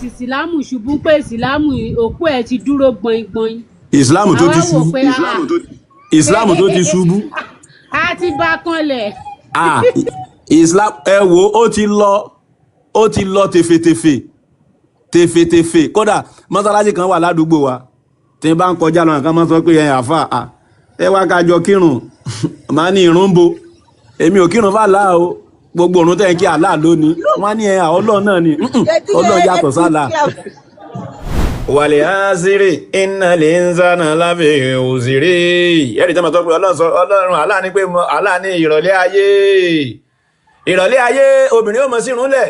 Ti ìsìlámù ṣubú, pé ìsìlámù òkú ẹ̀ ti dúró gbọ̀ngbọ̀n. Islam tó Àwa ti wò ṣubú. pé Islam tó ti ṣubú. A ti bá kanlẹ̀. Ah, Islam, ẹ wo, ó ti lọ, ó ti lọ tefetefe tefetefe. Kódà mọ́sálásí kan wà ládùúgbò wa tí n bá ń kọjá lọ, nǹkan máa sọ pé ẹ àfà à ẹ wá ká jọ kírun. Màá ní irun ń bo, èmi ò kírun fàlà o. Gbogbo òrùn tẹ̀ ń kí àlá lónìí, wọ́n á ní ẹ Ọlọ́run náà ni. Ọlọ́run yàtọ̀ sálà. Wàlẹ̀ aziri iná lè ń zánà lábẹ́ òzìrí. Ẹ̀rí tí wọ́n sọ pé Ọlọ́run sọ, Ọlọ́run àlá ní pé àlá ní ìrọ̀lẹ́ ayé, ìrọ̀lẹ́ ayé obìnrin ó mọ sí irúnlẹ̀,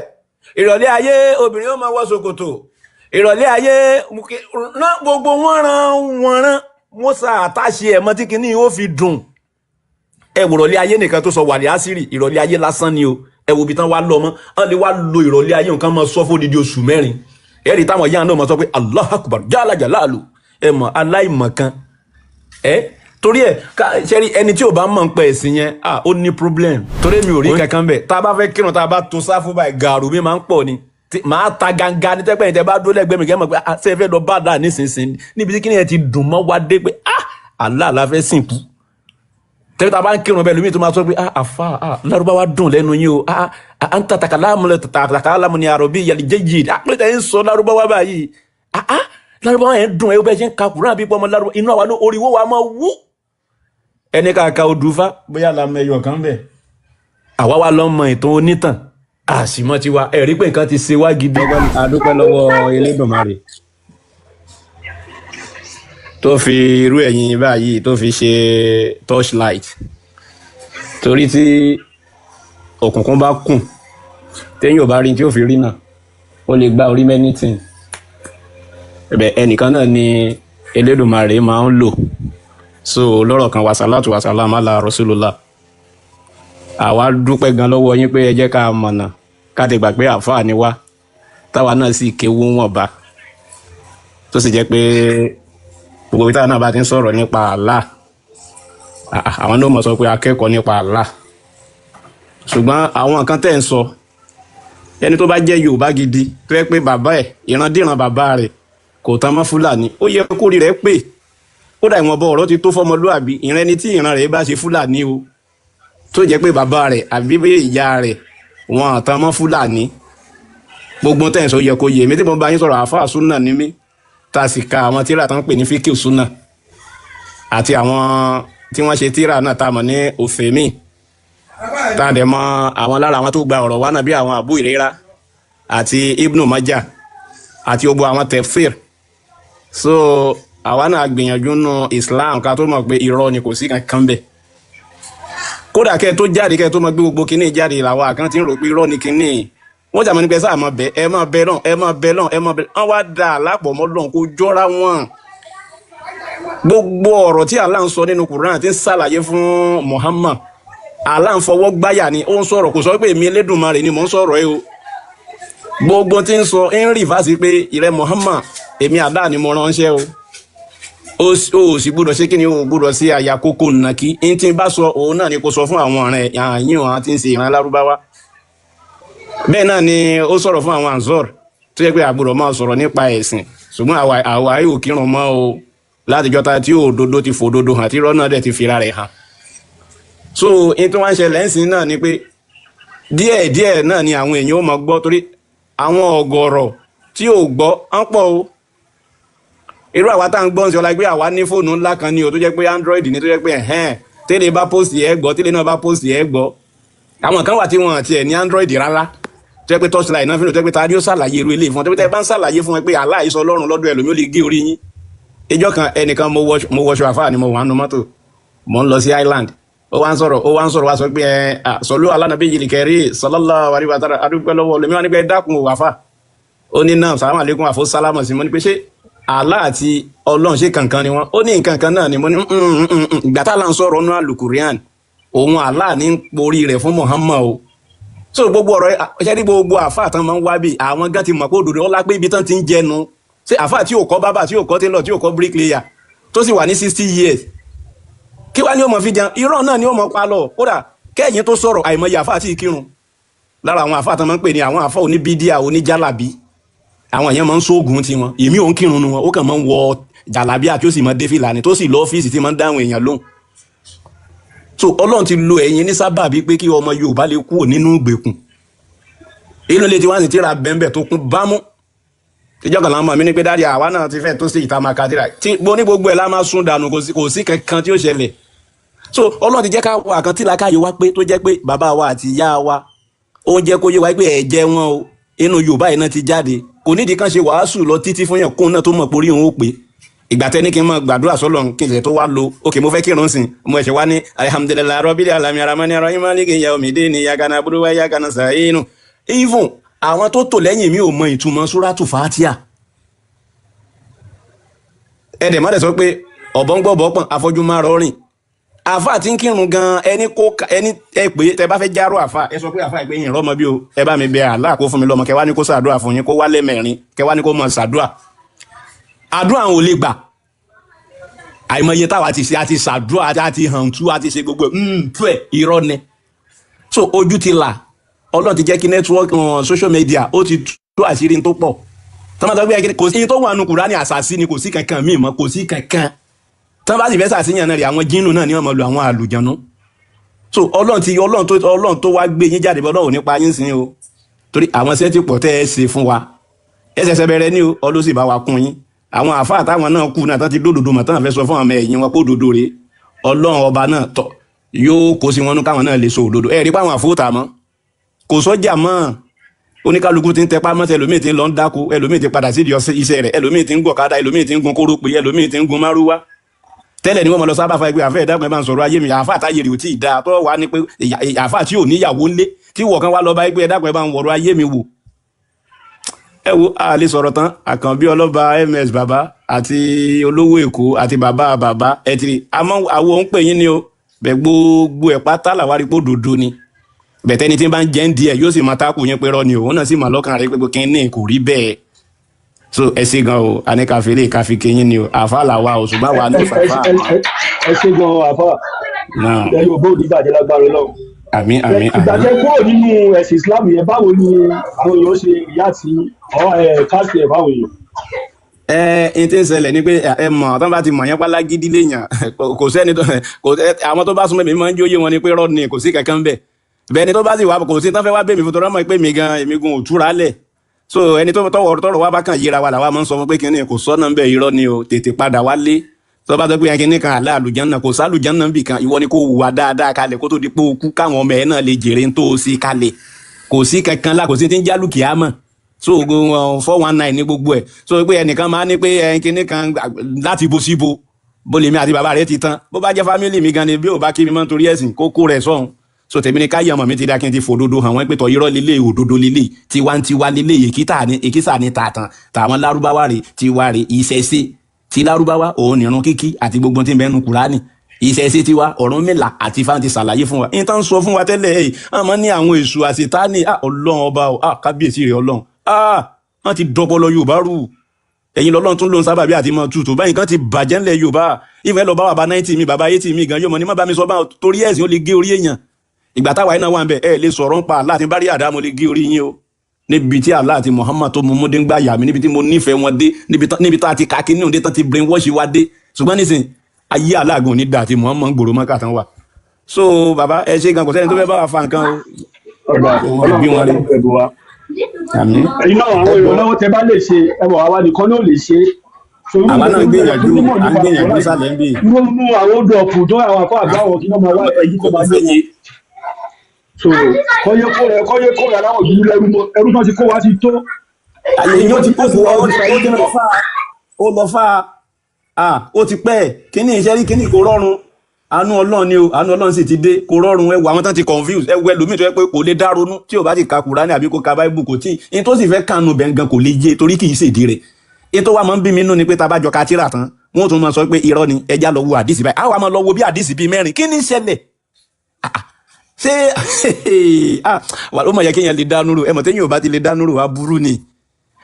ìrọ̀lẹ́ ayé obìnrin ó mọ wọ ṣòkòtò, ìrọ̀lẹ́ ayé gbogbo wọn ran wọn ran wọn sa àtàṣe ẹ̀ mọ́ tí kinní ó fi dùn. Ẹ wò, ìrọ̀lẹ́ ayé nìkan tó sọ wàlẹ̀ àṣírí, ìrọ̀lẹ́ ayé lásán ni o. Ẹ wo ibi tán wá lọ mọ́, wọ́n lè wá lo ìrọ̀lẹ́ ayé nǹkan mọ́ sọ fún odidi oṣù 4. Ẹ rí táwọn yára náà mọ́ sọ pé Allahu Akbar jala jalalu. Ẹ mọ̀ aláìmọ̀ kan ẹ torí ẹ ṣẹ́rí ẹni tí ò bá mọ̀ ń pẹ́ ẹ̀sìn yẹn, ah, ó ní problem. Torí mi ò rí kankan bẹ̀. Tá a bá fẹ́ kírun, tá a bá to sáfù báyìí, gàrú mi máa ń pọ̀ ni. Màá ta ganga ní tẹ́pẹ́ yẹn. Tẹ́ bá dúró lẹ́gbẹ̀ẹ́ mi, kẹ́ mọ̀ pé ah, ṣé ẹ fẹ́ lọ bá dáa nísinsìnyí níbi tí kíni yẹn ti dùn mọ́ wa dé pé ah, Allah la fẹ́ sìnkú. Tẹ́lẹ̀ tá a bá ń kírun bẹ́ẹ̀, lómi tó máa sọ pé ah, àfa, ah, Lárúbáwá dùn lẹ́nu yín o. Ah, ah, anta takalamu takalamu ni àròbí yàlí jẹ́jì. Ah, pé tẹ̀ ń sọ Lárúbáwá báyìí, ah ah, Lárúbáwá yẹn dùn. Ẹ bẹ́ẹ̀ ṣe ń ka Kùránì bí pọ́nmọ́ Lárúbáwá, inú àwa ló oríwó wa máa wú. Ẹni ká ka odùfá bóyá la mọ ẹyọ kan bẹ́ẹ̀, àwa wa lọ mọ ìtàn onítàn àṣìmọ́ tiwa. Ẹ̀rí pé nǹkan ti ṣe wá gidi. A dúpẹ́ lọ́wọ́ Elédùmarè tó fi irú ẹ̀yin báyìí tó fi ṣe torchlight, torí tí òkùnkùn bá kùn, téèyàn ò bá rí tí ó fi rí náà, ó lè gba orí many thing. Ẹ̀bẹ̀ ẹnìkan náà ni Elédùmarè máa ń lò. So lọ́rọ̀ kan, wasalatu wasalam ala rasulullah. Àwa dúpẹ́ gan lọ́wọ́ yín pé ẹ jẹ́ ká mọ̀nà, ká ti gbà pé àáfàá ni wá, táwa náà sì kéwú wọn bá, tó sì jẹ́ pé gbogbo ibi táwa náà bá ti ń sọ̀rọ̀ nípa Allah, àwọn náà mọ̀ sọ pé akẹ́kọ̀ọ́ nípa Allah. Ṣùgbọ́n àwọn nǹkan tẹ́ ń sọ, ẹni tó bá jẹ́ Yorùbá gidi, tó yẹ pé bàbá ẹ̀, ìrandíran bàbá rẹ̀ kò tán mọ́ Fúlàní, ó yẹ kó rí rẹ̀ pé kódà ìwọ̀nba ọ̀rọ̀ ti tó fọmọlúàbí. Ìran ẹni tí ìran rẹ̀ bá ṣe Fúlàní o, tó jẹ́ pé bàbá rẹ̀ àbí bí ìyá rẹ̀ wọn àtàn mọ́ Fúlàní, gbogbo tẹ́ ń sọ yẹ kó yé mi. Tí mo bá yín sọ̀rọ̀, àáfàá súnà ní mí, tá a sì ka àwọn tíra tó ń pè ní fíkì súnà àti àwọn tí wọ́n ṣe tíra náà tá a mọ̀ ní òfèmí, tá a dẹ̀ mọ àwọn lára àwọn tó gba ọ̀rọ̀ wa náà bí àwọn Abu Ìrera àti Ibnu Majah àti gbogbo àwọn tefsir. So àwa náà gbìyànjú nù Islam ká tó mọ̀ pé irọ́ ni, kò sí kankan bẹ́ẹ̀. Kódà kẹ́ ẹ tó jáde, kẹ́ ẹ tó mọ gbé gbogbo kinní jáde, làwọn àkàn ti ń rò pé irọ́ ni kinní. Wọ́n jà mọ́ ní pé sáà mọ́ bẹ́ ẹ mọ́ bẹ́ lọ́n, ẹ mọ́ bẹ́ lọ́n, ẹ mọ́ bẹ́. Wọ́n wá dà lápọ̀ mọ́ lọ́n, kó jọra wọn. Gbogbo ọ̀rọ̀ tí Allah ń sọ nínú Quran ti ń ṣàlàyé fún Muhammad, Allah ń fọwọ́ gbáyà ni ó ń sọ̀rọ̀. Kò sọ pé èmi Elédùmarè ni mò ń sọ̀rọ̀ ẹ o. Gbogbo tí ń sọ ń rí fásí pé ìrẹ Muhammad, èmi Allah ni mo ránṣẹ́ o, ó sì gbúdọ̀ ṣé kí ni, o gbúdọ̀ sí àyà kókó nàkí n tí n bá sọ, òun náà ni kò sọ fún àwọn ọ̀rẹ́ àyìn wọn tí ń ṣe ìran Lárúbáwá. Bẹ́ẹ̀ náà ni ó sọ̀rọ̀ fún àwọn Ansor, tó yẹ pé àgbọ́dọ̀ máa sọ̀rọ̀ nípa ẹ̀sìn. Ṣùgbọ́n àwa yóò kírun mọ́ o látijọ́ ta tí òdodo ti fòdodo hàn, tí irọ́ náà dẹ̀ ti fira rẹ̀ hàn. So in tó wá ń ṣẹlẹ̀ ń sìn náà ni pé díẹ̀ díẹ̀ náà ni àwọn èèyàn ó máa gbọ́, torí àwọn ọ̀gọ̀rọ̀ tí ò gbọ́ á pọ̀ o. Irú àwa tá à ń gbọ́ ń sọ la pé àwa ní fóònù ńlá kan ní o, tó jẹ́ pé Android ní, tó jẹ́ pé ẹ̀hẹ́n tẹ́lẹ̀ bá post ẹ̀ gbọ́, tẹ́lẹ̀ náà bá post ẹ̀ gbọ́. Àwọn kan wà tí wọ́n ti ẹ̀ ní Android rárá, tó jẹ́ pé torchlight náà fi lò, tó jẹ́ pé ta ni ó ṣàlàyé irú eléyìí fún wọn? Tó jẹ́ pé tẹ́ bá ń ṣàlàyé fún wọn pé Allah ìsọ Ọlọ́run lọ́dọ̀ ẹlòmí, ó lè gé orí yín. Ìjọ kan, ẹnìkan, mo wọṣọ àfáà ni, mo wà nínú mọ́tò, mo ń lọ sí Island. Ó wá ń sọ̀rọ̀, ó wá ń sọ̀rọ̀, wá sọ pé ẹ sọlú alánàbí yìí kẹrí sallallahu alaihi wa sallam, adúpẹ́ lọ́wọ́ olómi. Wọn ní pé dákun ò wàfà. Ó ní náà, sàlámù àlékún, àfọ sálámù sí. Mo ní pé ṣé Allah àti Ọlọ́run ṣé kankan ni wọ́n? Ó ní nǹkan kan náà ni. Mo ní ìgbà tá là ń sọ̀rọ̀ nínú àlùkùránì, òun Allah ní porí rẹ̀ fún Muhammad o. So gbogbo ọ̀rọ̀ ṣẹ́ ní gbogbo àfáà tán máa ń wá bí àwọn gan ti mọ̀ pé òdòdó ọlá pé ibi tán ti ń jẹnu. Ṣé àfáà tí ò kọ́ bábà, tí ò kọ́ tailor, tí ò kọ́ bricklayer, tó sì wà ní 60 years, kí wá ní ó mọ̀ fi jẹun? Irọ́ náà ni ó mọ̀ pa lọ. Kódà kẹ́yìn tó sọ̀rọ̀, àìmọye àfáà tí kírun lára àwọn àfáà tán máa ń pè ní àwọn àfáà oníbídíà, oníjálàbí. Àwọn èèyàn máa ń sóògùn tiwọn, èmi ò ń kírun nu wọn, ó kàn máa ń wọ jàlábíà tí ó sì máa dé fìlà ni, tó sì lọ ọ́fíìsì tí máa ń dáhùn èèyàn lóhùn. So Ọlọ́run ti lo ẹ̀yin ní sábàbí pé kí ọmọ Yorùbá lè kúrò nínú ìgbèkùn. Inú ilé tí wọ́n sì ti ra bẹ́ńbẹ́ tó kún bámú. Ìjọ kan láwọn ọmọ mi ní pé, "Daddy, àwa náà ti fẹ́ tó sí ìta máa ka tíra tí gbo ní gbogbo ẹ̀ la máa sún dànù, kò sí kankan tí ó ṣẹlẹ̀." So Ọlọ́run ti jẹ́ ká wà kan tí làákàyè wá pé tó jẹ́ pé bàbá wa àti ìyá wa, ó ń jẹ́ kó yé wa pé ẹ̀jẹ̀ wọn o, inú Yorùbá yìí náà ti jáde. Kò nídìí kan ṣe wàásù lọ títí fún yàn kóun náà tó mọ̀ pórí òun ó pé. Ìgbà tẹ́ ní kí n máa gbàdúrà sọ́lọ́run kí n ṣe tó wá lo òkè, mo fẹ́ kírun sìn, mo ẹ̀ṣẹ̀ wá ní alhamdulillahi rabbil alamin arrahmani arrahim maliki yawmiddin iyyaka na'budu wa iyyaka nasta'in. Even àwọn tó tò lẹ́yìn mi ò mọ ìtumọ̀ súrátù Fàtíà. Ẹ̀dẹ̀ má dẹ̀ sọ pé ọ̀bọ̀n gbọ́ bọ́pọ̀n afọ́jú má rọrìn. Àfa tí ń kírun gan, ẹni kó ẹni ẹ pé tẹ bá fẹ́ járó àfa, ẹ sọ pé àfa ìpè yìí rọmọ bí o, ẹ bá mi bẹ Allah kó fún mi lọ́mọ. Kẹ wá ní kó ṣàdúrà fún yín, kó wá lẹ́mẹ̀rin, kẹ wá ní kó mọ̀ ṣàdúrà, àdúrà àwọn ò lè gbà. Àìmọye táwa ti ṣe, àti ṣàdúrà, àti hàn tú, àti ṣe gbogbo ẹ̀ pẹ́, irọ́ ni. So ojú ti là, Ọlọ́run ti jẹ́ kí network, social media, ó ti tú àṣírí tó pọ̀ tọ́mọ̀tọ́ gbé. Kò sí tó wà nù Kùránì, àṣàṣì ni, kò sí kankan míì mọ́, kò sí kankan. Tọ́n bá sì fẹ́ ṣàṣìyàn náà rí, àwọn jínù náà ni wọ́n mọ̀ lu àwọn àlùjànnú. So Ọlọ́run ti Ọlọ́run tó wá gbé yín jáde, Ọlọ́run ò ní pa yín sí o, torí àwọn iṣẹ́ tí pọ̀ tẹ́ ẹ ṣe fún wa, ẹ ṣẹ̀ṣẹ̀ bẹ̀rẹ̀ ní o. Ọlọ́run sì bá wa kún yín. Àwọn àáfàá táwọn náà kú náà tán ti dódòdó mọ̀, tán fẹ́ sọ fún àwọn ẹ̀yìn wọn pé òdodo rèé, Ọlọ́run ọba náà tọ̀ yóò kó sí wọn nú káwọn náà lè sọ òdodo. Ẹ rí pé àwọn àfóòtà mọ́, kò sọ́jà mọ́, oníkálukú ti ń tẹpá mọ́sẹ̀, ẹlòmíì ti ń lọ ń dáko, ẹlòmíì ti padà sídìí iṣẹ́ rẹ̀, ẹlòmíì ti ń gọ̀kadà, ẹlòmíì ti ń gun kórópè, ẹlòmíì ti ń gun márúwá. Tẹ́lẹ̀ ni wọ́n mọ̀ lọ sábà fa ẹgbẹ́ àfẹ́ ìdákùn, ẹ̀ bá ń sọ̀rọ̀ ayé mi. Àáfà táyé rè ò tí ì dáa tó wà ní pé àáfà tí ò níyàwó ńlé tí wọ̀ kan wá lọ bá ẹgbẹ́ ẹ̀dákùn, ẹ̀ bá ń wọ̀rọ̀ ayé mi wò. Ẹ wo, a lè sọ̀rọ̀ tán. Àkànbí ọlọ́ba ms bàbá àti olówó Èkó àti bàbá bàbá ẹ ti rí, àmọ́ àwọn òun pè yín ni o. Bẹ gbogbo ẹ̀ pátá làwárí pé òdodo ni bẹ̀tẹ́ni tí ń bá ń jẹ́ ń di ẹ̀ yóò sì máa tákù yín pé rọ́ ni, òun náà sì máa lọ́kàn rẹ̀ pé kí ní kò rí bẹ́ẹ̀. So ẹ ṣe gan o, àní káfí lè káfí kéyìn ni o. Àfa làwa o, ṣùgbọ́n àwa ní fàfà. Ẹ ṣe gan àfa. Náà. Ẹ yóò bó òdìbàjẹ́ lágbára Ọlọ́run. Àmín, àmín. Ìgbà Àmín. tẹ kúrò nínú ẹ̀sìn Islam yẹn, báwo ni àwọn èèyàn ṣe ìyá àti káàsì ẹ̀ fáwọn èèyàn? Ẹ ẹ tí ń ṣẹlẹ̀ ni pé ẹ mọ̀ tán bá ti mọ̀ yẹn pálá gidi léèyàn, kò sẹ́ni tó kò àwọn tó bá súnmọ́ mi máa ń jóyè wọn ni pé rọ́ọ̀ ni, kò sí kankan bẹ́ẹ̀ bẹ́ẹ̀ ni. Tó bá sì wá, kò sí tán fẹ́ wá bẹ́ẹ̀ mi fún tọ́rọ́ mọ̀ pé mi gan, èmi gun òtúra lẹ̀. So ẹni tó tọwọ́ tọrọ wá bá kàn yíra wa làwa máa ń sọ fún pé kíní kò sọ́nà bẹ́ẹ̀, irọ́ ni o, tètè padà wálé. Tó bá sọ pé kíní kan àlá àlùjánnà, kò sálùjánnà bì kan. Ìwọ ni kò wùwà dáadáa kalẹ̀ kó tó di pé o kú, káwọn ọmọ ẹ̀ náà lè jèrè ń tó o sí kalẹ̀. Kò sí kankan lá, kò sí ti ń jálùkì á mọ̀. So 419 ní gbogbo ẹ̀. So pé ẹnìkan máa ní pé ẹ kíní kan láti bo síbo bó lèmi àti bàbá rẹ̀ ti tán, bó bá jẹ́ family mi gan ni, bí ò bá kí mi mọ́ nítorí ẹ̀sìn kókó rẹ̀ sọ̀hún. So tèmi ni káyọ̀ ọmọ mi ti dá kí n ti fòdodo hàn wọ́n pé tọ́ irọ́ lílé, òdodo lílé, tiwantiwa lílé, èkìtà ní èkìsà ní tààtàn tàwọn lárúbáwá rè, tiwa rè. Ìṣẹ̀ṣe ti lárúbáwá òun nìrun kíkí àti gbogbo tí ń bẹnu Kùránì. Ìṣẹ̀ṣe tiwa, Ọ̀rúnmìlà àti Ifá ti ṣàlàyé fún wa. Ìtàn sọ fún wa tẹ́lẹ̀ ẹ̀ àmọ́ ní àwọn èṣù àṣetánì. Ọlọ́run ọba o, kábíyèsí rẹ̀ Ọlọ́run. Wọ́n ti dọpọlọ Yorùbá rú. Ẹ̀yin lọ́lọ́run tún ló ń sábà bí àti mọ́ tutù báyìí kan ti bàjẹ́ ńlẹ̀ Yorùbá. Ìfẹ́ lọ bá bàbá 90 mi, bàbá 80 mi gan yóò mọ̀ ní má bá mi sọ bá torí ẹ̀sìn, ó lè gé orí èèyàn. Ìgbà táwa iná wà ń bẹ, ẹ lè sọ̀rọ̀ ń pa Allah, àti bá rí àdá mo lè gé orí yín o. Níbi tí Allah àti Muhammad tó mú mú dé ń gbà yà mí, níbi tí mo nífẹ̀ẹ́ wọn dé, níbi tá a ti kà kí ní òde tán ti brain wash wa dé. Ṣùgbọ́n nísìn ayé Allah gan ní dà àti Muhammad gbòòrò mọ́kà tán wà. So bàbá, ẹ ṣe gan, kò sẹ́ni tó fẹ́ bá wa fa nǹkan o. Ọgbà Wọn bí wọn rí. Ọlọ́run pẹ̀lú wa. Àmín. Ẹ̀yin náà, àwọn ìrànlọ́wọ́ tẹ bá lè ṣe, ẹ mọ̀ àwa nìkan náà lè ṣe. Àwa náà gbìyànjú, à ń gbìyànjú sálẹ̀ ń bì. Irú mú àwọn odò ọ̀pù tó àwọn afọ àgbà wọn kí wọ́n máa wá ẹyí tó máa gbé wọn. So kọ́yé kó rẹ, kọ́yé kó rẹ aláwọ̀ dúdú lẹ́rú mọ́, ẹrú tó ti kó wa ti tó. Àyè yóò ti kó fún wa, ó ti lọ fà á, ó lọ fà á, ó ti pẹ́. Kíní iṣẹ́ rí, kíní kò rọrùn. Àánú Ọlọ́run ni o, àánú Ọlọ́run sì ti dé. Kò rọrùn. Ẹ wo àwọn tán ti confuse, ẹ wo ẹlòmíì tó yẹ pé kò lè dá ronú tí ò bá ti ka Kùránì àbí kó ka Báíbù, kò tí ní tó sì fẹ́ kànú bẹ́ẹ̀ gan kò lè yé torí kì í ṣèdí rẹ̀. Ní tó wà máa ń bí mi nú ni pé tá a bá jọ ka tírà tán, wọ́n tún máa sọ pé irọ́ ni, ẹja lọ wo àdìsí báyìí. Àwa máa lọ wo bí àdìsí bíi mẹ́rin. Kí ni ń ṣẹlẹ̀? Ṣé wà ló mọ̀ yẹ kéèyàn lè dánú rò? Ẹ mọ̀ téèyàn ò bá ti lè dánú rò, aburú ni,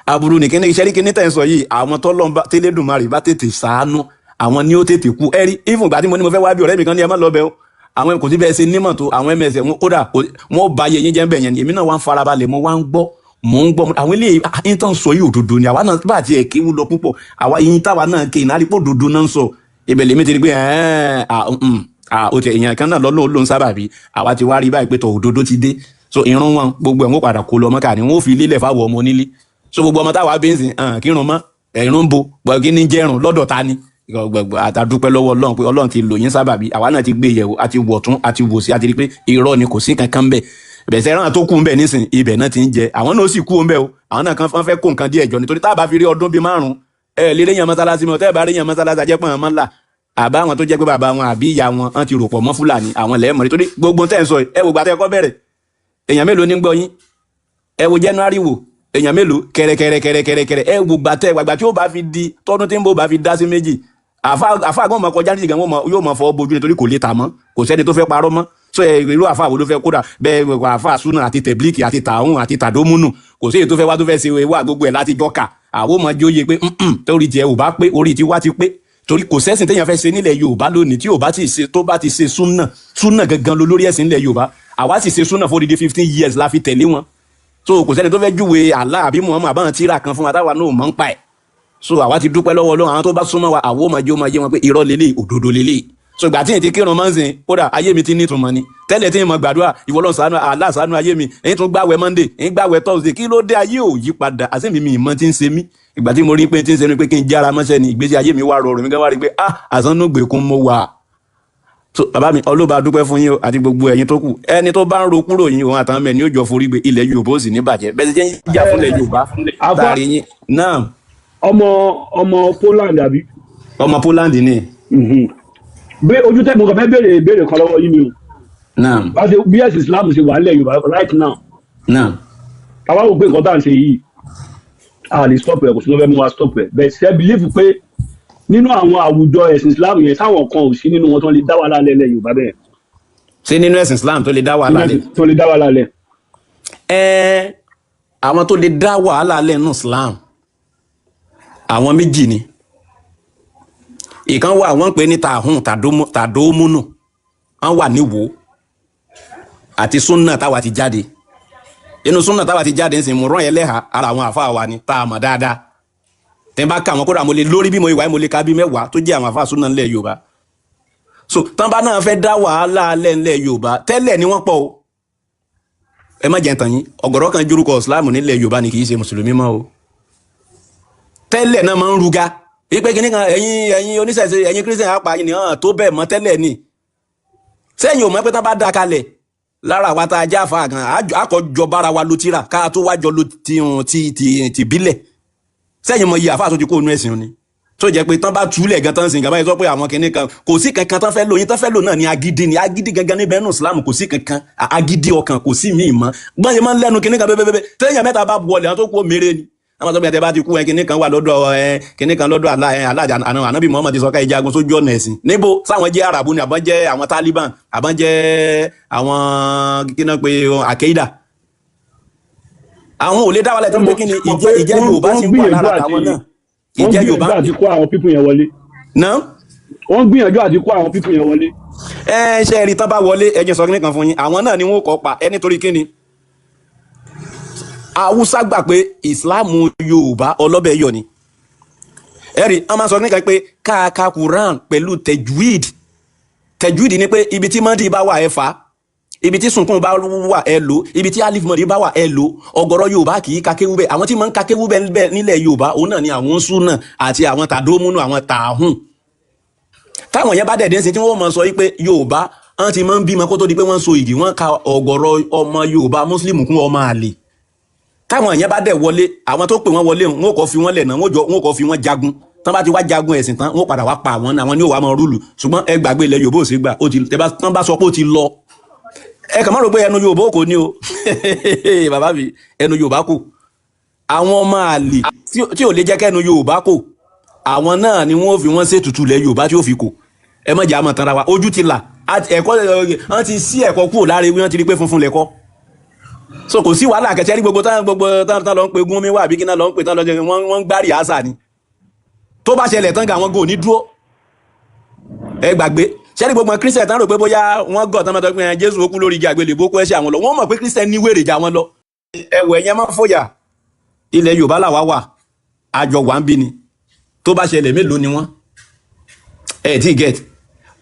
aburú ni. Kíni iṣẹ́ rí, kíní tẹ̀ ń sọ yìí, àwọn tọ́lọ́ tẹ́lẹ̀dùmarè bá tètè sàánú, àwọn ni ó tètè kú. Ẹ rí even ìgbà tí mo ní mo fẹ́ wá bí ọ̀rẹ́ mi kan ní ẹ má lọ bẹ̀ o, àwọn kò sí bẹ́ẹ̀ ṣe nímọ̀ tó àwọn ms wọn, kódà wọn bá yẹ yín jẹ́ ń bẹ̀ yẹn ni. Èmi náà wá ń farabalẹ̀, mo wá ń gbọ́. Mò ń gbọ́ àwọn eléyìí yín tán sọ yìí, òdodo ni. Àwa náà bá tiẹ̀ kéwú lọ púpọ̀, àwa yín táwa náà ké ìnárí pò òdodo náà ń sọ. Ibẹ̀ lèmi ti rí pé ẹ̀ẹ́n à à ó ti èèyàn kan náà lọ́lọ́ ló ń sábà bí. Àwa ti wá rí báyìí pé tọ̀, òdodo ti dé. So irun wọn gbogbo ẹ̀, wọ́n padà kó lọ mọ́kà ni, wọ́n fi lélẹ̀ fáwọn ọmọ onílé. So gbogbo ọmọ táwa bí ń sìn hàn kírun mọ́ ẹ̀rún bo gbọ́, kí ní jẹ́rùn lọ́dọ̀ ta ni? Gbogbo àtàdúpẹ́ lọ́wọ́ Ọlọ́run pé Ọlọ́run ti lò yín sábàbí. Àwa náà ti gbé yẹ̀wò, àti wọ̀tún àti wòsí, àti rí pé irọ́ ni, kò sí kankan bẹ́ẹ̀. Bẹ̀sẹ̀ rán tó kú ń bẹ̀ nísìn, ibẹ̀ náà ti ń jẹ, àwọn náà sì kú ń bẹ̀ o. Àwọn náà kan fẹ́ kó nǹkan díẹ̀ jọ, nítorí tá a bá fi rí ọdún bíi 5, ẹ lè rí yàn mọ́sálásí mọ́. Tẹ́ ẹ bá rí yàn mọ́sálásí, ajẹ́pọ̀n ọmọ ńlá àbá àwọn tó jẹ́ pé bàbá wọn àbí ìyá wọn wọn ti rò pọ̀ mọ́ Fúlàní, àwọn lẹ́ẹ̀mọ́. Nítorí gbogbo tẹ́ ẹ̀ ń sọ yìí, ẹ wò gbàtẹ́ ẹ̀kọ́ bẹ̀rẹ̀, èèyàn mélòó ní gbọ́ yín? Ẹ wo January, wò èèyàn mélòó kẹrẹkẹrẹkẹrẹkẹrẹ. Ẹ wò gbàtẹ́ gbàgbà tí ó bá fi di tọdún tí ń bò bá fi dá sí méjì, àfa àfa àgbọn ọmọ kọjá nídìí gan, wọn yóò mọ fọwọ́ bojú nítorí kò lè tà mọ́, kò sẹ́ni tó fẹ́ parọ́ mọ́. So ẹ irú àfa wo ló fẹ́ kódà bẹ́ẹ̀? Àfa súnà àti tẹ̀blíkì àti tààhùn àti tàdómúnù, kò sí èyí tó fẹ́ wá tó fẹ́ ṣe wá. Gbogbo ẹ̀ láti jọ́ka àwọn ọmọ jóye pé torí tiẹ̀ ò bá pé, orí ti wá ti pé, torí kò sẹ́sìn téèyàn fẹ́ ṣe nílẹ̀ Yorùbá lónìí tí ò bá ti ṣe, tó bá ti ṣe súnà. Súnà gangan ló lórí ẹ̀sìn nílẹ̀ Yorùbá. Àwa sì ṣe súnà fún odidi 15 years la fi tẹ̀lé wọn. So kò sẹ́ni tó fẹ́ júwe Allah àbí Muhammad àbáwọn tíra kan fún wa táwa náà mọ̀ ń pa ẹ̀. So àwa ti dúpẹ́ lọ́wọ́ Ọlọ́run. Àwọn tó bá súnmọ́ wa, àwọn ò máa jẹ́ ó máa yé wọn pé irọ́ lélẹ̀, òdodo lélẹ̀. So ìgbà tí yẹn ti kírun máa ń sìn, kódà ayé mi ti nítumọ̀ ni. Tẹ́lẹ̀ tí mo gbàdúrà, ìwọ Ọlọ́run ṣàánú, Allah ṣàánú ayé mi, èyí tún gbàwẹ̀ Monday, èyí gbàwẹ̀ Thursday, kí ló dé ayé ò yí padà? Àti mi mi ìmọ̀ tí ń ṣe mí. Ìgbà tí mo rí pé tí ń ṣe mí pé kí n jára mọ́ṣẹ́ ni, ìgbésí ayé mi wá rọrùn. Mi gan wá rí pé ah, àsánúgbèkún mo wà. So bàbá mi, ọlọ́ba dúpẹ́ fún yín o, àti gbogbo ẹ̀yin tó kù. Ẹni tó bá ń ro kúrò yín, òun àtàwọn mẹ́rin yóò jọ forí gbé. Ilẹ̀ Yorùbá ó sì ní bàjẹ́ bẹ́ẹ̀ sì jẹ́ ń jà fúnlẹ̀ Yorùbá. Àfa. Tààrí yín náà. Ọmọ Poland àbí? Ọmọ Poland ni. Bí ojú tẹ́, mo kàn fẹ́ béèrè ìbéèrè kan lọ́wọ́ yín ni o. Náà. Bá ṣe bí ẹ̀sìn Islam ṣe wà nílẹ̀ Yorùbá right now, Náà. àwa wò pé nǹkan tá à ń ṣe yìí, a lè stop ẹ̀, kò sí ló fẹ́ mú wa stop ẹ̀ bẹ́ẹ̀. Ṣe believe pé nínú àwọn àwùjọ ẹ̀sìn Islam yẹn, sáwọn kan ò sí nínú wọn tó lè dá wàhálà lẹ̀ Yorùbá bẹ́ẹ̀? Ṣé nínú ẹ̀sìn Islam tó lè dá wàhálà lẹ̀? Tó lè dá wàhálà lẹ̀. Ẹ àwọn tó lè dá wàhálà lẹ̀ nínú Islam, àwọn méjì ni. Ìkan wà, wọ́n ń pè ní tàhún tàdómúnù, wọ́n wà níwò àti súnà táwa ti jáde. Inú súnà táwa ti jáde ń sìn mú rán ẹlẹ́hà ara àwọn àfa wa ni tá a mọ̀ dáadáa. Tẹ́ bá kà wọ́n, kódà mo lè lórí bí mo ìwà, mo lè ka bí 10 tó jẹ́ àwọn àfa súnà ńlẹ̀ Yorùbá. So tán bá náà fẹ́ dá wàhálà lẹ̀ ńlẹ̀ Yorùbá, tẹ́lẹ̀ ni wọ́n pọ̀ o. Ẹ má jẹ́ ń tàn yín, ọ̀gọ̀rọ̀ kan jórúkọ Islam nílẹ̀ Yorùbá ni kì í ṣe mùsùlùmí mọ́ o. Tẹ́lẹ̀ náà máa ń ruga wípé kíní kan, ẹ̀yin oníṣẹ̀ṣe, ẹ̀yin Christian, apá yín ni hàn tó bẹ́ẹ̀ mọ́ tẹ́lẹ̀ ni. Sẹ́yìn ò mọ̀ pé tán bá dá kalẹ̀ lára àwa tá a já fa gan, àkọ́jọ bára wa lo tíra ká tó wájọ lo ti ti ti ti bílẹ̀. Sẹ́yìn mọ̀ iye àfa tó ti kó inú ẹ̀sìn ni tó jẹ́ pé tán bá túlẹ̀ gan, tán sìn gan báyìí, sọ pé àwọn kinní kan kò sí kankan tán fẹ́ lò yín, tán fẹ́ lò náà ni agídí, ni agídí gangan níbẹ̀ nù Islam. Kò sí kankan agídí ọkàn, kò sí míì mọ́. Gbọ́n ṣe máa ń lẹ́nu kinní kan bẹ́ẹ̀ bẹ́ẹ̀, tẹ́yìn mẹ́ta bá wọlé, àwọn tó kú mèrè ni. Àwọn tó bí ẹ bá ti kú, ẹ kinní kan wà lọ́dọ̀ ẹ, kinní kan lọ́dọ̀ Allah, ẹ Allah, ànábì Muhammad ti sọ ká ìjagun sójú ọ̀nà ẹ̀sìn. Níbo sáwọn jẹ́ Arabu ni, àbọ̀n jẹ́ àwọn Taliban, àbọ̀n jẹ́ àwọn kíná pé Àkéídà, àwọn ò lè dá wàhálà tó ń pé kí ni ìjẹ́ Yorùbá sì ń wà lára àwọn náà. Wọ́n Ìjẹ́ Yorùbá gbìyànjú àti kó àwọn people yẹn wọlé. Náà. Wọ́n gbìyànjú àti kó àwọn people yẹn wọlé. Ẹ ṣe rí, tán bá wọlé, ẹ jẹ́ sọ kíní kan fún yín, àwọn náà ni wọ́n kọ́ pa ẹ. Nítorí kíni? Haúsá gbà pé Ìsìláàmù Yorùbá ọlọ́bẹ̀ yọ ni. Ẹ rí, wọ́n máa sọ kíní kan pé káàka Quran pẹ̀lú tajwid. Tajwid ni pé ibi tí mọ́dì bá wà, ẹ fà á, ibi tí sunkún bá wà, ẹ lò, ibi tí alif mọ́dì bá wà, ẹ lò. Ọ̀gọ̀rọ̀ Yorùbá kì í ka kéwú bẹ́ẹ̀. Àwọn tí máa ń ka kéwú bẹ́ẹ̀ nílẹ̀ Yorùbá, òun náà ni àwọn súnà àti àwọn tàdómúnú, àwọn tààhùn. Táwọn yẹn bá dẹ̀ dé sí tí wọ́n mọ̀ sọ wípé Yorùbá wọ́n ti máa ń bímọ kó tó di pé wọ́n so igi, wọ́n ka ọ̀gọ̀rọ̀ ọmọ Yorùbá mùsùlùmí kún ọmọ àlè. Táwọn yẹn bá dẹ̀ wọlé, àwọn tó pè wọ́n wọlé, wọn kò fi wọ́n lẹ̀ náà, wọ́n jọ wọn kò fi wọ́n jagun. Tán bá ti wá jagun ẹ̀sìn tán, wọ́n padà wá pa àwọn náà, àwọn ní òwà máa rule. Ṣùgbọ́n ẹ gbàgbé, ilẹ̀ Yorùbá ò sí gbà ó ti tẹ bá tán bá sọ pé ó ti lọ. Ẹ kàn má rò pé ẹnu Yorùbá kò ní o. Bàbá mi, ẹnu Yorùbá kò. Àwọn ọmọ àlè tí ò lè jẹ́ kẹ́nu Yorùbá kò, àwọn náà ni wọ́n fi wọ́n ṣètùtù ilẹ̀ Yorùbá tí ó fi kò. Ẹ má jẹ́ àmọ̀ tanra wa, ojú ti là. Ẹ̀kọ́ wọ́n ti sí ẹ̀kọ́ kúrò lára ewé, wọ́n ti rí pé funfun lẹ̀kọ́. So kò sí wàhálà kẹsẹ́ rí. Gbogbo tán, gbogbo tán tán lọ ń pe gúnmi wà àbí kí náà lọ ń pe tán lọ jẹ, wọ́n ń gbárí àṣà ni. Tó bá ṣẹlẹ̀ tán gan, àwọn gò ní dúró. Ẹ gbàgbé ṣẹ́ni, gbogbo Christian tán rò pé bóyá wọ́n gọ̀ tán máa tọ́ pé Jésù ó kú lórí igi àgbélébùú, ó kú ẹ̀ṣẹ̀ àwọn lọ, wọ́n mọ̀ pé Christian ní wèrè jà wọ́n lọ. Ẹwọ ẹ̀yẹn máa ń fòyà. Ilẹ̀ Yorùbá làwa wà, àjọ wà ń bí ni. Tó bá ṣẹlẹ̀, mélòó ni wọ́n? Ẹ tí get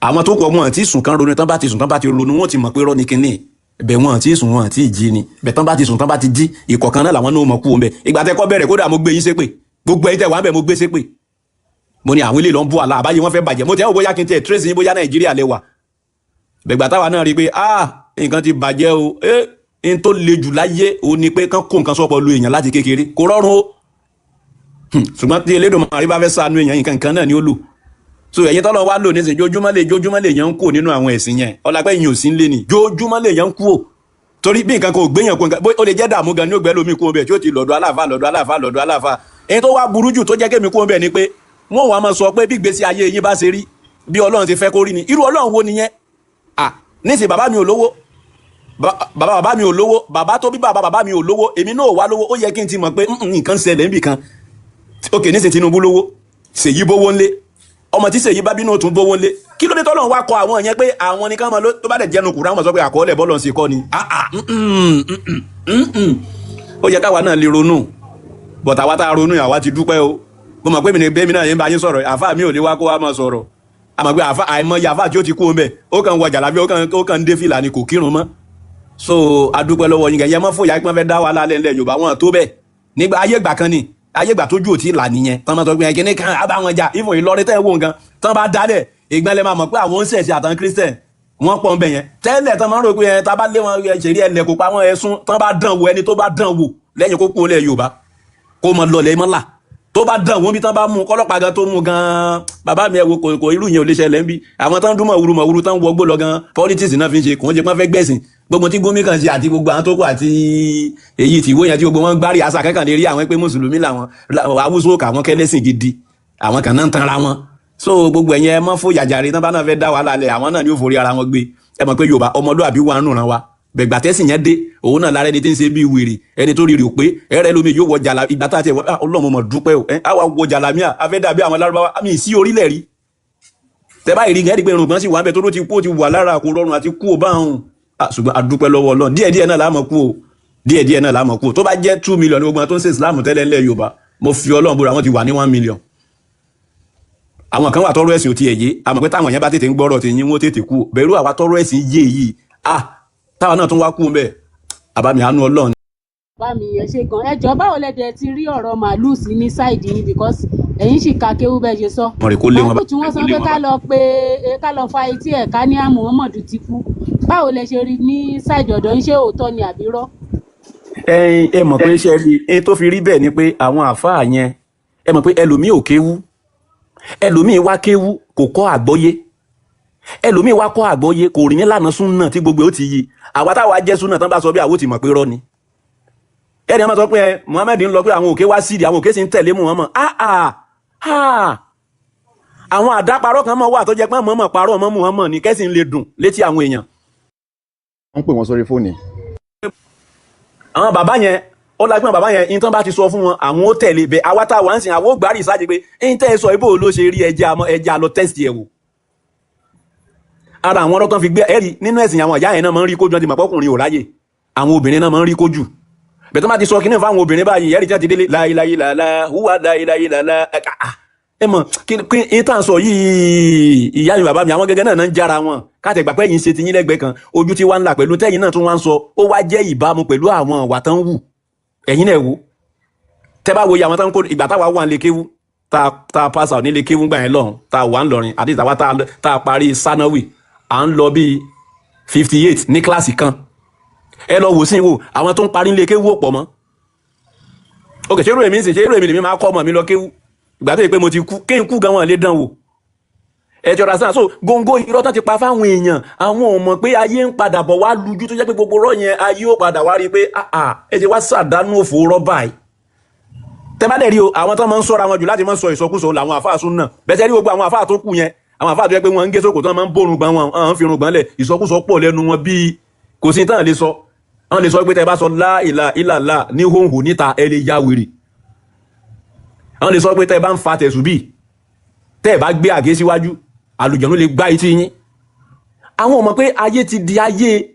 àwọn tó kọ wọn àti sùn kan ronú. Tán bá ti sùn, tán bá ti ronú, wọn ti mọ̀ pé rọ́ ni kinní bẹ̀. Wọn àti sùn, wọn àti jí ni bẹ̀. Tán bá ti sùn, tán bá ti jí, ìkọ̀kan náà làwọn náà mọ̀ kú òun bẹ̀. Ìgbà tẹ́ kọ́ bẹ̀rẹ̀, kódà mo gbé yín ṣépè, gbogbo ẹ̀yin tẹ́ wà ń bẹ̀, mo gbé ṣépè. Mo ní àwọn ilé lọ ń bú àlà àbáyé, wọn fẹ́ bàjẹ́. Mo tẹ́ wò bóyá kí n tẹ̀ trace yín, bóyá Nàìjíríà lẹ wà. Bẹ̀gbà táwa náà rí i pé ah, nǹkan ti bàjẹ́ o. Eh, n tó le jù láyé o ni pé kán kó nǹkan sọ́pọ̀ lu èèyàn láti kékeré, kò rọrùn o. Ṣùgbọ́n tí Elédùmarè bá fẹ́ ṣàánú èèyàn, nǹkan kan náà ni ó lò. So ẹ̀yin tọ́lọ́ wá lò nísìnyí, jójúmọ́ lè yẹn ń kú nínú àwọn ẹ̀sìn yẹn. Ọlápẹ́ yìí ò sí ń lé ni, jójúmọ́ lè yẹn ń kú o, torí bí nǹkan kan ò gbéyàn kó nǹkan ó lè jẹ́ dààmú gan ní ògbẹ́ lómi kú ọbẹ̀ tí ó ti lọ́dọ̀ aláfa, lọ́dọ̀ aláfa, lọ́dọ̀ aláfa. Èyí tó wá burú jù tó jẹ́ kémi kú ọbẹ̀ ni pé wọ́n wàá máa sọ pé bí ìgbésí ayé yín bá ṣe rí, bí Ọlọ́run ti fẹ́ kó rí ni. Irú Ọlọ́run wo nìyẹn? À nísìnyí, bàbá mi ò lówó, bàbá bàbá mi ò lówó, bàbá tó bí bàbá bàbá mi ò lówó, èmi náà wá lówó. Ó yẹ kí n ti mọ̀ pé nǹkan ṣẹlẹ̀ níbì kan. Ok, nísìnyí Tinubu lówó, Ṣèyí bówó ńlé, ọmọ tí Ṣèyí bá bínú tún bówó ńlé. Kí ló dé tọ́lọ́run wá kọ àwọn yẹn pé àwọn nìkan máa ló? Tó bá dẹ̀ jẹnu kúrò, àwọn sọ pé àkọọ́lẹ̀ bọ́ọ̀lù ń ṣe kọ́ ni. Ah ah, Ó yẹ káwa náà lè ronú, but àwa tá a ronú, àwa ti dúpẹ́ o. Mo mọ̀ pé mi ní bẹ́ẹ̀ mi náà yẹn bá yín sọ̀rọ̀. Àfa mi ò lè wá kó wá máa sọ̀rọ̀. Àmọ́ pé àfa àìmọye àfa tí ó ti kú omi ẹ̀, ó kàn wọ jàlábí, ó kàn ń dé fìlà ni, kò kírun mọ́. So adúpẹ́ lọ́wọ́ yín. Kẹ́ mọ́ fòyà pé wọ́n fẹ́ dá wàhálà lẹ́lẹ̀ Yorùbá, wọn tó bẹ́ẹ̀. Nígbà ayé ìgbà kan ni, ayé ìgbà tójú ò tí ì là nìyẹn, tán máa sọ pé kíní kan á bá wọn jà ìfún Ìlọrin tẹ́ ẹ wò nǹkan tán bá dálẹ̀ ìgbọ́n lẹ́ máa mọ̀ pé àwọn ń ṣẹ̀ṣẹ̀ àtàwọn Christian wọ́n pọ̀ ń bẹ̀ yẹn tẹ́lẹ̀. Tán máa ń rò pé ẹ tá bá lé wọn ṣèrí ẹ lẹ̀ kó pa wọn ẹ̀sùn. Tán bá dán wò, ẹni tó bá dán wò lẹ́yìn kó kú lẹ̀ Yorùbá, kó mọ lọlẹ̀ mọ́là, tó bá dán wọ́n bí tán bá mú kọ́lọ́pàá gan tó mú gan, bàbá mi, ẹ wo kò irú yẹn ò lè ṣẹlẹ̀ ń bí. Àwọn tán dún mọ̀wúrú mọ̀wúrú, tán wọgbó lọ gan, politics náà fi ń ṣe. Kò ń ṣe pọ́n fẹ́ gbẹ̀sìn. Gbogbo tí gómìnà kan ṣe àti gbogbo àwọn tó kù àti èyí tí ìwé yẹn tí gbogbo wọn gbárí àṣà kankan lè rí àwọn pé mùsùlùmí làwọn awúsọ kà, àwọn kẹlẹ́sìn gidi, àwọn kan náà ń tanra wọn. So gbogbo ẹ̀yẹn, ẹ mọ́ fún yàjàre. Tán bá náà fẹ́ dá wàhálà lẹ̀, àwọn náà ni ó forí ara wọn gbé. Ẹ mọ̀ pé Yorùbá ọmọlúwàbí wà nù ràn wa. Bẹ̀gbà tẹ́sìn yẹn dé, òun náà lára ẹni tí ń ṣe bí wèrè, ẹni tó rí rí o pé ẹrẹ lómi yóò wọ jàlá. Ìgbà tá a ti ẹ̀ wọ, Ọlọ́run mọ̀ dúpẹ́ o. Ẹ á wà wọ jàlámíà, a fẹ́ dàbí àwọn Lárúbáwá àmì sí orílẹ̀ rí. Tẹ báyìí rí gẹ́gẹ́ pé irùngbọ̀n sì wà ń bẹ tó ló ti kú, ó ti wà lára, kò rọrùn àti kú ò bá òun. Ṣùgbọ́n a dúpẹ́ lọ́wọ́ Ọlọ́run, díẹ̀ díẹ̀ náà la mọ̀ kú o, díẹ̀ díẹ̀ náà la mọ̀ kú o. Tó bá jẹ́ 2 million ní gbogbo àwọn tó ń ṣe Islam tẹ́lẹ̀ ńlẹ̀ Yorùbá, mo fi Ọlọ́run búra, wọ́n ti wà ní 1 million. Àwọn kan wà tọrọ ẹ̀sìn ò tiẹ̀ yé. Àmọ́ pé táwọn yẹn bá tètè ń gbọ́rọ̀ tí yín, wọ́n tètè kú. Bẹ̀rù àwa tọrọ ẹ̀sìn yé yìí, ah, táwa náà tún wá kú mbẹ́, àbámi àánú Ọlọ́run. Bá mi yẹn ṣe gan. Ẹ jọ, báwo lẹ dẹ̀ ti rí ọ̀rọ̀ màálùú sí ní side yín? Because ẹ̀yin sì ka kéwú bẹ́ẹ̀ ṣe sọ. Wọ́n rí kó lé wọn. Màálù tí wọ́n sọ pé ká lọ pé ká lọ fa etí ẹ̀, ká ní Muhammadu ti kú, báwo lẹ ṣe rí ní side ọ̀dọ̀ yín? Ṣé òótọ́ ni àbí rọ́? Ẹ̀yin ẹ mọ̀ pé ṣe rí ẹni tó fi rí bẹ́ẹ̀ ni pé àwọn àáfàá yẹn, ẹ mọ̀ pé ẹlòmíì ò kéwú, ẹlòmíì wá kéwú kò kọ́ àgbọ́yé, ẹlòmíì wá kọ́ àgbọ́yé kò rìn nílànà súnà tí gbogbo ó ti yí. Àwa táwa jẹ́ súnà, tán bá sọ bí àwọn ò ti mọ̀ pé rọ́ ni. Ẹni máa sọ pé ẹ Muhammed ń lọ pé àwọn òkè wá sídìí, àwọn òkè sì ń tẹ̀lé Muhammad. Ah ah ah, àwọn àdáparọ́ kan mọ̀ wà tó jẹ́ pé mọ̀mọ́ parọ́ mọ́ Muhammad ní kẹ́sìn lè dùn létí àwọn èèyàn. Wọ́n pè wọ́n sórí fóònù. Àwọn bàbá yẹn, ó lágbọ́n bàbá yẹn, ìtàn bá ti sọ fún wọn, àwọn ó tẹ̀lé bẹ́ẹ̀. Àwa tá a wà ń sìn, àwọn ó gbárí ìsájì pé ń tẹ́ ẹ sọ ibò ló ṣe rí, ẹja àmọ́ ẹja lọ test ẹ̀ wò. Ara àwọn ọ̀rọ̀ tán fi gbé ẹ̀rí nínú ẹ̀sìn, àwọn ìyá yẹn náà máa ń rí kójú. Wọn ti mọ̀ pọ́kùnrin ò ráyè, àwọn obìnrin náà máa ń rí kójú bẹ̀tọ́. Máa ti sọ kínní fáwọn obìnrin báyìí, ẹ̀rí tí wọ́n ti délé láyéláyé làlá húwà láyéláyé làlá. Ẹ mọ̀ kí n tàn sọ yìí, ìyá mi, bàbá mi, àwọn gẹ́gẹ́ náà ń jára wọn káàtẹ̀ gbà pé yín ṣe ti yín lẹ́gbẹ̀ẹ́ kan, ojú tí wàá ń là pẹ̀lú tẹ́yìn náà tún wá ń sọ, ó wá jẹ́ ìbámu pẹ̀lú àwọn ìwà tán wù. Ẹ̀yin náà wò, tẹ́ bá wo iye àwọn tán kó ìgbà táwa wà nílé kéwú, tá a pass out nílé kéwú gbà yẹn lọ́hùn, tá a wà ń lọrin àti ìtàwá tá a parí sanawi, à ń lọ bíi 58 ní kíláàsì kan. Ẹ lọ wò sí wò, àwọn tó ń parí nílé kéwú ò pọ̀ mọ́. Ok, ṣé irú èmi ń sìn, ṣé irú èmi lèmi máa kọ́ ọmọ mi lọ kéwú ìgbà tó yẹ pé mo ti kú? Kí n kú gan, wọn lè dán wò. Ẹ ti ọ̀rọ̀ so góńgó irọ́ tán ti pa fáwọn èèyàn, àwọn ò mọ̀ pé ayé ń padà bọ̀ wá lujú, tó jẹ́ pé gbogbo rọ́ yẹn, ayé ó padà wá rí i pé ah ah, ẹ ti wá sàdánù òfò rọ́ báyìí. Tẹ bá dẹ̀ rí o, àwọn tó máa ń sọ́ra wọn jù láti máa ń sọ ìsọkúsọ làwọn àfáà sún náà. Bẹ́ẹ̀ rí gbogbo àwọn àfáà tó kù yẹn, àwọn àfáà tó yẹ pé wọ́n ń gé sóko, tó máa ń bórun gbọ́n wọn, àwọn ń fi irun gbọ́n lẹ̀, ìsọkúsọ pọ̀ lẹ́nu wọn bíi kò sí tán lè sọ. Wọ́n lè sọ pé tẹ bá sọ láìlà ìlàlà ní hóhùn níta, ẹ lè ya wèrè. Wọ́n lè sọ pé tẹ bá ń fa tẹ̀sùbí, tẹ́ ẹ bá gbé àgé síwájú, àlùjọ̀nú lè gbá etí yín. Àwọn ò mọ̀ pé ayé ti di ayé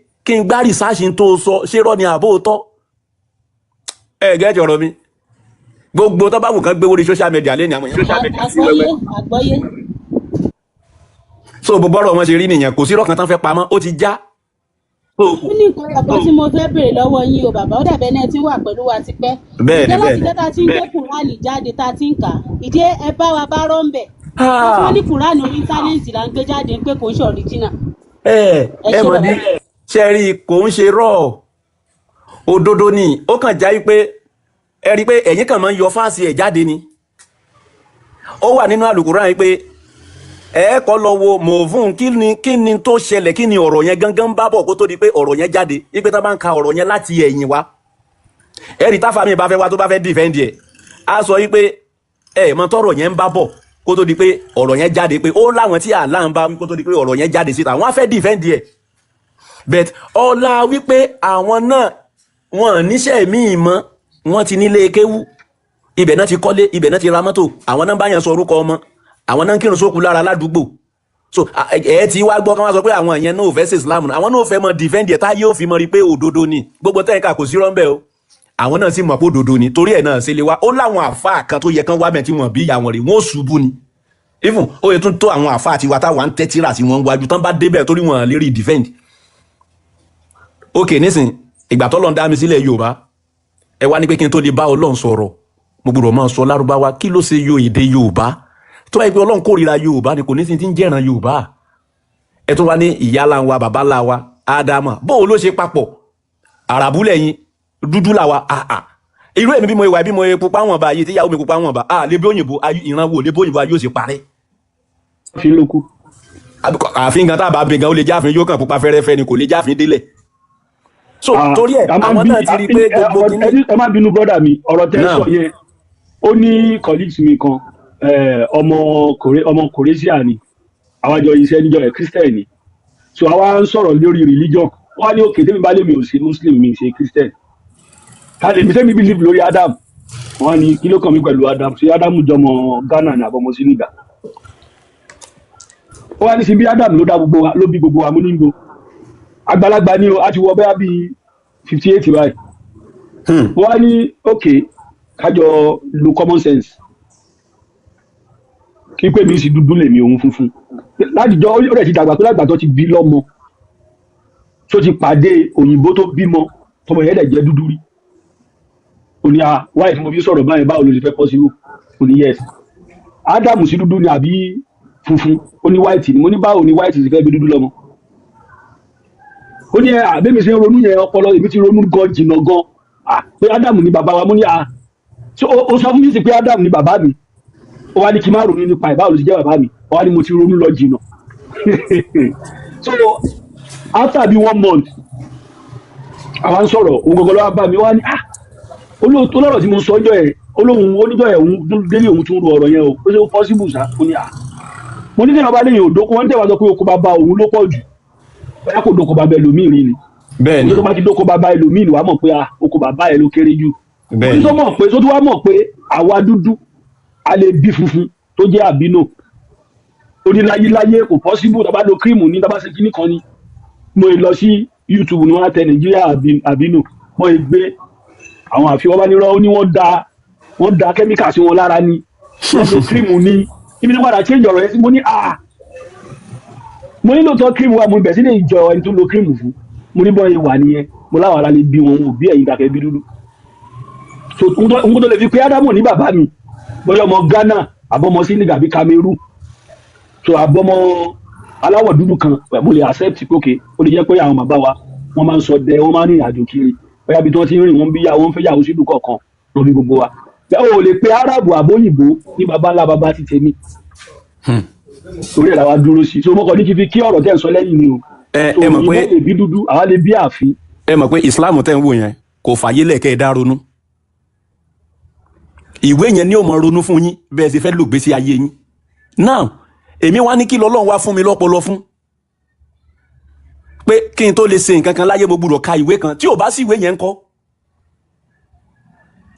kí n gbá research tó sọ, ṣé rọ́ ni àbó tọ́. Ẹ gẹ́jọ ọ̀rọ̀ mi, gbogbo tó bá wù kán gbé wórí social media lẹ́nu àwọn èèyàn social media sí Àgbọ́yé wẹ́wẹ́. Àgbọ́yé. So gbogbo ọ̀rọ̀ wọn ṣe rí nìyẹn, kò sí rọ́ọ̀kan tán fẹ́ pamọ́, ó ti já. Ó ní nǹkan ẹ̀kọ́ tí mo fẹ́ béèrè lọ́wọ́ yín o bàbá, ó dàbẹ́ náà tí ń wà pẹ̀lú wa tipẹ́. Bẹ́ẹ̀ ni. Ìjẹ́ láti Bẹ́ẹ̀ ni. jẹ́ tá a ti ń gbé kùránì jáde tá a ti ń kà á, ìdí ẹ bá wa bá rọ́ ń bẹ̀. Wọ́n tí wọ́n ní kùránì orí íńtánẹ́ẹ̀tì là ń gbé jáde pé kò ń ṣe ọ̀ríjìnà. Ẹ Ẹ ẹ ṣé mọ̀ bàbá. ní ṣe rí i, kò ń ṣe rọ́ọ̀, òdodo ni. Ó kàn já wípé ẹ rí i pé ẹ̀yin kàn máa ń yọ fáàsì ẹ̀ jáde ni. Ó wà nínú àlùkùránì pé ẹ kọ́ lọ wo mọ̀ọ́fún, kí ni tó ṣẹlẹ̀, kí ni ọ̀rọ̀ yẹn gangan bá bọ̀ kó tó di pé ọ̀rọ̀ yẹn jáde, wípé tá bá ń ka ọ̀rọ̀ yẹn láti ẹ̀yìn wá, ẹ rí táfà mi bá fẹ́ wá, tó bá fẹ́ defend ẹ̀, á sọ wípé ẹ mọ tọ́rọ̀ yẹn ń bá bọ̀ kó tó di pé ọ̀rọ̀ yẹn jáde, pé ó láwọn tí àlá ń bá wí kó tó di pé ọ̀rọ̀ yẹn jáde síta, wọ́n á fẹ́ defend ẹ̀. But ọlá wípé àwọn náà wọn níṣẹ́ míì mọ́, wọ́n ti nílé kéwú, ibẹ̀ náà ti kọ́lé, ibẹ̀ náà ti ra mọ́tò, àwọn náà bá yẹn sọ orúkọ ọmọ, àwọn náà ń kírun sókun lára ládùúgbò. So ẹ ti wá gbọ́ kí wọ́n sọ pé àwọn yẹn náà ò fẹ́ ṣe Islam, àwọn náà ò fẹ́ mọ defend ẹ̀, tá yóò fi mọ rí pé òdodo ni gbogbo tẹ́ǹkà, kò sí rọ́ńbẹ́ o. Àwọn náà sì mọ̀ pé òdodo ni, torí ẹ̀ náà ṣe lè wá. Ó láwọn àfáà kan tó yẹ kán wá bẹ̀ tí wọ́n bí ìyá wọn rè, wọ́n ó ṣubú ni. Even ó yẹ tún tó àwọn àfáà tiwa táwa ń tẹ́tíra tí wọ́n ń wájú tán bá débẹ̀, torí wọn lè rí defend. Ok, nísìn ìgbà tọ́lọ́ ń dá mi sílẹ̀ Yorùbá, ẹ wá ní pé kí n tó lè bá Ọlọ́run sọ̀rọ̀, mo gbọ́dọ̀ máa sọ Lárúbáwá. Kí ló ṣe yo èdè Yorùbá? Tó bá yẹ pé Ọlọ́run kórìíra Yorùbá ni, kò ní sí ti ń jẹ́ràn Yorùbá. Ẹ tún wá ní ìyá ńlá wa, bàbá ńlá wa Ádámà, bóun ló ṣe papọ̀? Àràbù lẹ́yìn, dúdú làwa. Àà, irú èmi bí mo wà, bí mo pupa wọn bá yìí, tíyàwó mi pupa wọn bá a lè bí òyìnbó, ìran wo lè bí òyìnbó ayé ó sì parẹ́. Fi lóko. Àfin gan tá a bá bí gan, ó lè jáfin, yóò kàn pupa fẹ́rẹ́fẹ́ ni, kò lè jáfin délẹ̀. So torí ẹ A máa ń àwọn bí náà ti rí i pé gbogbo kíní. Ẹ má bínú, brother mi, ọ̀rọ̀ tẹ́ Náà. sọ yẹn, ó ní colleagues mi kan, ọmọ Croatia ni. Àwa jọ iṣẹ́ níjọ ẹ̀, Christian ni. So àwa ń sọ̀rọ̀ lórí religion, wọ́n á ní òkè tẹ́mi bá lè mi ò ṣe Muslim, mi ṣe Christian, ká lè mi sẹ́mi believe lórí Adam. Wọ́n á ní kí ló kàn mí pẹ̀lú Adam? Ṣé Adam jọmọ Ghana ní àbọ̀mọ Senegal? Ó wá ní sí bí Adam ló dá gbogbo wa, ló bí gbogbo wa. Mú nígbò àgbàlagbà ni o, a ti wọ bẹ́ẹ̀ bíi 58 báyìí. Wọ́n á ní ok, kájọ lo common sense, kí pé mi sì dúdú lèmi, òun funfun. Látijọ́ ó rẹ̀ ti dàgbà pé lágbà tó ti bí lọ́mọ, tó ti pàdé òyìnbó tó bímọ, tọmọ yẹn dẹ̀ jẹ́ dúdú rí. Ó ní a wáyé tí mo fi sọ̀rọ̀ báyìí, báwo ló ti fẹ́ possible? Ó ní yes, Ádámù sí dúdú ni àbí funfun? Ó ní white ni. Mo ní báwo ni white sì fẹ́ bí dúdú lọ́mọ? Ó ní ẹ àbẹ́mi ṣe ń ronú yẹn, ọpọlọ èmi ti ronú gan jìnnà gan. Ah, pé Ádámù ni bàbá wa. Mo ní ah, so ó sọ fún mi sí pé Ádámù ni bàbá mi, ó wá ní kí n má ronú nípa ẹ̀, báwo ló ti jẹ́ bàbá mi? Ó wá ní mo ti ronú lọ jìnnà. So after bí one month, àwa ń sọ̀rọ̀, òun gangan ló wá bá mi, ó wá ní ah, olóòtú lọ́rọ̀ tí mo sọ ọjọ́ ẹ̀, olóhùn oníjọ́ ẹ̀, òun délé, òun tún ro ọ̀rọ̀ yẹn o, ó ṣe ó possible sá. Ó ní ah, mo ní sẹ́yìn ọba lẹ́yìn òdòkó, wọ́n tẹ̀wá sọ pé oko bàbá òun ló pọ̀ jù, bóyá kò dóko bàbá ẹlòmíì rí ni. Bẹ́ẹ̀ ni. Tó bá ti dóko bàbá ẹlòmíì ni, wàá mọ̀ pé ah, oko bàbá ẹ ló kéré jù. Bẹ́ẹ̀ ni. Tó mọ̀ pé tó tún wá mọ̀ pé àwa dúdú a lè bí funfun tó jẹ́ albino. Ó ní láyéláyé kò possible, tá a bá lo cream ní, tá a bá ṣe kíní kan ni. Mo lọ sí YouTube ni wọ́n á tẹ Nàìjíríà albino, wọ́n gbé àwọn àfihàn bá nírọ́. Ó ní wọ́n da chemical sí wọn lára ni, wọ́n lo cream ní ibi tí wọ́n padà change ọ̀rọ̀ yẹn sí. Mo ní ah, mo ní lóòótọ́ cream wa, mo bẹ̀ sí lè jọ ẹni tó lo cream fún. Mo ní bọ́ọ̀ wà nìyẹn, mo láwọn ará lè bí wọn, ò bí ẹ̀yin kàkẹ́ bí dúdú. So n tó lè fi pé Ádámù ní bàbá mi, bóyá ọmọ Ghana àbọ̀mọ Senegal àbí Cameroon, so àbọ̀mọ aláwọ̀ dúdú kan, mo lè accept pé okay, ó lè jẹ́ pé àwọn bàbá wa, wọ́n máa ń ṣọdẹ, wọ́n máa ń rìnrìn àjò kiri, bóyá bí tí wọ́n ti ń rìn, wọ́n bí yà wọ́n fẹ́ yàwó sílùú kọ̀ọ̀kan lọ bí gbogbo wa. Bẹ́ẹ̀ o lè pe Arábù àbóyìnbó ní baba ńlá baba ti tèmi, torí ẹ̀ làwa dúró sí. So mo kàn ní kí n fi kí ọ̀rọ̀ tẹ̀ ń sọ lẹ́yìn ni o. Ẹ So ẹ mọ̀ pé òyìnbó lè bí dúdú, àwa lè bí àfin. Ẹ mọ̀ pé Islam tẹ́ ń wò yẹn kò fàyè lẹ̀kẹ́ ẹ dá ronú. Ìwé yẹn ni ó mọ ronú fún yín bẹ́ẹ̀ sì fẹ́ lò gbèsè ayé yín. Now èmi wá ní kí lọ́lọ́run wá fún mi lọ́pọlọ fún pé kí n tó lè ṣe nǹkan kan láyé, mo gbúdọ̀ ka ìwé kan. Tí ò bá sí ìwé yẹn ń kọ́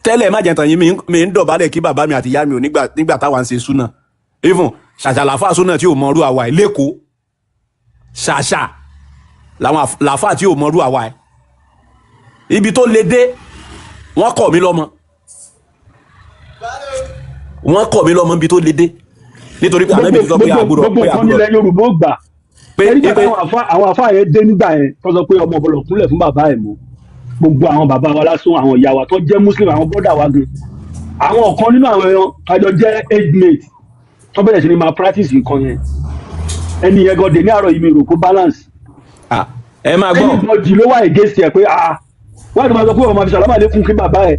tẹ́lẹ̀, má jẹ́ tàn yín, mi ń dọ̀bálẹ̀ kí bàbá mi àti ìyá mi ò nígbà táwa ń ṣe súnà. Even ṣàṣà làáfà súnà tí ò mọrú àwa ẹ̀ lẹ́kọ̀ọ́, ṣàṣà làwọn làáfà tí ò mọrú àwa ẹ̀. Ibi tó le dé Wọ́n kọ̀ mí lọ́mọ, wọ́n kọ̀ mí lọ́mọ níbi tó le dé, nítorí pé ànábì ti sọ pé Gbogbo àgbúrò gbogbo pé nǹkan àgbúrò nílẹ̀ Yorùbá ó gbà. Pé Nígbà pé táwọn àfa yẹn dé nígbà yẹn, tó sọ pé ọmọ ọbọlọ kúnlẹ̀ fún bàbá ẹ̀ mọ́, gbogbo àwọn bàbá wa lásán, àwọn ìyá wa tó jẹ́ Muslim, àwọn bọ́dà wa gan, àwọn kan nínú àwọn ẹran kájọ jẹ́ age mate tó bẹ̀rẹ̀ sí ni máa practice nǹkan yẹn. Ẹni yẹn gan dé ní àárọ̀ yìí, mi rò kó balance. Ah, ẹ máa gbọ́. Anybody ló wà against ẹ pé, ah, wọ́n ti máa sọ pé ọmọ àfi sàlámà lékún kí bàbá ẹ̀,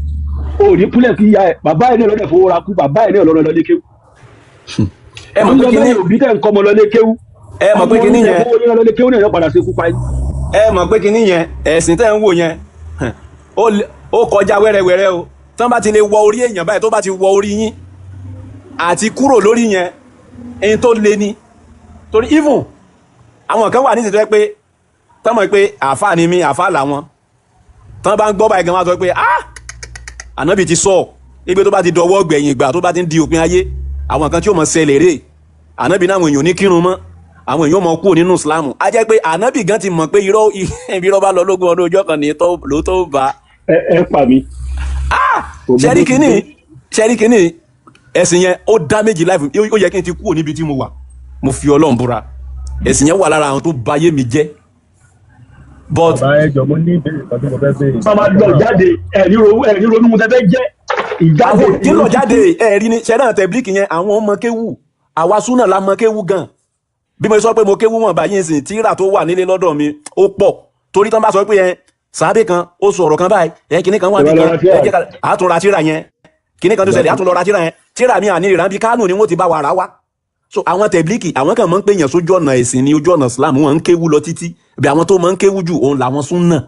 ò ní kúnlẹ̀ kí ìyá ẹ̀, bàbá ẹ̀ ní ọlọ́dẹ̀ fowó ra kú, bàbá ẹ̀ ní ọlọ́dẹ̀ lọ lé kéwú. Ẹ mọ̀ pé Àwọn kíní òbí tẹ̀ ń kọ́ ọmọ lọ lé kéwú. Ẹ mọ̀ pé kíní yẹn Ọmọ yẹn lọ lé kéwú náà yóò padà ṣekú pa yín. Ẹ mọ̀ pé kíní yẹn, ẹ̀sìn tẹ́ ń wò yẹn, ó kọjá wẹ́rẹ́wẹ́rẹ́ o. Tán bá ti lè wọ orí èèyàn báyìí, tó bá ti wọ orí yín àti kúrò lórí yẹn, ẹni tó le ni. Torí even àwọn kan wà nísìsiyìí tó yẹ pé tán mọ̀ pé àáfàá ni mí, àáfàá làwọn, tán bá ń gbọ́ báyìí gan, wá sọ pé, ah, ànábì ti sọ ibi tó bá ti dọwọ́ gbẹ̀yìn ìgbà, tó bá ti ń di òpin ayé, àwọn kan tí ó mọ̀ ṣẹlẹ̀ rè. Ànábì náà àwọn èèyàn ní kírun mọ́, àwọn èèyàn mọ̀ kúrò nínú Ìsìlámù. Á jẹ́ pé ànábì gan ti mọ̀ pé irọ́ ibi irọ́ bá lọ lógún ọdún, ọjọ́ kan ní ló tó bá. Ẹ pa mi. Ṣẹ́rí kínní, ṣẹ́rí kínní, ẹ̀sìn yẹn ó dá méjì láìfù. Ó yẹ kí n ti kúrò níbi tí mo wà. Mo fi Ọlọ́run búra, ẹ̀sìn yẹn wà lára àwọn tó bayé mi jẹ́, but Bàbá, ẹ jọ̀ọ́, mo ní ìbéèrè kan tí mo fẹ́ béèrè. Wọ́n máa lọ jáde, ẹ̀ní ronú mo fẹ́ jẹ́ ìjáde. Àwọn kí lọ jáde, ẹ̀rí ni ṣẹ́dá tẹ̀blíkì yẹn, àwọn ọmọ kéwù, àwa súnà la mọ kéwù gan. Bí mo sọ pé mo kéwù wọn báyìí sìn, tíra tó wà nílé lọ́dọ̀ mi ó pọ̀, torí tán bá sọ pé yẹn sàábé kan ó sọ ọ̀rọ̀ kan báyìí, ẹ kinní kan wà Ìwà níbi lọ kan ra tíra. Ẹ jẹ́ ká àtúnra tíra yẹn, kinní kan tó ṣẹlẹ̀, àtúnlọ ra tíra yẹn. Tíra mi àní ìràn bí Kánò ni wọ́n ti bá wa rà wá. So àwọn tẹ̀blíkì, àwọn kan máa ń pèèyàn sójú ọ̀nà ẹ̀sìn ní ojú ọ̀nà Islam, wọn ń kéwú lọ títí. Bí àwọn tó máa ń kéwú jù, òun làwọn súnà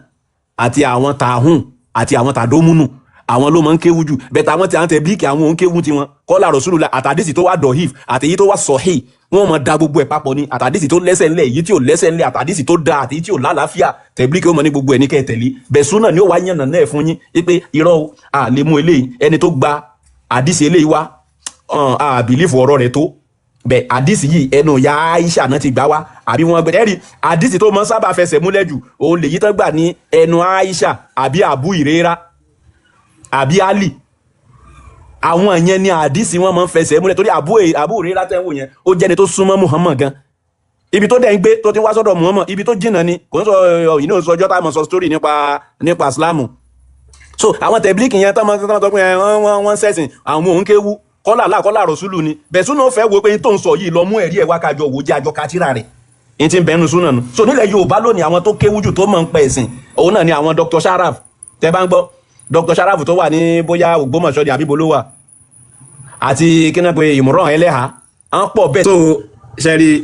àti àwọn tààhùn àti àwọn tàdómúnù, àwọn ló máa ń kéwú jù bẹ́ẹ̀. Àwọn tí àwọn tẹ̀blíkì, àwọn òun kéwú tiwọn kọ́lá rọ̀ṣúlùlá, àtàdísì tó wà dọ̀híf àtèyí tó wà sọ̀hí, wọ́n máa da gbogbo ẹ̀ papọ̀ ni. Àtàdísì tó lẹ́sẹ̀ ńlẹ̀, èyí tí ò lẹ́sẹ̀ ńlẹ̀, àtàdísì tó da, àtèyí tí ò lálàáfíà, tẹ̀blíkì ó mọ̀ ní gbogbo ẹ̀ ní kẹ́ ẹ tẹ̀lé. Bẹ́ẹ̀ súnà ni ó wá yànnà náà fún yín wípé irọ́ o, a lè mú eléyìí, ẹni tó gba àdísì eléyìí wá, a bìlífù ọ̀rọ̀ rẹ̀ tó bẹ́ẹ̀, àdìsí yìí ẹnu ya Aisha náà ti gbà wá, àbí wọn gbẹ ẹrí àdìsí tó máa ń sábà fẹsẹ̀ múlẹ̀ jù, òun lèyí tán gbà ní ẹnu Aisha àbí Abu Ìrera àbí Ali. Àwọn yẹn ni àdìsí wọn máa ń fẹsẹ̀ múlẹ̀, torí Abu Ìrera tẹ́ ń wò yẹn, ó jẹ́ni tó súnmọ́ Muhammad gan. Ibi tó dẹ̀ ń gbé tó ti wá sọ́dọ̀ Muhammad, ibi tó jìnnà ni. Kò ń sọ ìnú sọjọ́ tá a mọ̀ sọ story nípa Islamu. So àwọn tẹ̀blíkì yẹn tán máa tọ́ pé ẹ, wọ́n ń sẹ̀sìn, àwọn òun kéwú kọ́là lákọ́lá rọ̀ṣúlù ni. Bẹ́ẹ̀ súnà fẹ́ wo pé n tó ń sọ yìí, lọ mú ẹ̀rí ẹ̀ wá, kájọ wò jẹ́ àjọ kátírà rẹ̀ n ti bẹ́ẹ̀ nu súnà nu. So nílẹ̀ Yorùbá lónìí, àwọn tó kéwú jù tó mọ̀ ń pẹ̀ ẹ̀sìn, òun náà ni àwọn Dr. Sharaf. Tẹ́ bá ń gbọ́ Dr. Sharaf tó wà ní bóyá Ògbómọ̀ṣọ́ ni àbíbo ló wà, àti kí náà pé Ìmọ̀ràn ẹlẹ́hà, à ń pọ̀ bẹ́ẹ̀. So ṣẹ́rí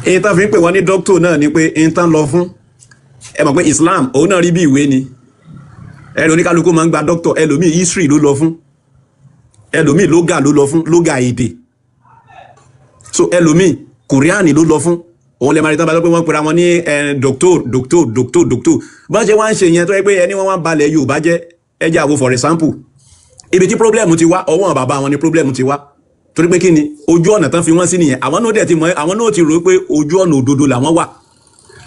èyí tán fi ń pè wọ́n ní doctor náà ni pé èyí tán lọ fún, ẹ mọ̀ pé Islam òun náà rí bí ìwé ni. Ẹni oníkálukú máa ń gba doctor, ẹlòmíì history ló lọ fún, ẹlòmíì lóga ló lọ fún, lóga èdè. So ẹlòmíì kùránì ló lọ fún. Òun lè máa rí tán bá sọ pé wọ́n pera wọn ní doctor, doctor, doctor, doctor. Bọ́n ṣe wá ń ṣe yẹn, tó yẹ pé ẹni wọ́n wá ń balẹ̀ Yorùbá jẹ́. Ẹ jẹ́ àwo, for example, ibi tí problem ti wá, ọwọ́n bàbá wọn ni problem ti wá, torí pé kí ni ojú ọ̀nà tán fi wọ́n sí nìyẹn. Àwọn náà dẹ̀ ti mọ̀, àwọn náà ti rò pé ojú ọ̀nà òdodo làwọn wà.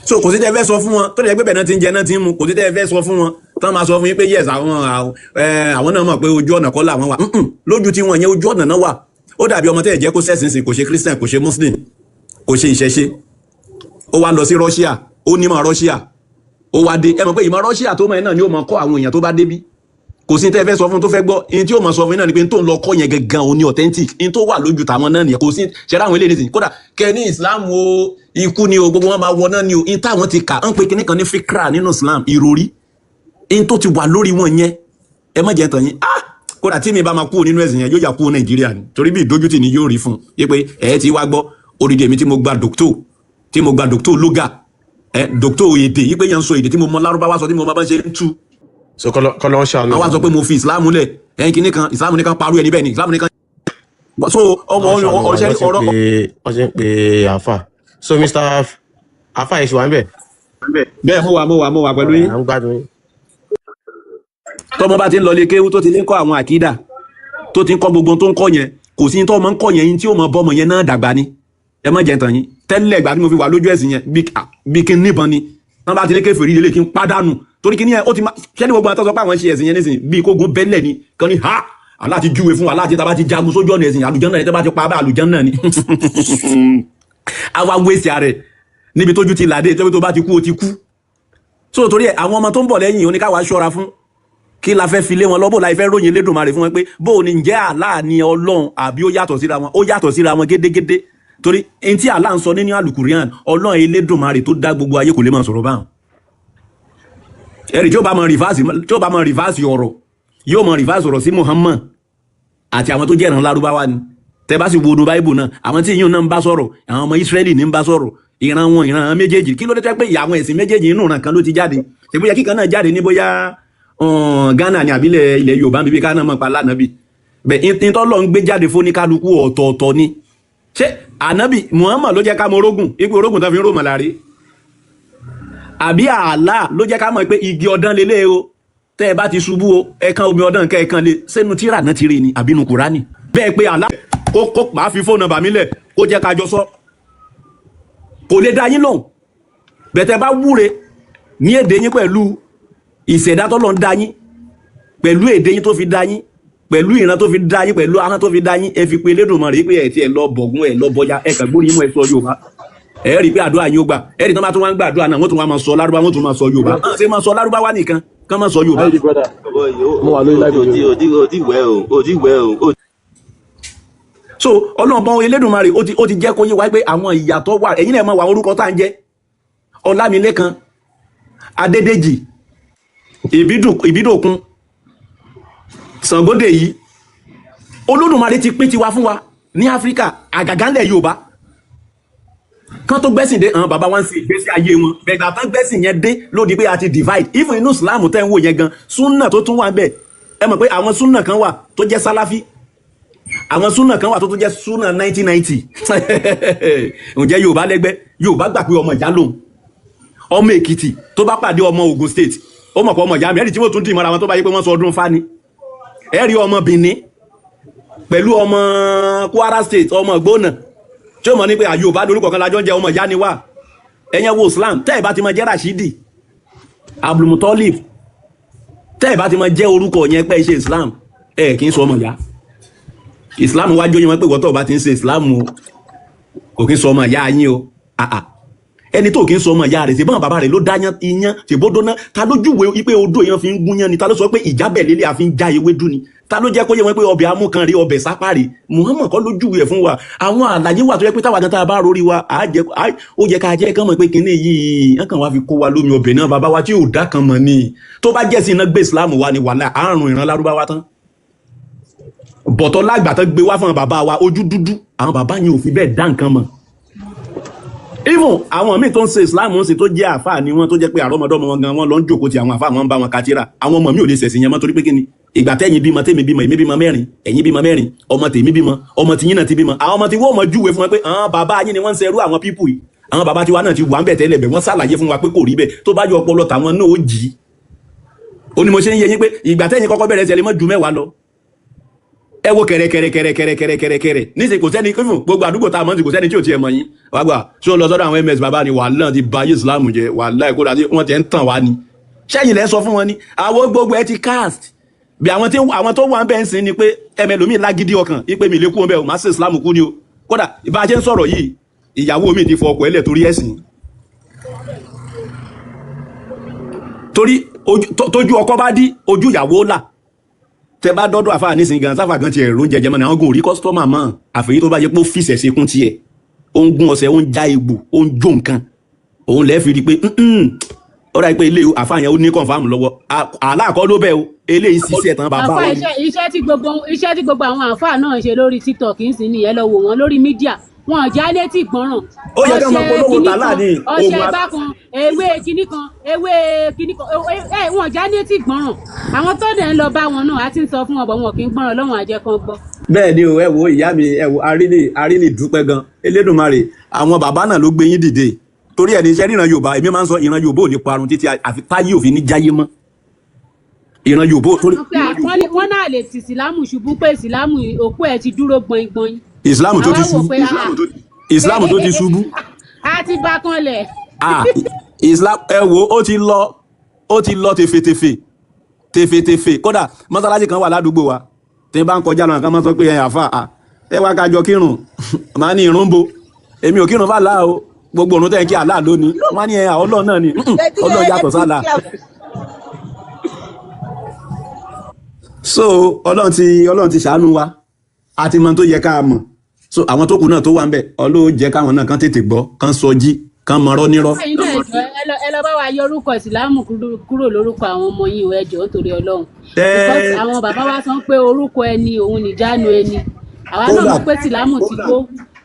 So kò sí tẹ́ fẹ́ sọ fún wọn tó lè jẹ́ pé bẹ́ẹ̀ náà ti ń jẹ náà ti ń mu. Kò sí tẹ́ fẹ́ sọ fún wọn tán máa sọ fún yín pé yes, àwọn náà mọ̀ pé ojú ọ̀nà kọ́ làwọn wà. Lójú tí wọn yẹn, ojú ọ̀nà náà wà. Ó dàbí ọmọ tẹ́ ẹ̀ jẹ́ kó sẹ́sìn sìn, kò ṣe Christian, kò ṣe Muslim, kò ṣe ìṣẹ̀ṣe, ó wá lọ sí Russia, ó nímọ̀ Russia, ó wá dé. Ẹ mọ̀ pé ìmọ̀ Russia tó mọ̀ ẹ́ náà ni ó mọ̀ kọ́ àwọn èèyàn tó bá débí. Kò sí tẹ́ fẹ́ sọ fún tó fẹ́ gbọ́. In tí ó mọ̀ sọ fún yín náà ni pé n tó ń lọ kọ́ yẹn gangan, òun ni authentic. In tó wà lójú tàwọn náà nìyẹn. Kò sí ṣẹlẹ̀ àwọn eléyìí nìsín, kódà kẹ ní Islam o, ikú ni o, gbogbo wọn máa wọ náà ni o. In táwọn ti kà ń pe kinní kan ní fikra nínú Islam, ìròrí. In tó ti wà lórí wọn yẹn, ẹ má jẹ́ tàn yín. Ah, kódà tí mi bá máa kúrò nínú ẹ̀sìn yẹn, yóò yà kúrò Nàìjíríà ni, torí bí ìdójútì ni yóò rí fún un yé pé ẹ̀ ti wá gbọ́ odidi èmi tí mo gba doctor, tí mo gba doctor lóga, ẹ doctor èdè yí pé yẹn ń sọ èdè tí mo mọ Lárúbáwá sọ, tí mo máa bá ń ṣe ń tú. So kọlọ ń ṣàánú. Àwọn sọ pé mo fi Ìsìlámù lẹ̀, ẹ̀yin kìíní kan, Ìsìlámù nìkan parú ẹni bẹ́ẹ̀ ni Ìsìlámù nìkan. So ọmọ Wọ́n ṣàánú wa. ọ̀ṣẹ́ Wọ́n ti ọ̀rọ̀ ń pe, wọ́n ti ń pe àáfà. So Mr. Àáfà yìí ṣì wà ń bẹ̀? Bẹ́ẹ̀, mo wà pẹ̀lú yín. À ń gbádùn yín. Tọmọ bá ti ń lọ ilé kéwú, tó ti ń kọ́ àwọn àkídà, tó ti ń kọ́ gbogbo tó ń kọ́ yẹn, kò sí tó ọmọ ń kọ́ yẹn, yín tí ó mọ bọ́mọ yẹn náà dàgbà ni. Ẹ má jẹ́ tàn yín, tẹ́lẹ̀ ìgbà tí mo fi wà lójú ẹ̀sìn yẹn, bí kí n níbọn ni. Tán bá ti ní kéferì lélẹ̀, kí n pàdánù. Torí kíní ẹ ó ti máa ṣẹ́ni gbogbo àtọ́sọ pé àwọn ṣe ẹ̀sìn yẹn nísìnyí bíi kógun bẹ́lẹ̀ ni kan ní ha Allah ti júwe fún wa láti tá a bá ti jagun sójú ọ̀nà ẹ̀sìn, àlùjánnà ni, tá a bá ti pa bá àlùjánnà ni. Àwa wéṣì ààrẹ níbi tójú ti làdé tó bá ti kú ó ti kú. So torí ẹ àwọn ọmọ tó ń bọ̀ lẹ́yìn oníkàwá ṣọ́ra fún kí la fẹ́ fi lé wọn lọ́bọ̀ láì fẹ́ ròyìn Elédùmarè fún wọn pé bó o ní ǹjẹ́ Allah ni Ọlọ́run àbí ó yàtọ̀ síra wọn, ó yàtọ̀ síra wọn gédégédé. Torí ẹni tí Allah ń sọ nínú Àlùkùránì, Ọlọ́run Elédùmarè tó dá gbogbo ayé kò lè máa sọ̀rọ̀ báwọn. Ẹ̀rì tí ó bá mọ rìfáàsì, tí ó bá mọ rìfáàsì ọ̀rọ̀, yóò mọ rìfáàsì ọ̀rọ̀ sí Muhammad àti àwọn tó jẹ́ ìran Lárúbáwá ni. Tẹ́ bá sì wo odò Báíbù náà, àwọn tí yíò náà ń bá sọ̀rọ̀, àwọn ọmọ Ísírẹ́lì ní ń bá sọ̀rọ̀, ìran wọn, ìran àwọn méjèèjì. Kí ló dé tẹ́ pé àwọn ẹ̀sìn méjèèjì inú ìran kan ló ti jáde? Ṣe bóyá kíkan náà jáde ní bóyá Ghana ni àbílẹ̀ ilẹ̀ Yorùbá bíbí ká náà mọ̀ pa lánàbì bẹ́ẹ̀ ní tọ́lọ́ ń gbé jáde fún ní kálukú ọ̀tọ̀ọ̀tọ̀ ni. Ṣé ànábì Muhammad ló jẹ́ ká mọ orógùn, ipò orógùn tó fi ń rò mọ̀lárí? Àbí Allah ló jẹ́ ká mọ̀ pé igi ọdán lélẹ̀ o, tẹ́ ẹ bá ti ṣubú o, ẹ̀kan omi ọdán kẹ́ ẹ̀kan lé sẹ́nu tíra náà ti rí ni àbínú Kùránì? Bẹ́ẹ̀ pé Allah kó máa fi fóònù nọ́mbà mi lẹ̀ kó jẹ́ ká jọ sọ, kò lè dá yín lóhùn. Bẹ̀tẹ̀ bá wúre ní èdè yín pẹ̀lú ìṣẹ̀dá tọ́lọ́ ń dá yín, pẹ̀lú èdè yín tó fi dá yín, pẹ̀lú ìran tó fi dá yín, pẹ̀lú ahọ́n tó fi dá yín, ẹ fi pe Elédùmarè pé ẹ ti ẹ lọ bọ̀gún, ẹ lọ bọya, ẹ kàn gbórí yín mú ẹ sọ Yorùbá, ẹ rí i pé àdúrà yín ó gbà. Ẹ rí i tán bá tún wá ń gbà àdúrà náà, wọ́n tún wá máa sọ Lárúbáwá, wọ́n tún máa sọ Yorùbá. Ṣé máa sọ Lárúbáwá nìkan kán máa sọ Yorùbá? Hi, brother. Mo wà lórí live video. So Ọlọ́run Elédùmarè ó ti jẹ́ kó yé wa pé àwọn ìyàtọ̀ wà. Ẹ̀yin náà mọ̀ wà orúkọ tá à ń jẹ́, Ọlámilékan, Adédèjì, Ìbídòkun, Ṣàngódèyí. Olódùmarè ti pín tiwa fún wa ní Áfíríkà, àgàgà ńlẹ̀ Yorùbá. Kán tó gbẹ́sìn dé, àwọn bàbá wa ń ṣe ìgbésí ayé wọn. Bẹ̀gbà tán gbẹ́sìn yẹn dé ló di pé a ti divide. Even inú Islam tẹ́ ń wò yẹn gan, súnà tó tún wà ń bẹ̀, ẹ mọ̀ pé àwọn súnà kan wà tó jẹ́ sálàfí, àwọn súnà kan wà tó tún jẹ́ súnà 1990. Ǹjẹ́ Yorùbá lẹ́gbẹ́? Yorùbá gbà pé ọmọ ìyá lòun. Ọmọ Èkìtì tó bá pàdé ọmọ Ògùn State, ó mọ̀ pé ọmọ ìyá mi. Ẹ̀rí tí wọ́n tún dì mọ́ra wọn tó bá yẹ pé wọ́n sọ ọdún fani. Ẹ̀rí ọmọ Benin pẹ̀lú ọmọ Kwara State, ọmọ Ìgbónà, tí ó mọ̀ ní pé Yorùbá lórúkọ kan lájọ́ ń jẹ́, ọmọ ìyá ni wá. Ẹ̀yẹn wo Islam, tẹ́ ẹ̀ bá ti mọ jẹ́ Rashidi Abdulmutalib, tẹ́ ẹ̀ bá ti mọ jẹ́ orúkọ yẹn pé ṣe Islam, ẹ̀ kì í sọ ọmọ ìyá. Islam wájú yín wọn pé wọ́tọ̀ bá ti ń ṣe Islam o, kò kí ń sọ ọmọ ìyá yín o. Ẹni tó kí ń sọ ọmọ ìyá rẹ̀, ṣe bọ́n bàbá rẹ̀ ló dá iyán, ṣe bó dóná? Ta ló júwe pé odó yẹn fi ń gúnyán ni? Ta ló sọ pé ìjábẹ̀ lélẹ̀ àfi ń já ewédú ni? Ta ló jẹ́ kó yé wọn pé ọbẹ̀ amúkan rí ọbẹ̀ sápárì? Muhammad kọ́ ló júwe ẹ̀ fún wa. Àwọn àlàyé wà tó yẹ pé táwa gan tá a bá rórí wa, ó yẹ ká jẹ́ kán mọ̀ pé kinní yìí wọ́n kàn wá fi kó wa lómi ọbẹ̀ náà. Bàbá wa tí ò dá kan mọ̀ ni, tó bá jẹ́ sí iná gbé Islam wa ni wàhálà àrùn ìran Lárúbáwá tán. Bọ̀tọ̀ lágbà tán gbé wá fún bàbá wa, ojú dúdú àwọn bàbá yẹn ò fi bẹ́ẹ̀ dá nǹkan mọ̀. Even àwọn míì tó ń ṣe Islam ń ṣe tó jẹ́ àáfàá ni wọ́n, tó jẹ́ pé àrọ́mọdọ́mọ wọn gan wọn lọ ń jókòó ti àwọn àáfàá, wọn ń bá wọn ka tírà. Àwọn ọmọ mi ò lè ṣẹ̀sìn yẹn mọ́, torí pé kí ni? Ìgbà tẹ́yìn bímọ, tèmi bímọ, èmi bímọ mẹ́rin, ẹ̀yin bímọ mẹ́rin, ọmọ tèmi bímọ, ọmọ tìyín náà ti bímọ, àwọn ọmọ tí wọ́n mọ̀ júwe fún wọn pé àwọn bàbá yín ni wọ́n ń ṣerú àwọn pípù yìí. Àwọn bàbá tiwa náà ti wà ń bẹ̀ tẹ́lẹ̀ bẹ̀, wọ́n ṣàlàyé fún wa pé kò rí bẹ́ẹ̀. Tó bá yọ ọpọlọ tàwọn náà ó jì í. Ó ní mo ṣe ń yẹ yín pé ìgbà tẹ́yìn kọ́kọ́ bẹ̀rẹ̀ ṣẹlẹ̀ mọ́ ju 10 lọ. Ẹ wo kẹrẹkẹrẹkẹrẹkẹrẹkẹrẹ níṣẹ́, kò sẹ́ni fún gbogbo àdúgbò tá a mọ̀ sí, kò sẹ́ni tí ò tiẹ̀ mọ̀ yín. Wàá gbà ṣé o lọ sọ́dọ̀ àwọn ms bàbá ni wàhálà ti ba Islam jẹ́, wàhálà ìkóra tí wọ́n ti ń tàn wá ni. Ṣẹ́yìn lẹ́ sọ fún wọn ni àwọn gbogbo ẹ ti cast bí àwọn tí àwọn tó wà ń bẹ́ẹ̀ ń sìn ni pé ẹmẹlòmíì lágídí ọkàn ipe mi lè kú ọbẹ̀ o, máa ṣe Islam kú ni o. Kódà bá a ṣe ń sọ̀rọ̀ yìí, ìyàwó mi ti fọ ọkọ̀ ẹlẹ̀ torí ẹ̀sìn, torí tójú ọkọ bá dí ojú ìyàwó là. Tẹ bá dọ́dọ̀ àfáà nísìnyí gan, sáfà gan ti ẹ̀rọ oúnjẹ jẹmọ́ ni àwọn gòrí kọ́sítọ́mà mọ́. Àfẹ́yí tó bá yẹ pé ó fìṣẹ̀ ṣe kún tiẹ̀, ó ń gún ọṣẹ, ó ń já egbò, ó ń jó nǹkan, òun lẹ́ẹ̀ fi rí i pé ó dà pé ilé àfáà yẹn ó ní kọ̀ǹfàmù lọ́wọ́. Aláàkọ́ ló bẹ̀ o, eléyìí ṣiṣẹ́ tán bàbá àfáà wa ni. Iṣẹ́ tí gbogbo àwọn àfáà náà ṣe lórí TikTok ń sìn nìyẹn. Lọ wò wọ́n lórí mídíà, wọn ò já létí ìgbọràn. Ó yẹ ká máa Ọṣẹ polówó kinní tààlà kan, ní ọṣẹ ohun bákan, ewé kinní kan, ewé kinní kan, ẹ wọn ò já létí ìgbọràn. Àwọn tó dẹ̀ ń lọ bá wọn náà á ti ń sọ fún wọn bọ̀, wọn kì í gbọ́ràn lọ́wọ́n àjẹkàn gbọ́. Bẹ́ẹ̀ ni o, ẹ wo ìyá mi, ẹ wo arílì dúpẹ́ gan Elédùmarè. Àwọn bàbá náà ló gbé yín dìde torí ẹni iṣẹ́ ríran Yorùbá. Èmi máa ń sọ ìran Yorùbá ò ní parun títí àfi táyé òfin ní jáyé mọ́ ìran Yorùbá torí. Wọ́n náà lè ti ìsìlámù ṣubú pé ìsìlámù òkú ẹ̀ ti dúró gbọ̀ngbọ̀n. Ìsìlámù tó ti ṣubú, ìsìlámù tó ti ṣubú. A ti bá kan lẹ̀. Islam ẹ wo ó ti lọ. Ó ti lọ tefetefe tefetefe. Kódà mọ́sálásí kan wà ládùúgbò wa, tí n bá ń kọjá lọ, nǹkan máa sọ pé ẹ àfa à ẹ wá kájọ kírun. Màá ní irun bo, èmi ò kírun fàlà o, gbogbo òrùn tẹ̀ ń kí àlá lónìí. Wọ́n á ní ẹ Ọlọ́run náà ni. Ọlọ́run yàtọ̀ sálà. So Ọlọ́run ti ṣàánú wa, a ti mọ tó yẹ ká mọ̀. So àwọn tó kù náà tó wà ń bẹ̀, Ọlọ́run jẹ́ káwọn náà kán tètè gbọ́, kán sọ jí, kán mọ̀rọ́ nírọ́. Ẹ̀yin náà, ẹ jọ̀ọ́, ẹ lọ bá wa yọ orúkọ ìsìlámù kúrò lórúkọ àwọn ọmọ yìí o, ẹ jọ̀ọ́, nítorí Ọlọ́run, because àwọn bàbá wa sọ pé orúkọ ẹni òun nìjánu ẹni. Àwa náà Kódà mọ̀ pé ìsìlámù ti kó.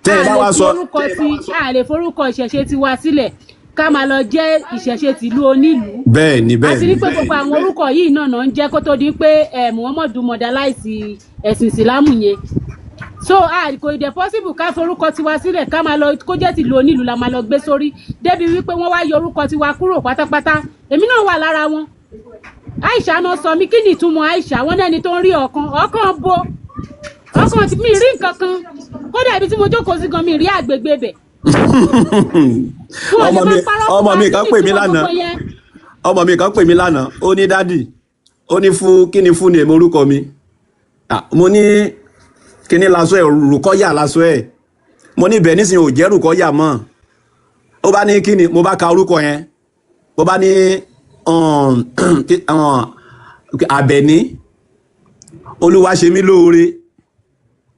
tẹ́ ẹ A bá lè wá fi sọ orúkọ tí a lè forúkọ ìṣẹ̀ṣe tiwa sílẹ̀ ká máa lọ jẹ́ ìṣẹ̀ṣe tìlú onílùú. Bẹ́ẹ̀ ni. A Bẹ́ẹ̀ ti ni. rí pé gbogbo àwọn orúkọ yìí náà ń jẹ́ kó tó di pé Muhammadu modernize ẹ̀sìn ìsìlámù yẹn. So a kò dẹ̀ possible ká forúkọ tiwa sílẹ̀ ká máa lọ kó jẹ́ tìlú onílùú la máa lọ gbé sórí, débi wípé wọ́n wá yọ orúkọ tiwa kúrò pátápátá. Èmi náà wà lára wọn. Aisha náà sọ mí, kí ni ìtumọ̀ Aisha? Wọn náà ẹni tó ń rí ọ̀kan ọ̀kan bo ọkàn tí mi rí nǹkan kan. Kódà ibi tí mo jókòó sí gan, mi rí àgbègbè bẹ̀. Wọn Ọmọ lè mi máa parọ́ fún ọmọ wa. mi Kí kan ni pè mí ìtumọ̀ lánàá. gbogbo yẹn? Ọmọ mi kan pè mí lánàá, ó ní, "Daddy," ó ní, "fún kí ni fún ni èmi orúkọ mi?" Ah, mo ní kí ni lásọ ẹ, Rùkọ́yà lásọ ẹ. Mo ní bẹ́ẹ̀ nísìnyí ò jẹ́ Rùkọ́yà mọ́. Ó bá ní kí ni. Mo bá ka orúkọ yẹn, mo bá ní Àbẹ̀ní Olúwa ṣe mí lóore.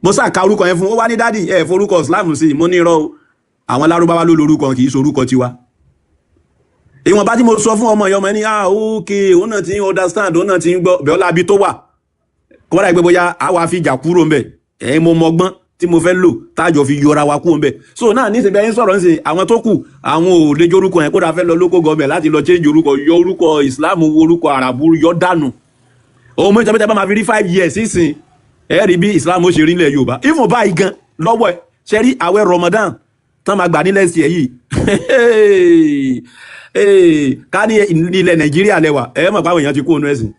Mo sá ka orúkọ yẹn fún ó. Wá ní, "Daddy, ẹ forúkọ Islam sí i." Mo ní irọ́ o, àwọn Lárúbáwá ló lórúkọ, kì í ṣorúkọ tiwa. Ìwọ̀nba tí mo sọ fún ọmọ ìyá, ọmọ ẹni, "Ah, ok." Òun náà ti ń understand, òun náà ti ń gbọ́ bẹ́ẹ̀. Ọlá abi tó wà kó bá dà gbé bóyá àwa fi ìjà kúrò ńbẹ̀. Ẹ̀yin mo mọgbọ́n tí mo fẹ́ lò tájọ fi yọra wa kúrò ńbẹ̀. So náà nísìnyí bẹ́ẹ̀ ń sọ̀rọ̀ nísìnyí, àwọn tó kù àwọn ò lè jorúkọ yẹn. Kódà fẹ́ lọ local government láti lọ change orúkọ, yọ orúkọ Islam, wo orúkọ Àràbù, yọ dànù. Òun mú ìjọba bá máa fi rí 5 years sísìn, ẹ rí bí Islam ó ṣe rí nílẹ̀ Yorùbá. Even báyìí gan lọ́wọ́ ẹ ṣe rí àwẹ̀ Ramadan tán máa gbà nílẹ̀ sí ẹ yìí, ká ní ilẹ̀ Nàìjíríà lẹ́wà, ẹ mọ̀ pé àwọn èèyàn ti kó onú ẹ̀sìn.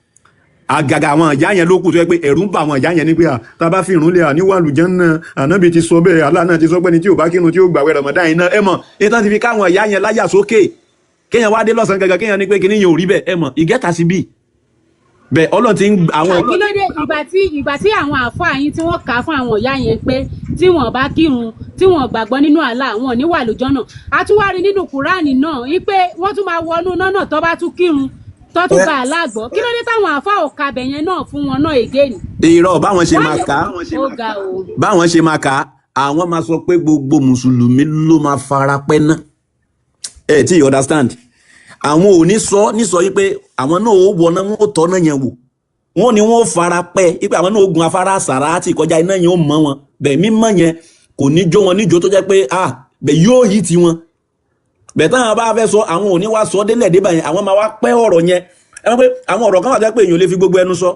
Àgàgà àwọn ìyá yẹn ló kù tó yẹ pé ẹ̀rù ń bà àwọn ìyá yẹn ní pé à tá a bá fi ìrún lé à níwà lùjẹ́ náà, ànábì ti sọ bẹ́ẹ̀, Allah náà ti sọ pé ní tí ò bá kírun, tí ó gbàwẹ̀ Ramadan yìí náà. Ẹ mọ̀ ìtàn ti fi káwọn ìyá yẹn láyà sókè, kéèyàn wá dé lọ́sàn-án gangan, kéèyàn ní pé kíní yẹn ò rí bẹ́ẹ̀. Ẹ mọ̀ ìgẹ́ta sí bíi bẹ́ẹ̀, Ọlọ́run ti ń àwọn. Kí ló dé ìgbà tí àwọn àáfàá yín tí wọ́n kà á fún àwọn ìyá yẹn pé tí wọ́n bá kírun, tí wọ́n gbàgbọ́ nínú Allah, wọn ò ní wà lójọ́ náà? A tún wá rí nínú Kúránì náà wípé wọ́n tún máa wọnú iná náà tó bá tún kírun, tó tún gba Allah gbọ́. Kí ló dé táwọn àáfàá ò ka bẹ̀ yẹn náà fún wọn náà again? Irọ́, báwọn ṣe máa kà á, Ó ga o. báwọn ṣe máa kà á, àwọn máa sọ pé gbogbo mùsùlùmí ló máa fara pẹ́ ná. Ẹ tí you understand, àwọn ò ní sọ ní sọ yìí pé àwọn náà ó wọná, wọn ó tọ́ náà yẹn wò, wọn ni wọn ó fara pẹ́ ipe àwọn náà ó gun afárá sàràtì kọjá, iná yẹn ó mọ́ wọn bẹ́ẹ̀, mímọ́ yẹn kò ní jó wọn níjó tó jẹ́ pé ah bẹ́ẹ̀ yóò yí tiwọn bẹ́ẹ̀. Táwọn bá fẹ́ sọ, àwọn ò ní wá sọ délẹ̀ débà yẹn, àwọn máa wá pẹ́ ọ̀rọ̀ yẹn. Ẹ mọ̀ pé àwọn ọ̀rọ̀ kan wà tó jẹ́ pé èèyàn ò lè fi gbogbo ẹnu sọ,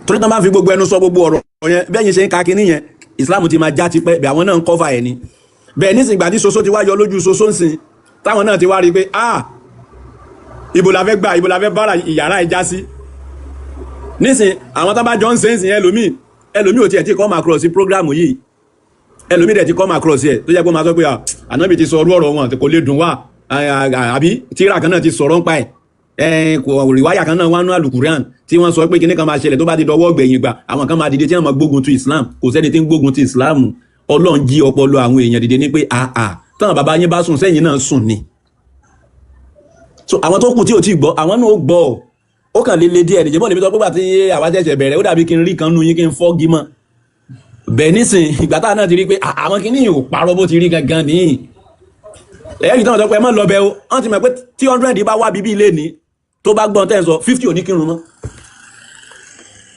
torí tán bá fi gbogbo ẹnu sọ gbogbo ọ̀rọ̀ yẹn, bẹ́ẹ̀ yẹn ṣe ń ka kinní yẹn, Islam ti máa já tipẹ́. Bẹ́ẹ̀ àwọn náà ń cover ẹ̀ ni bẹ́ẹ̀. Nísìnyí ìgbà tí soso ti wá yọ lójú soso ń sìn, táwọn náà ti wá rí i pé ah, ibo la fẹ́ gbà, ibo la fẹ́ bára ìyàrá ẹ̀ já sí nísìn. Àwọn tó bá jọ ń ṣe ń sìn, ẹlòmíì ò tiẹ̀ tí come across program yìí, ẹlòmíì dẹ̀ ti come across ẹ̀, tó jẹ́ pé ó máa sọ pé ah, ànábì ti sọ ọrú ọ̀rọ̀ wọn kò lè dùn wá, àbí tíra kan náà ti sọ̀rọ̀ ń pa ẹ̀, kò rìwáyà kan náà wà nú àlùkùrán tí wọ́n sọ pé kinní kan máa ṣẹlẹ̀ tó bá ti dọwọ́ gbẹ̀yìn gbà, àwọn kan máa dìde tí wọ́n máa gbógun ti Islam. Kò sẹ́ni tí ń gbógun ti Islam. Ọlọ́run jí ọpọlọ àwọn èèyàn dìde ní pé àà táwọn bàbá yín bá sùn sẹ́yìn náà sùn ni. So àwọn tó kù tí ò tí gbọ́, àwọn náà ó gbọ́ ọ, ó kàn lè le díẹ̀ nìjẹ́ bọ́ọ̀lù mi sọ pé gbà tí àwa ṣẹ̀ṣẹ̀ bẹ̀rẹ̀, ó dàbí kí n rí kan nu yín kí n fọ́gi mọ́ bẹ́ẹ̀. Nísìn ìgbà táwọn náà ti rí pé àwọn kìíní ò parọ́, bó ti rí gangan nìyí, ẹ̀rí táwọn sọ pé ẹ má lọ bẹ o. Wọ́n ti mọ̀ pé tí 100 bá wá bíbí ilé ní, tó bá gbọ́n tẹ́ ń sọ, 50 ò ní kírun mọ́.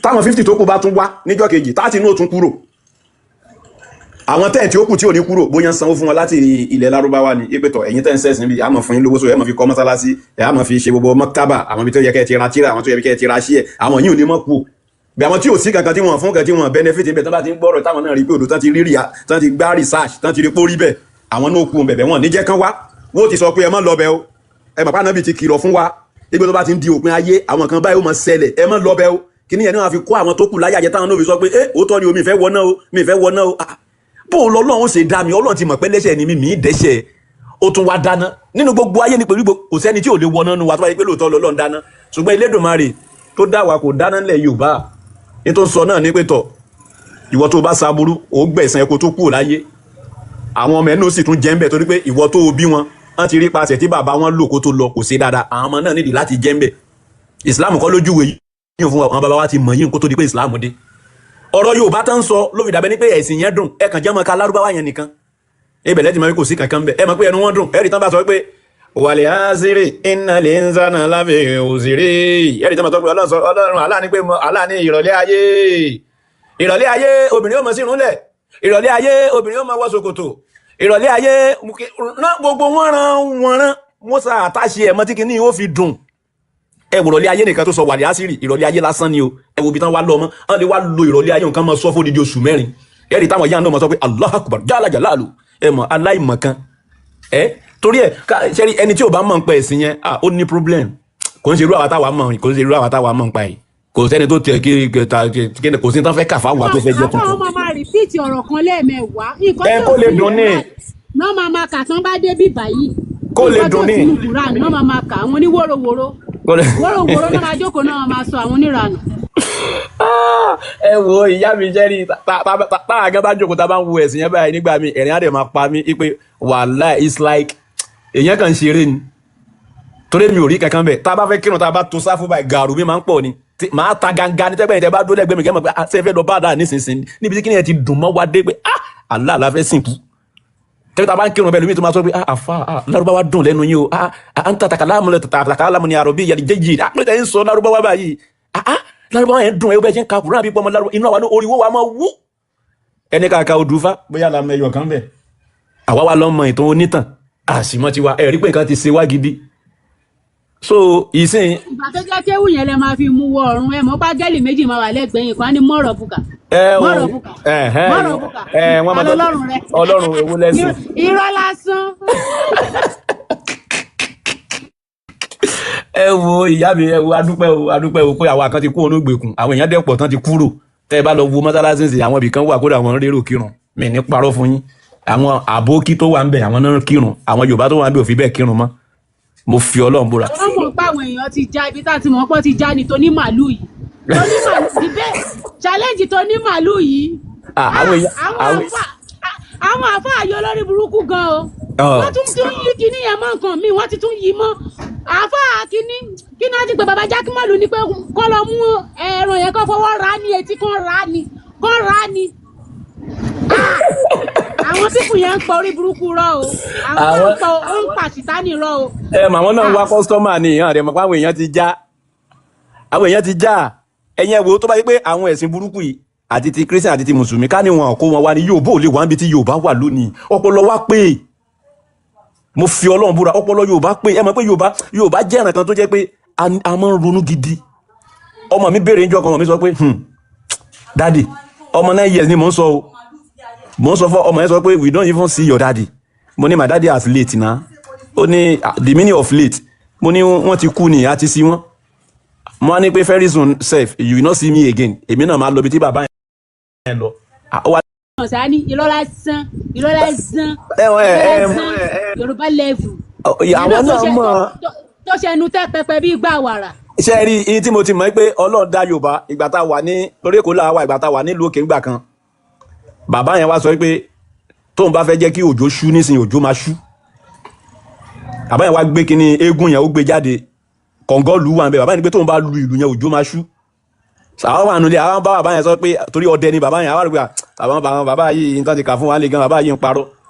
Táwọn 50 tó kù bá tún wá níjọ́ kejì, 30 náà tún kúrò. Àwọn 10 tí ó kù tí ò ní kúrò, bóyá ń sanwó fún wọn láti ilẹ̀ Lárúbáwá ni ìpètọ̀, ẹ̀yin tẹ́ ń sẹ́sìn bí àmọ̀ fún yín lówó, so ẹ̀ mọ̀ fi kọ́ mọ́sálásí, ẹ̀ àmọ̀ fi ṣe gbogbo mọ́tábà, àwọn ibi tó yẹ kẹ́ ẹ ti ra tíra, àwọn tó yẹ kẹ́ ẹ ti ra ṣí ẹ̀, àwọn yìí ò ní mọ̀ kú bí àwọn tí ò sí kankan tí wọ́n fún kan tí wọ́n benefit níbẹ̀. Tán bá ti ń gbọ́rọ̀, táwọn náà rí pé òdò tán ti rí rí, tán ti gbá research, tán ti rí pórí bẹ́ẹ̀, àwọn náà kú bẹ̀bẹ̀ wọn níjẹ́ kán wá. Wọ́n ti sọ pé ẹ má lọ bẹ̀ o, ẹ mọ̀ pé Ànábì ti kìlọ̀ fún wa ibi tó bá ti ń di òpin ayé, àwọn kan báyìí ó máa ṣẹlẹ̀, ẹ má lọ bẹ̀ o. Kíní yẹn ni wọ́n fi kó àwọn tó kù láyà jẹ, táwọn náà fi sọ pé ẹ òótọ́ ni o, mi fẹ́ wọ náà o, mi fẹ́ wọ náà o. Ah, bó o lọ́lọ́run ṣe dá mi, Ọlọ́run ti mọ̀ pé lẹ́ṣẹ̀ ni mi, mi dẹ́ṣẹ̀. Ó tún wá dáná nínú gbogbo ayé ní pẹ̀lú kò sẹ́ni tí ò lè wọná nu wa tó bá yẹ pé lóòótọ́ lọ́lọ́run dáná, ṣùgbọ́n Elédùmarè tó dá wa kò dáná ńlẹ̀ Yorùbá. Ní tó ń sọ náà ní pé tọ̀, ìwọ tó bá ṣaburú, ó gbẹ̀san ẹ̀kọ́ tó kúrò láyé. Àwọn ọmọ ẹ̀ náà sì tún jẹ́ ń bẹ̀, torí pé ìwọ tó o bí wọn, wọ́n ti rí pasẹ̀ tí bàbá wọn lò kó tó lọ, kò ṣe dáadáa. Àwọn ọmọ náà nídìí láti jẹ́ ń bẹ̀. Ìsìláàmù kọ́ lójúwe yìí fún wa. Àwọn bàbá wa ti mọ̀ yìí kó tó di pé ìsìláàmù dé. Ọ̀rọ̀ Yorùbá tán ń sọ ló fi dàbẹ́ ní pé ẹ̀sìn yẹn dùn. Ẹ kàn jẹ́ mọ́ ká lárúbáwá yẹn nìkan ibẹ̀ lẹ́tì mọ́ pé kò sí kankan bẹ̀. Ẹ mọ̀ pé ẹnu wọn dùn. Ẹ̀rí tán bá sọ pé wàlẹ̀ àṣírí iná lè ń sànà lábẹ́ òṣèré, ẹ̀rí tán bá sọ pé Ọlọ́run sọ, Ọlọ́run Allah ní pé Allah ní ìrọ̀lẹ́ ayé, ìrọ̀lẹ́ ayé, obìnrin ó mọ̀ sí ìrúnlẹ̀, ìrọ̀lẹ́ ayé, obìnrin ó mọ̀ wọ ṣòkòtò, ìrọ̀lẹ́ ayé ná gbogbo wọn ran wọn rán wọn sa àtàṣe ẹ̀ mọ́ tí kìíní ó fi dùn. Ẹ wò, ìrọ̀lẹ́ ayé nìkan tó sọ wàlẹ̀ àṣírí, ìrọ̀lẹ́ ayé lásán ni o. Ẹ wo ibi tán wá lọ mọ́, wọn lè wá lo ìrọ̀lẹ́ ayé nǹkan mọ́ sọ fún odidi oṣù 4. Ẹ̀rí táwọn yánnà mọ́ sọ pé Allahu Akbar jálá jàlálù. Ẹ mọ̀ aláìmọ̀kan ẹ torí ẹ ṣẹ́rí ẹni tí ò bá mọ̀ ń pa ẹ̀sìn yẹn, ah, ó ní problem. Kò ń ṣe irú àwa táwa mọ̀, kò ń ṣe irú àwa táwa mọ̀ ń pa ẹ̀. Kò sẹ́ni tó tiẹ̀ kí kò sí tán fẹ́ kà fáwọn tó fẹ́ jẹ́ Àwọn tuntun. ọmọ máa repeat ọ̀rọ̀ kan lẹ́ẹ̀mẹwàá, nǹkan Ẹ tí kó ò lè sínú dùn ní. Quran náà máa máa kà tán bá dé bí báyìí. Kó lè Nǹkan tí dùn ò ní. sínú Quran náà máa máa kà. Àwọn oníwòròwòro Kó lè. wòròwòrò náà máa jókòó náà máa sọ, àwọn oníranù. Ah, ẹ wo ìyá mi, jẹ́rìí táwa gan bá jókòó, tá a bá ń wo ẹ̀sìn yẹn báyìí nígbà mi, ẹ̀rín á dẹ̀ máa pa mí pé wàhálà, it's like èèyàn kàn ń ṣeré ni, torí mi ò rí kankan bẹ̀. Tá a bá fẹ́ kírun, tá a bá to sáfù báyìí, gàrú mi máa ń pọ̀ ni. Màá ta gangan ní tẹ́gbẹ̀yìn. Tẹ́ bá dúró lẹ́gbẹ̀ẹ́ mi, kẹ́ mọ̀ pé ah, ṣé ẹ fẹ́ lọ bá dáa nísinsìnyí níbi tí kíni yẹn ti dùn mọ́ wa dé pé ah, Allah la fẹ́ sìnkú. Tẹ́lẹ̀ tá a bá ń kírun bẹ́ẹ̀, lómi tó máa sọ pé ah, àfa, ah, lárúbáwá dùn lẹ́nu yín o. Ah ah, ń tàtàkà láàmú lẹ tàtàkà láàmú ni àròbí yàrá jẹ́jì. Ah, pé tẹ́ ń sọ lárúbáwá báyìí, ah ah, lárúbáwá yẹn dùn. Ẹ bẹ́ẹ̀ ṣe ń ka Kùránì àbí pọ́nmọ́ lárúbáwá, inú àwa ní oríwó wa máa wú. Ẹni kàkà odùfá bóyá la mọ ẹyọ kan bẹ̀, àwa wa lọ mọ ìtàn onítàn àṣìmọ́ tiwa. Ẹ rí pé nǹkan ti ṣe wá gidi. So ìsìn Ìgbà tó jẹ́ kéwù yẹn lẹ máa fi mú wọ ọ̀run. Ẹ mọ̀ bá gẹ́lì méjì máa wà lẹ́gbẹ̀ẹ́ yìí kan á ní mọ̀rọ̀ bùkà, ẹ o mọ̀rọ̀ bùkà, ẹhẹn mọ̀rọ̀ bùkà. Ẹ wọn máa Ta lọ́lọ́run rẹ? Ọlọ́run ewu lẹ́sìn. Irọ́ lásán. Ẹ wo ìyá mi, ẹ wo, adúpẹ́ o, adúpẹ́ o pé àwa kan ti kú ònú ìgbèkùn. Àwọn èèyàn dẹ̀pọ̀ tán ti kúrò. Tẹ́ ẹ bá lọ wo mọ́sálásí sí, àwọn ibìkan wà, kódà àwọn ń rérò kírun. Mi ní parọ́ fún yín, àwọn àbókí tó wà ń bẹ̀, àwọn náà ń kírun. Àwọn Yorùbá tó wà ń bẹ̀ ò fi bẹ́ẹ̀ kírun mọ́. Mo fi Ọlọ́run búra. Wọ́n mọ̀ pé àwọn èèyàn ti já. Ibi tá a ti mọ̀ pé ti já ni tó ní màálù yìí, tó ní màálù the best challenge, tó ní màálù yìí. Ah, àwọn èèyàn àwọn àwọn àfa, àwọn àfa àyọ lórí burúkú gan o. Wọ́n tún tún yí kinní yẹn mọ́ nǹkan míì, wọ́n ti tún yí mọ́ àfa kinní kinní. Wọ́n ti pè bàbá Jákèmọ́lù ní pé kọ́ lọ mú ẹran yẹn, kọ́ fọwọ́ ra ní etí, kọ́ ra ní, kọ́ ra ní. Àwọn people yẹn ń pa orí burúkú rọ o. Àwọn àwọn ń pa, ó ń pa sìtánì rọ o. Ẹ màmá náà ń wá customer ni. Ìhàn rẹ̀ mọ̀ pé àwọn èèyàn ti já, àwọn èèyàn ti já. Ẹ̀yin ẹ̀ wo, tó bá yẹ pé àwọn ẹ̀sìn burúkú yìí, àti ti Christian àti ti mùsùlùmí, ká ní wọn kó wọn wá ní, Yorùbá ò lè wá níbi tí Yorùbá wà lónìí. Ọpọlọ wa pé, mo fi Ọlọ́run búra, ọpọlọ Yorùbá pé. Ẹ mọ̀ pé Yorùbá jẹ́ ẹ̀ràn kan tó jẹ́ pé a máa ń ronú gidi. Ọmọ mi béèrè níjọ́ kan, ọmọ mi sọ pé, daddy," ọmọ 9 years ni mò ń sọ o. Mò ń sọ fún ọmọ yẹn sọ pé, "We don't even see your daddy." Mo ní, "My daddy has late na." Ó ní, "Ah, the meaning of late?" Mo ní, "Wọ́n ti kú ni, a ti sí wọn." Mo á ní pé, "Very soon sef, you will not see me again. Èmi náà máa lọ ibi tí bàbá yẹn lọ." Ah, ó wá Ọ̀sán ní irọ́ lásán, irọ́ lásán, ẹ ẹ irọ́ ẹ lásán. Yorùbá level àwọn tó náà ṣe mọ̀. tó ṣe ẹnu tẹ́ pẹpẹ bí gbà wàrà. Ṣe rí iye tí mo ti mọ̀ pé Ọlọ́run dá Yorùbá, ìgbà tá a wà ní torí Èkó là wà, ìgbà tá a wà nílùú òkè ńgbà kan, bàbá yẹn wá sọ pé tóun bá fẹ́ jẹ́ kí òjò ṣú nísìnyí, òjò máa ṣú. Bàbá yẹn wá gbé kinní eégún yẹn, ó gbé jáde, kọ̀ǹgọ́ lù wà ń bẹ. Bàbá yẹn ní pé tóun bá lu ìlú yẹn, òjò máa ṣú. Àwọn wà nulẹ̀, àwọn bá bàbá yẹn sọ pé torí ọdẹ ni bàbá yẹn. Àwọn àrùgbà àwọn bàbá, bàbá yìí nǹkan ti kà fún wa lè gan. Bàbá yìí ń parọ́.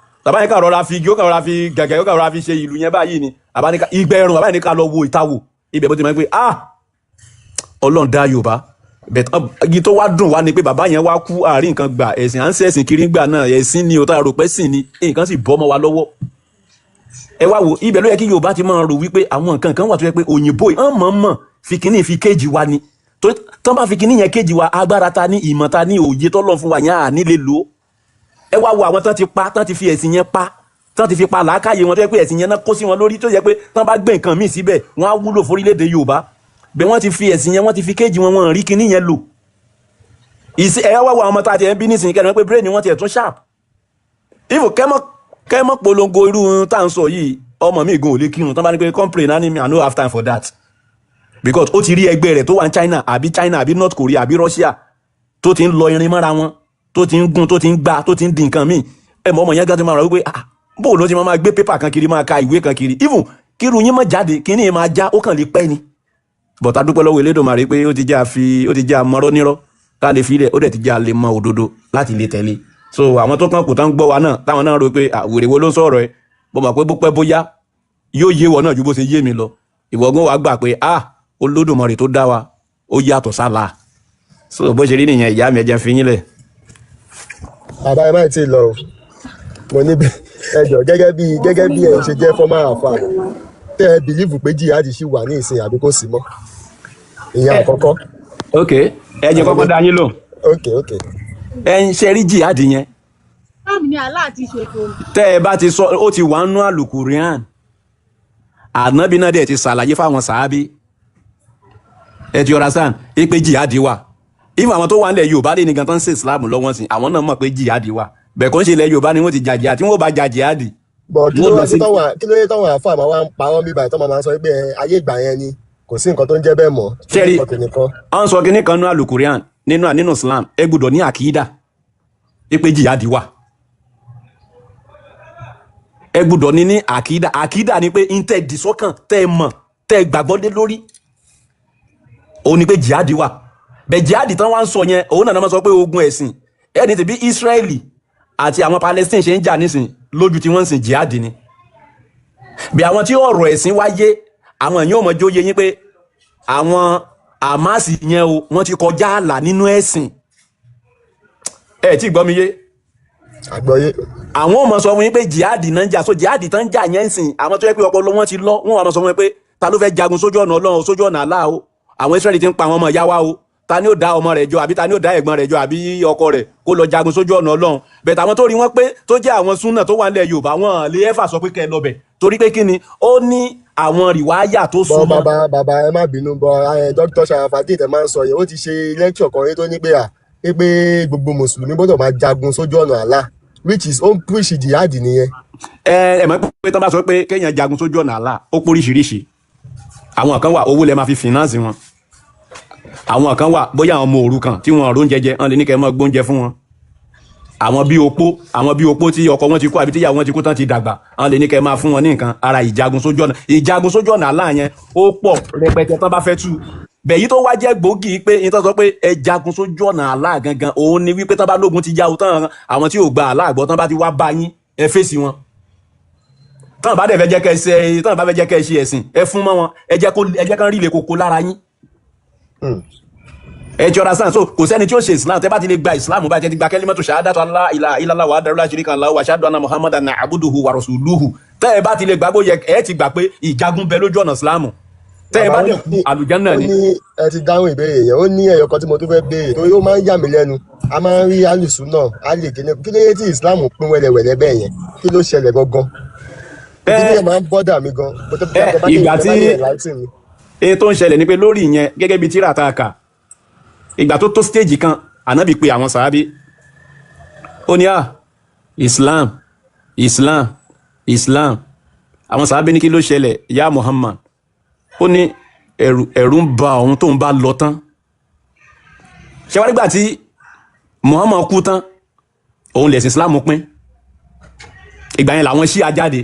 Bàbá yẹn kà rọra fi igi, ó kà rọra fi gẹ̀gẹ̀, ó kà rọra fi ṣe ìlú yẹn báyìí ni. Bàbá ní ká ìgbẹ́ ẹrùn, bàbá yẹn ní ká lọ wo ìtawò ibẹ̀. Bó ti mọ̀ pé ah, Ọlọ́run dá Yorùbá bẹ̀t. Igi tó wá dùn wá ni pé bàbá yẹn wá kú, àárín nǹkan gbà ẹ̀sìn, à ń ṣẹ̀sìn kiri ńgbà náà. Ẹ̀sìn ni o tá a rò pé sìn ni, nǹkan sì bọ́ mọ́ wa lọ́wọ́. Ẹ wá wo ibẹ̀, ló yẹ kí Yorùbá ti máa rò wípé àwọn nǹkan kan wà tó yẹ pé òyìnbó yìí hàn mọ̀ọ́mọ̀ fi kínní fi kéjì wa ni. Torí tán bá fi kínní yẹn kéjì wa, agbára ta ní, ìmọ̀ ta ní, òye tọ́lọ̀ fún wa yẹn, à ní lè lò ó. Ẹ wá wo àwọn tán ti pa, tán ti fi ẹ̀sìn yẹn pa, tán ti fi pa làákàyè wọn, tó yẹ pé ẹ̀sìn yẹn náà kó sí wọn lórí, tó yẹ pé tán bá gbé nǹkan míì síbẹ̀, wọ́n á wúlò fórílẹ̀-èdè Yorùbá. Bẹ́ẹ̀ wọ́n ti fi ẹ̀sìn yẹn, wọ́n ti fi kéjì wọn, wọn rí kinní yẹn lò. Ìsí ẹ wá wo àwọn ọmọ tá a ti ẹ̀ ń bí nísìnyí, kẹ́ni wọ́n pé brain wọn ti ẹ̀ tún sharp. Ifo kẹ́mọ́ Kẹ́ mọ́ polongo irú tá à ń sọ yìí, ọmọ mi gan ò lè kírun tán bá ní pé complain á ní mi, I no have time for that, because ó ti rí ẹgbẹ́ rẹ̀ tó wà ní China, àbí China, àbí North Korea, àbí Russia, tó ti ń lọ irin mọ́ra wọn, tó ti ń gún, tó ti ń gbá, tó ti ń di nǹkan míì. Ẹ mọ ọmọ yẹn gan ti máa rọ wípé, ah, bóun ló ti máa gbé pépà kan kiri, máa ka ìwé kan kiri. Even kírun yín mọ̀ jáde, kíní yẹn máa já, ó kàn lè pẹ́ ni. But a dúpẹ́ lọ́wọ́ Elédùmarè pé ó ti jẹ́ àfi ó ti jẹ́ àmọ́rọ́ nírọ́ ká lè filẹ̀, ó dẹ̀ ti jẹ́ àlè mọ òdodo láti lè tẹ̀lé. So àwọn tó kàn kù tán gbọ́ wa náà, táwọn náà rò pé, ah, wèrè wo ló ń sọ̀rọ̀ ẹ, mo mọ̀ pé bó pẹ́ bóyá yóò yé wọ náà ju bó ṣe yé mi lọ. Ìwọ gan wàá gbà pé, ah, Olódùmarè tó dá wa, ó yàtọ̀ sálà. So bó ṣe rí nìyẹn, ìyá mi, ẹ jẹ́ n fi yín lẹ̀. Bàbá, ẹ má tí ì lọ o. Mo ní ẹ jọ, gẹ́gẹ́ bí ẹ ṣe jẹ́ former àfà, tẹ́ ẹ believe pé jihad ṣì wà ní ìsìn àbí kò sí mọ́? Ìyẹn àkọ́kọ́. Ok, ẹ jẹ́ kọ́kọ́ dá yín lò. Ok. Ẹ ń ṣe rí jihad yẹn. Islam ni Allah ti ṣètò. Tẹ́ ẹ bá ti sọ, ó ti wà nínú àlùkùránì, ànábì náà dẹ̀ ti ṣàlàyé fáwọn sàábí, ẹ ti understand pé jihad wà. Even àwọn tó wà nílẹ̀ Yorùbá lè ní gan tán ń ṣe Islam lọ́wọ́ sí, àwọn náà mọ̀ pé jihad wà. Bẹ́ẹ̀ kò ń ṣe ilẹ̀ Yorùbá ni wọ́n ti jà jihad. Tí wọ́n bá jà jihad, Bọ̀ kí ló wọ́n lọ wá sí. kí ló dé táwọn àáfàá máa wá ń parọ́ bíbá tó máa sọ pé ẹ, ayé ìgbà yẹn ni, kò sí nǹkan tó ń jẹ́ bẹ́ẹ̀ mọ́, Ṣẹ́rí, nǹkan kìnìkan? à ń sọ kínní kan nínú àlùkùránì, nínú Islam, ẹ gbọ́dọ̀ ní àkídà pé jihad wà. Ẹ gbọ́dọ̀ ní àkídà. Àkídà ni pé ń tẹ́ dì sọ́kàn, tẹ́ ẹ mọ̀, tẹ́ ẹ gbàgbọ́ dé lórí, òun ni pé jihad wà. Bẹ́ẹ̀ jihad tán wá ń sọ yẹn, òun náà máa sọ pé ogun ẹ̀sìn ẹni tí bí Israeli àti àwọn Palestine ṣe ń jà nísìn lójú tí wọ́n ń sìn, jihad ni. Bí àwọn tí ọ̀rọ̀ ẹ̀sìn wáyé, àwọn èèyàn ò mọ̀ jó yé yín pé àwọn Hamas yẹn o, wọ́n ti kọjá ààlà nínú ẹ̀sìn. Ẹ tí gbọ́ mi yé? Àgbọ́yé. Àwọn ò mọ̀ sọ fún yín pé jihad náà ń jà. So jihad tán ń jà yẹn ń sìn, àwọn tó yẹ pé ọpọlọ wọn ti lọ, wọn wà máa sọ fún yín pé ta ló fẹ́ jagun sójú ọ̀nà Ọlọ́run, sójú ọ̀nà Allah o? Àwọn Israẹli ti ń pa àwọn ọmọ ìyá wa o. Ta ni ó dá ọmọ rẹ̀ jọ, àbí ta ni ó dá ẹ̀gbọ́n rẹ̀ jọ, àbí ọkọ rẹ̀ kó lọ jagun sójú ọ̀nà Ọlọ́run? Bẹ̀tẹ̀ àwọn tó rí wọn pé tó jẹ́ àwọn súnà tó wà nílẹ̀ Yorùbá, wọn lè ẹ́fà sọ pé kẹ́ ẹ lọ bẹ̀, torí pé kí ni, ó ní àwọn rìwáyà tó Bọ súnmọ́. Bàbá, ẹ má bínú, bọ Dr. Sharafadé tẹ máa ń sọ yẹn, ó ti ṣe lecture kan rí tó ní pé à pé gbogbo mùsùlùmí gbọ́dọ̀ máa jagun sójú ọ̀nà Allah, which is ó ń preach jihad nìyẹn. Ẹ mọ̀ pé tán bá sọ pé kéèyàn jagun sójú ọ̀nà Allah, ó póríṣiríṣi. Àwọn kan wà, owó lẹ máa fi finance wọn. Àwọn kan wà, bóyá àwọn ọmọ òrukàn tí wọn ò jẹjẹ, wọn lè ní kẹ́ ẹ máa gbóúnjẹ fún wọn. Àwọn bí opó tí ọkọ wọn ti kú àbí tíyàwó wọn ti kú tán ti dàgbà, àwọn lè ní kẹ́ ẹ máa fún wọn ní nǹkan. Ara ìjagun sójú ọ̀nà Allah yẹn, ó pọ̀ rẹpẹtẹ tán bá fẹ́ tú bẹ̀yí. Tó wá jẹ́ gbòógì pé ní tán sọ pé ẹ jagun sójú ọ̀nà Allah gangan, òun ni wípé tán bá lógun ti já o tán, àwọn tí ò gba Allah gbọ́, tán bá ti wá bá yín, ẹ fèsì wọn. Tán bá dẹ̀ fẹ́ jẹ́ kẹ́ ẹ ṣe, tán bá fẹ́ jẹ́ kẹ́ ẹ ṣe ẹ̀sìn, ẹ fún mọ́ wọn, ẹ jẹ́ kán rí ilé koko lára yín. Ẹ jọra sàn. So kò sẹ́ni tí ó ṣe Islam. Tẹ́ bá ti lè gba Islam bá tẹ́ ti gba kalimatu shahadatu alla ilaha illallah wa la sharika lahu wa ashhadu anna Muhammadan abuduhu wa rasuluhu, tẹ́ ẹ bá ti lè gbàgbọ́ yẹ, ẹ ti gbà pé ìjagun bẹ lójú ọ̀nà Islam. Tẹ́ ẹ bá dẹ̀ kú, àlùjánnà Ó ni. ní ẹ ti dáhùn ìbéèrè yẹn. Ó ní ẹyọ kan tí mo tún fẹ́ béèrè, torí ó máa ń yà mí lẹ́nu. A máa ń rí alùsùn náà á lè kíní. Kí ló dé tí Islam pín wẹ́lẹ́wẹ́lẹ́ bẹ́ẹ̀ yẹn? Kí ló ṣẹlẹ̀ gangan? Ìdílé yẹn máa ń bother mi gan. Bó tó bá lè Ìgbà bá tí lè enlighten mi. Èyí tó ń ṣẹlẹ̀ ni pé lórí ìyẹn, gẹ́gẹ́ bí tíra tá a kà, ìgbà tó tó stage kan, ànábì pé àwọn sàábí, ó ní à Islam, Islam, Islam. Àwọn sàábí ní, kí ló ṣẹlẹ̀, ya Muhammad? Ó ní ẹ̀rù ń ba òun tó ń bá lọ tán. Ṣé wá nígbà tí Muhammad kú tán, òun lẹ̀sìn Islam pín. Ìgbà yẹn làwọn Ṣíà jáde.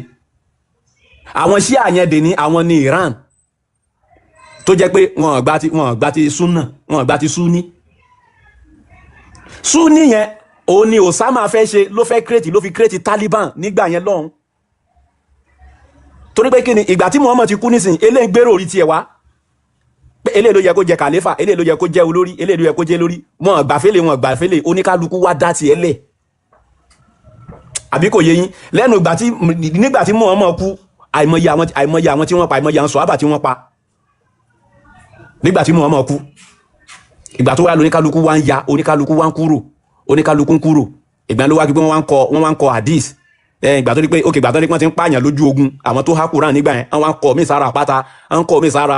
Àwọn Ṣíà yẹn dè ní àwọn ní Iran, tó jẹ́ pé wọn ò gbà ti súnà, wọn ò gbà ti súní. Súní yẹn, òun ni Osama fẹ́ ṣe, ló fẹ́ create, ló fi create Taliban nígbà yẹn lọ́hùn. Torí pé kí ni, ìgbà tí Muhammad ti kú nísìn, eléyìí gbèrò orí tiẹ̀ wá pé eléyìí ló yẹ kó jẹ kàléfà, eléyìí ló yẹ kó jẹ olórí, eléyìí ló yẹ kó jẹ lórí. Wọn gbà fẹ́lẹ̀, wọn gbà fẹ́lẹ̀, oníkálukú wá dá tiẹ̀ lẹ̀, àbí kò yé yín? Lẹ́nu ìgbà tí nígbà tí Muhammad kú, àìmọye àwọn tí wọ́n pa, àìmọye àwọn sọ̀hábà tí wọ́n pa nígbà tí Muhammad kú. Ìgbà tó wá lóníkálukú wá ń ya, oníkálukú wá ń kúrò, oníkálukú ń kúrò. Ìgbà ló wá pé wọ́n wá ń kọ hadith. Ẹ ìgbà tó ní pé ok, ìgbà tó ní pé wọ́n ti ń pààyàn lójú ogun, àwọn tó há Kùránì nígbà yẹn, wọ́n wá ń kọ mí sára àpáta, wọ́n ń kọ mí sára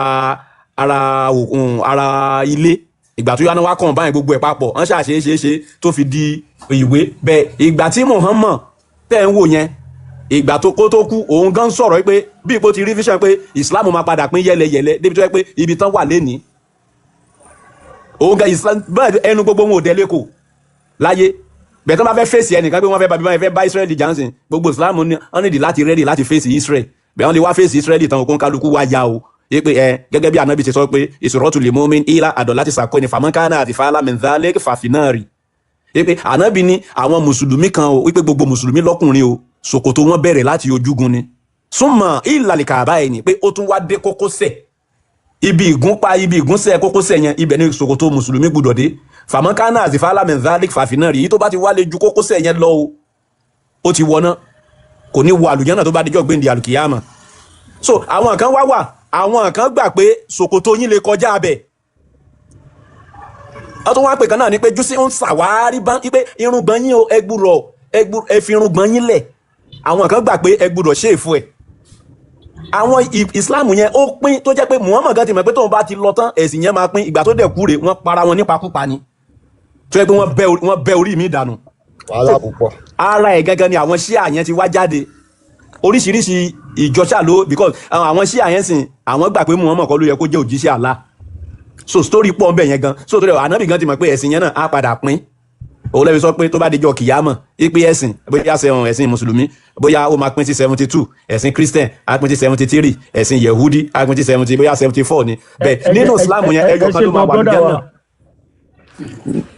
ara òkun, ara ilé. Ìgbà tó yá náà, wá kàn báyìí gbogbo ẹ̀ papọ̀, wọ́n ṣàṣe ṣe ṣe tó fi di ìwé bẹ́ẹ̀. Ìgbà tí Muhammad tẹ́ ń wò yẹn Ìgbà tó kó tó kú, òun gan sọ̀rọ̀ pé bí ipò ti rí vision pé Islam máa padà pín yẹlẹyẹlẹ débi tó yẹ pé ibi tán wà lénìí, òun gan Islam bẹ́ẹ̀ ẹnu gbogbo wọn ò délé kò láyé bẹ́ẹ̀. Tó bá fẹ́ fèsì ẹnìkan pé wọ́n fẹ́ bá bí wọ́n fẹ́ bá Israeli johnson, gbogbo Islam ní wọ́n nídìí láti ready láti fèsì Israel. Bẹ́ẹ̀ wọ́n lè wá fèsì Israeli tán, òkun kálukú wá ya o yé pé ẹ gẹ́gẹ́ bí anabi ti sọ pé ìṣòro lè mú mi ilá àdọ̀ láti sàkó ni fàmọ́kánná àti fàálà mẹ́ńdálẹ́ fàfinárì, yé pé anabi ní àwọn mùsùlùmí kan o, wípé gbogbo mùsùlùmí lọ́kùnrin o, ṣòkòtò wọn bẹ̀rẹ̀ láti ojúgun ni súnmọ́ ìlàlìkà àbáyé ni pé ó tún wá dé kókósẹ̀, ibi ìgúnpá, ibi ìgúnṣẹ́ kókósẹ̀ yẹn, ibẹ̀ ni ṣòkòtò mùsùlùmí gbúdọ̀ dé. Fàmọ́kánná àti fàálà mẹ́ńdálẹ́ fàfinárì, yìí tó bá ti wá lè ju kókósẹ̀ yẹn lọ o, ó ti wọná, kò ní wọ àlùjánnà tó bá dijọ́ gbéǹde àlùkìyàmà. So àwọn kan wá wà, àwọn kan gbà pé ṣòkòtò yín lè kọjá abẹ. Wọ́n tún wá pè kan náà ni pé jùsí ń ṣàwárí bá pé irùngbọ̀n yín o, ẹ gbúdọ̀ ẹ fi irùngbọ̀n yín lẹ̀. Àwọn kan gbà pé ẹ gbúdọ̀ ṣe èfo ẹ̀. Àwọn Islam yẹn ó pín, tó jẹ́ pé Muhammad gan ti mọ̀ pé tóun bá ti lọ tán, ẹ̀sìn yẹn máa pín. Ìgbà tó dẹ̀ kú rè, wọ́n para wọn nípakúpa ni, tó jẹ́ pé wọ́n bẹ́ orí mi dànù. Wàhálà púpọ̀. Ara ẹ̀ gangan ni àwọn ṣíà yẹn ti wá jáde, oríṣiríṣi ìjọ ṣáà ló, because àwọn ṣíà yẹn sìn, àwọn gbà pé Muhammad kọ́ ló yẹ kó jẹ́ òjíṣẹ́ Allah. So story pọ̀ ń bẹ̀ yẹn gan. So torí ànábì gan ti mọ̀ pé ẹ̀sìn yẹn náà á padà pín. Òun lẹ́bi sọ pé tó bá dijọ́ kìyàmọ̀ ipe ẹ̀sìn, bóyá ṣe ẹ̀sìn mùsùlùmí, bóyá ó máa pín sí 72, ẹ̀sìn christian á pín sí 73, ẹ̀sìn yehudi á pín sí 70, bóyá 74 ni bẹ́ẹ̀. Nínú islam yẹn, ẹyọ kan ló máa wà lójẹ́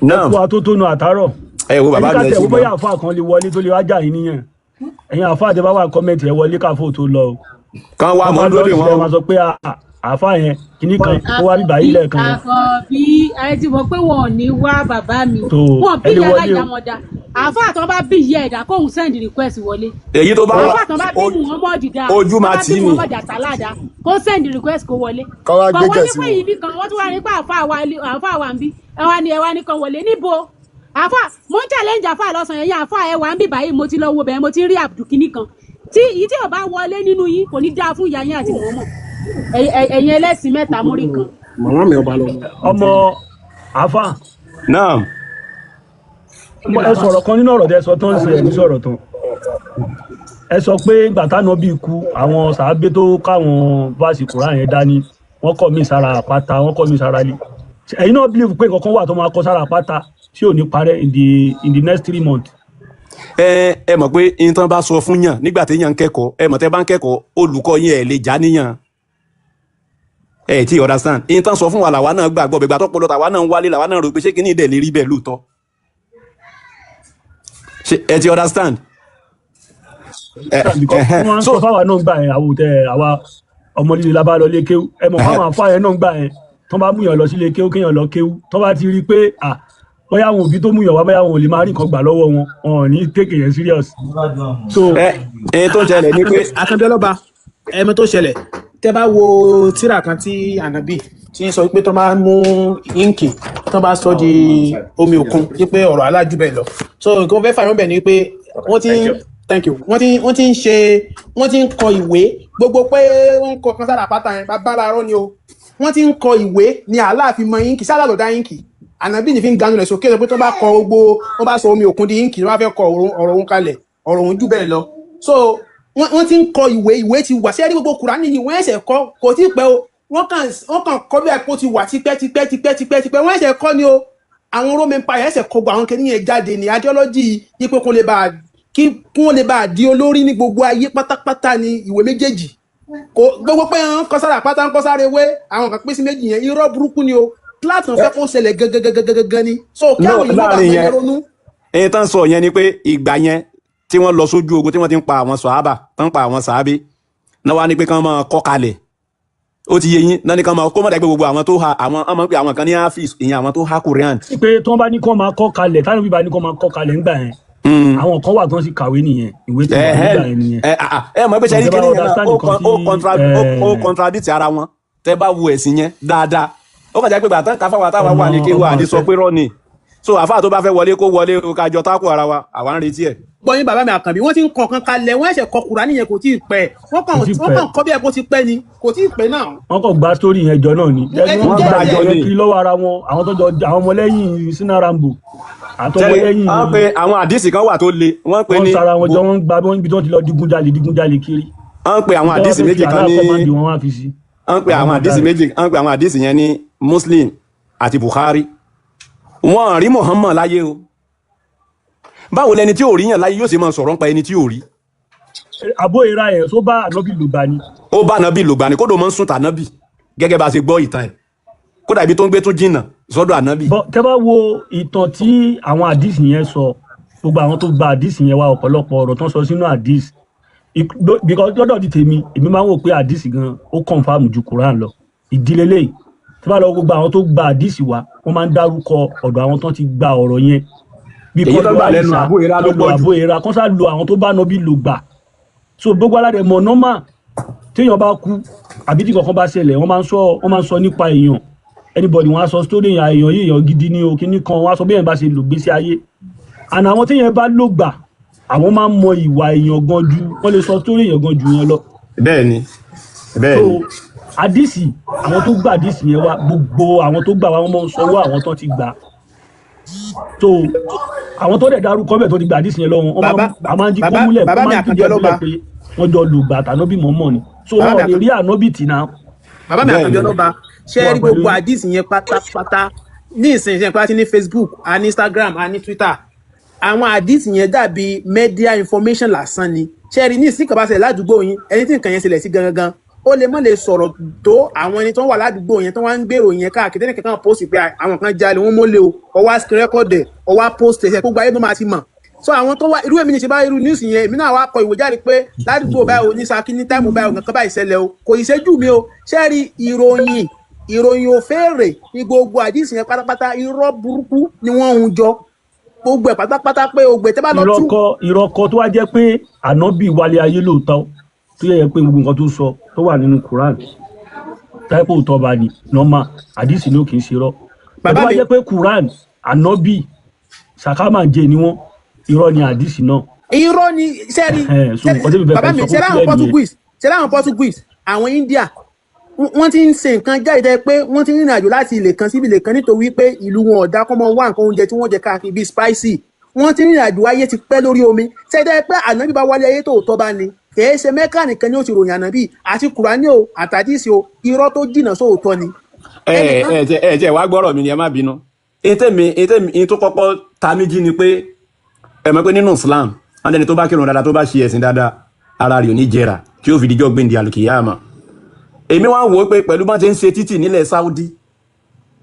náà. Ẹ kú atótónu àtàrọ̀. Ẹ wo bàbá mi, ẹ ẹ ṣe wo bóyá àfa kan lè wọlé tó lè wá jà yín níyàn. Ẹ̀yin àfa àti bàbá comment, ẹ wọlé káfó tó lọ o. Kan wá mọ́ lórí ẹ wọn. Máa sọ pé àfa yẹn kìíní kan ó wá bíbá yìí lẹ́ẹ̀kan yẹn. Àkànbí ẹ ti mọ̀ pé wọn ò ní wá, bàbá mi. Tó, Wọn bí ẹ lè yàrá wọlé o. ìyá wọn dá. Àáfàá tó bá bí ìyá ẹ̀dá kóhun send request wọlé. Èyí tó bá wà Àáfàá tó bá bí Muhammad dá, ojú máa tó bá tì bí í ni. Muhammad àtàlá dá, kó send request kó wọlé. Kọ́ wá Kọ̀ gbé wọlé gẹ̀ẹ́sì pé wọn. ibi kan wọ́n tún wá ní pé àáfàá wa ń bí, ẹ wá ní, ẹ wá ní kan wọlé níbo. Àáfàá mo ń challenge àáfàá lọ́sàn-án yẹn. Àáfàá ẹ wà ń bí báyìí, mo ti lọ wo bẹ́ẹ̀, mo ti rí Abdulkini kan tí èyí tí ò bá wọlé nínú yín, kò ní dáa fún ìyá yín àti Muhammad. Ẹ̀yin ẹlẹ́sìn mẹ́ta múrí kan. Màmá mi ọba lọ. Ọmọ àfa Náà. Ẹ sọ̀rọ̀ kan nínú ọ̀rọ̀ tẹ sọ tó ń sọ, ẹ̀ ní sọ̀rọ̀ tán. Ẹ sọ pé gbàtánà bí ikú àwọn sàábé tó káwọn verse Kùránì yẹn dání, wọ́n kọ́ mí sára àpáta, wọ́n kọ́ mí sára ilé. Ẹ̀yin náà believe pé nǹkan kan wà tó máa kọ́ sára àpáta tí ò ní parẹ́ in the next 3 months? Ẹ mọ̀ pé nǹkan bá sọ fún yàn nígbà téèyàn ń kẹ́kọ̀ọ́, ẹ mọ̀ tẹ́ bá ń kẹ́kọ̀ọ́, olùkọ́ yín ẹ̀ lè já níyàn ẹ tí understand. Nǹkan sọ fún wa làwa náà gbàgbọ́ bẹ́ẹ̀. Gbàtọ́ pọlọ tàwa náà ń wálé, làwa náà rò pé ṣé kíní ìdẹ̀ lè rí bẹ́ẹ̀ lóòótọ́? Ṣé ẹ ti understand? Because wọ́n máa ń sọ fáwa náà gbà yẹn, àwọn òtẹ àwa ọmọ líle la bá lọ lé kéwú. Ẹ mọ̀ fáwọn àfáà yẹn náà gbà yẹn, tán bá múyàn lọ sílé kéwú, kéèyàn lọ kéwú, tán bá ti rí i pé à bóyá àwọn òbí tó múyàn wá, bóyá àwọn ò lè máa rí nǹkan gbà lọ́wọ́ wọn, wọn ò ní take yẹn serious. So ẹ ẹ tó ń ṣẹlẹ̀ ni pé Akànbí ọlọ́ba, ẹ̀mọ tó ṣẹlẹ̀, tẹ́ bá wo tírà kan tí ànábì tí ń sọ pé tó máa ń mú íǹkì tó bá sọ di omi òkun, wípé ọ̀rọ̀ alájú bẹ́ẹ̀ lọ. So nǹkan fẹ́ fàyọ̀ bẹ̀ ni pé wọ́n ti ń, thank you, wọ́n ti ń ṣe, wọ́n ti ń kọ ìwé gbogbo pé wọ́n ń kọ kan sára àpáta yẹn, bàbá láàárọ̀ ni o. Wọ́n ti ń kọ ìwé ní Aláàfin mọ íǹkì sára lọ́dá íǹkì ànábì ní fi ń ganu rẹ̀ sókè sọ pé tó bá kọ gbogbo, wọ́n bá sọ omi òkun di íǹkì, wọ́n bá fẹ́ kọ ọ̀rọ̀ òun kalẹ̀, ọ̀rọ̀ òun jù bẹ́ẹ̀ lọ. So wọ́n ti ń kọ ìwé, ìwé ti wà. Sẹ́rí gbogbo Kùránì yìí, wọ́n ẹ̀sẹ̀ kọ́, kò tí ì pẹ́ o. Wọ́n kàn kọ́ bí àpò ti wà tipẹ́ tipẹ́ tipẹ́ tipẹ́ tipẹ́, wọ́n ẹ̀sẹ̀ kọ́ ni o. Àwọn Roman Empire ẹ̀sẹ̀ kọ́ gbọ́ àwọn kìnìyẹn jáde ní ideology yìí pé kó lè bá kí kó lè bá di olórí ní gbogbo ayé pátápátá ní ìwé méjèèjì. Kò gbogbo pé ń kọ́ sára àpáta, ń kọ́ sára ewé, àwọn kan pín sí méjì yẹn, irọ́ burúkú ni o. Platon fẹ́ kó ṣẹlẹ̀ gangan ni. So kí No, àwọn èèyàn má bàa láàrin fẹ́ yẹn ronú. Èyí tán sọ yẹn ni pé ìgbà yẹn tí wọ́n lọ sójú ogun, tí wọ́n ti ń pa àwọn sàhábà, tán ń pa àwọn sàhábé náà, wá ní pé kán máa kọ́ kalẹ̀. Ó ti yé yín náà ní kán máa kó mọ̀dà pé gbogbo àwọn tó ha, àwọn ọmọ pé àwọn kan ní hafiz, ìyẹn àwọn tó ha Quran. Pé tí wọ́n bá ní kó máa kọ́ kalẹ̀, táwọn bíbá ní kó máa kọ́ kalẹ̀ ńgbà yẹn, àwọn kan wà tó ń sì kàwé nìyẹn, ìwé ti wà nígbà yẹn nìyẹn. Ẹ mọ̀ pé sẹ́yìn Ìjọba kìnìún yẹn náà understand ó nǹkan tí, ó contradict ara wọn. Tẹ́ bá wo ẹ̀sìn yẹn dáadáa, ó kàn jẹ́ pé bàtà káfáwá táwa wà ní Ọmọ kí wà ọmọ ní sọ ọ̀sẹ̀. pé rọ́ ni. So àfáà tó bá fẹ́ wọlé, kó wọlé o, kájọ tákù ara wa, àwa ń retí ẹ̀. Gbọ́ yín, bàbá mi Àkànbí, wọ́n ti ń kọ kan kalẹ̀, wọ́n ẹ̀ṣẹ̀ kọ Kùránì yẹn, kò tí ì pẹ́. Wọ́n kàn Kò tí ì wọ́n pẹ́. kàn kọ́ bí ẹ kó ti pẹ́ ni, kò tí ì pẹ́ náà. Wọ́n kàn gba story yẹn jọ náà ni. Ẹ ti Wọ́n jẹ́ gba ẹ̀. àjọ yẹn kiri lọ́wọ́ ara wọn, àwọn tó jọ àwọn ọmọlẹ́yìn Sina Rambo. Àtọmọlẹ́yìn Wọ́n pe àwọn àdìsí kan wà tó le, wọ́n pe wọ́n ní sara wọn jọ, wọ́n ń gba wọ́n níbi tí wọ́n ti lọ digunjalè digunjalè kiri. Wọ́n pe àwọn àdìsí Wọ́n méjì fi kan ní aláàkọ́ máa ń di wọn wá fi sí. Wọ́n pe àwọn àdìsí méjì, wọ́n pe àwọn àdìsí yẹn ní Muslim àti Bukhari. Wọ́n rí Muhammad láyé o. Báwo lẹni tí ò rí yàn láyé yóò sì máa sọ̀rọ̀ nípa ẹni tí ò rí? Àbó ìra ẹ̀ tó bá ànábì lògbà ni. Ó bá ànábì lògbà ni, kódò máa ń sùn tànábì gẹ́gẹ́ bá a ṣe gbọ́ ìtàn ẹ̀, kódà ibi tó ń gbé tún jìnnà sọ́dọ̀ ànábì. Bọ́ tẹ́ bá wo ìtàn tí àwọn àdìsí yẹn sọ, gbogbo àwọn tó gba àdìsí yẹn wá, ọ̀pọ̀lọpọ̀ ọ̀rọ̀ tán sọ sínú àdìsí, because lọ́dọ̀ di tèmi, èmi máa ń wò pé àdìsí gan ó confirm ju Quran lọ. Ìdílé lẹ́yìn tí bá lọ, gbogbo àwọn tó gba àdìsí wá, wọ́n máa ń dárúkọ ọ̀dọ̀ àwọn tán ti gba ọ̀rọ̀ yẹn. Bí Èyí kọ́ tó lo gbà lẹ́nu Aisha, Abu Hurairah ló kọ́ lo pọ̀ jù. Abu Hurairah, kọ́ sá lo àwọn tó bá nọbí lò gbà. So gbogbo aládẹ mọ̀ normal, téèyàn bá kú àbí tí kankan bá ṣẹlẹ̀, wọ́n máa ń sọ nípa èèyàn. Anybody, wọ́n á sọ story èèyàn, èèyàn yìí, èèyàn gidi ní o, kíní kan, wọ́n á sọ bí èèyàn bá ṣe lò gbésí ayé. And àwọn téèyàn bá lò gbà, àwọn máa ń mọ ìwà èèyàn gan ju, wọ́n lè sọ story èèyàn gan ju yẹn lọ. Bẹ́ẹ̀ni, bẹ́ẹ̀ni. So àdìsí, àwọn tó gbà àdìsí yẹn wá, gbogbo àwọn tó gbà wá, wọ́n máa ń sọwọ́ àwọn tó ti gbà. So àwọn tó dẹ̀ dárúkọ bẹ́ẹ̀ tó ti gbà àdìsí yẹn lọ́wọ́, wọ́n máa Bàbá a máa ń jí kó bàbá múlẹ̀, bàbá wọ́n mi máa ń fìdí Àkànjọ ẹ̀ lọ́ba múlẹ̀ pé wọ́n jọ lùgbà tànàbí mọ̀ọ́mọ̀ ni. So Bàbá wọn mi ò lè rí ànábì tì náà. Bàbá mi Àkànjọ lọ́ba, ṣé Wà rí pẹ̀lú gbogbo yín. àdìsí yẹn pátápátá ní ìsinsìnyí pé a ti ní Facebook, a ní Instagram, a ní Twitter, àwọn àdìsí yẹn dàbí media information lásán ni. Ṣé rí ní ìsìnkà bá ṣẹlẹ̀ ládùúgbò yín, ẹni tí nǹkan yẹn ṣẹlẹ̀ sí gangan, ó lè mọ̀ lè sọ̀rọ̀ tó àwọn ẹni tó ń wà ládùúgbò yẹn tó wá ń gbèrò yẹn káàkiri. Tẹ́lẹ̀ kankan post pé àwọn kan jalè, wọ́n mólè o, ó wá screen record ẹ̀, ó wá post ẹ̀, gbogbo ayé ló máa ti mọ̀. So àwọn tó wá irú èmi ní ṣe bá irú news yẹn, èmi náà wá kọ ìwé jáde pé ládùúgbò báyìí o, ní Ṣakí, ní time báyìí o, nǹkan báyìí ṣẹlẹ̀ o, kò ì ṣẹ́jú mi o. Ṣé rí ìròyìn òféèrè ní gbogbo àdìsí yẹn pátápátá, irọ́ burúkú ni wọ́n ń jọ gbogbo ẹ̀ pátápátá pé ògbẹ́ tẹ́ bá lọ tú. Ìrọ́kọ tó wá jẹ́ pé ànábì wálé ayé lóòótọ́, tó yẹ pé gbogbo nǹkan tó sọ tó wà nínú Quran, táìpò òótọ́ bá ní normal, àdìsí ló kì í ṣe rọ́. Bàbá tó wá mi jẹ́ pé Quran, ànábì sàkámàjẹ ni wọ́n, irọ́ ni àdìsí náà. Irọ́ ni sẹ́rí. So nǹkan tí mi fẹ́ Bàbá kẹ́ mi sọ ṣẹ́rí kó àwọn clear nìyẹn. Portuguese, ṣẹ́rí àwọn Portuguese, àwọn India, wọ́n ti ń ṣe nǹkan jáde tẹ́ pé wọ́n ti ń rìnrìn àjò láti ilé kan síbi ilé kan nítorí pé ìlú wọn ọ̀dà kọ́ mọ́ wá nǹkan oúnjẹ tí wọ́n jẹ káàkiri bíi spicy. Wọ́n ti ń rìnrìn àjò ayé ti pẹ́ lórí omi. Ṣẹ́dá pé ànábì bá wálé ayé tòótọ́ bá ní, kìí ṣe Mẹ́kà nìkan ni ó ti ròyìn ànábì àti Kùránì o àtàdísì o, irọ́ tó jìnnà sóòótọ́ ni. Ẹ ẹ jẹ wàá gbọ́rọ̀ mi ni, ẹ má bínú. Ètè mi ètò tó kọ́kọ́ ta mí jí ni pé ẹ mọ̀ pé nínú Islam, wọn lẹni tó bá kírun dáadáa, tó bá ṣe ẹ̀sìn dáadáa, ara rẹ̀ ò ní jẹrà tí ó fi dijọ́ gbéǹde àlùkìyámà. Èmi wá ń wò ó pé pẹ̀lú bá ti ń ṣe títì nílẹ̀ Saudi,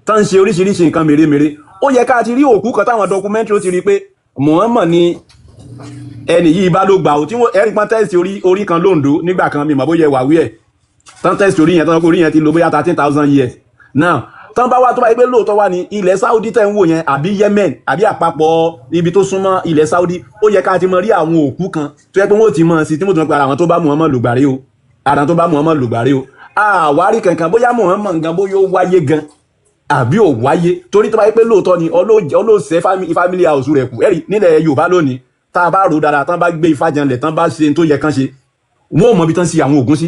tá ń ṣe oríṣiríṣi nǹkan mèremère, ó yẹ ká ti rí òkú kan táwọn documentary ó ti rí pé Muhammad ni ẹni yìí bá ló gbà ó, tí wọ́n ẹ̀rí pọ́n test orí kan lóńdó nígbà kan, mi mọ̀ bóyá wà wí ẹ̀ tán test orí yẹn tán, orí yẹn ti lò bóyá 13,000 years now. Tán bá wá, tó bá yẹ pé lóòótọ́ wá ní ilẹ̀ Saudi tẹ́ ń wò yẹn, àbí Yemen, àbí àpapọ̀ ibi tó súnmọ́ ilẹ̀ Saudi, ó yẹ ká ti mọ rí àwọn òkú kan tó yẹ pé wọ́n ti mọ̀ sí tí wọ́n ti mọ̀ pé ara àwọn tó bá Muhammad lùgbàrí o, ara tó bá Muhammad lùgbàrí o. Àwárí kankan bóyá Muhammad gan, bóyá ó wáyé gan àbí ò wáyé, torí tó bá yẹ pé lóòótọ́ ni ọlọ́ọ̀sẹ̀ family house rẹ̀ kù. Ẹ̀rí nílẹ̀ Yorùbá lónìí, tá a bá rò dáadáa, tán bá gbé ifá janlẹ̀, tán bá ṣe tó yẹ kán ṣe, wọ́n ò mọ ibi tán sí àwọn Ògún sí,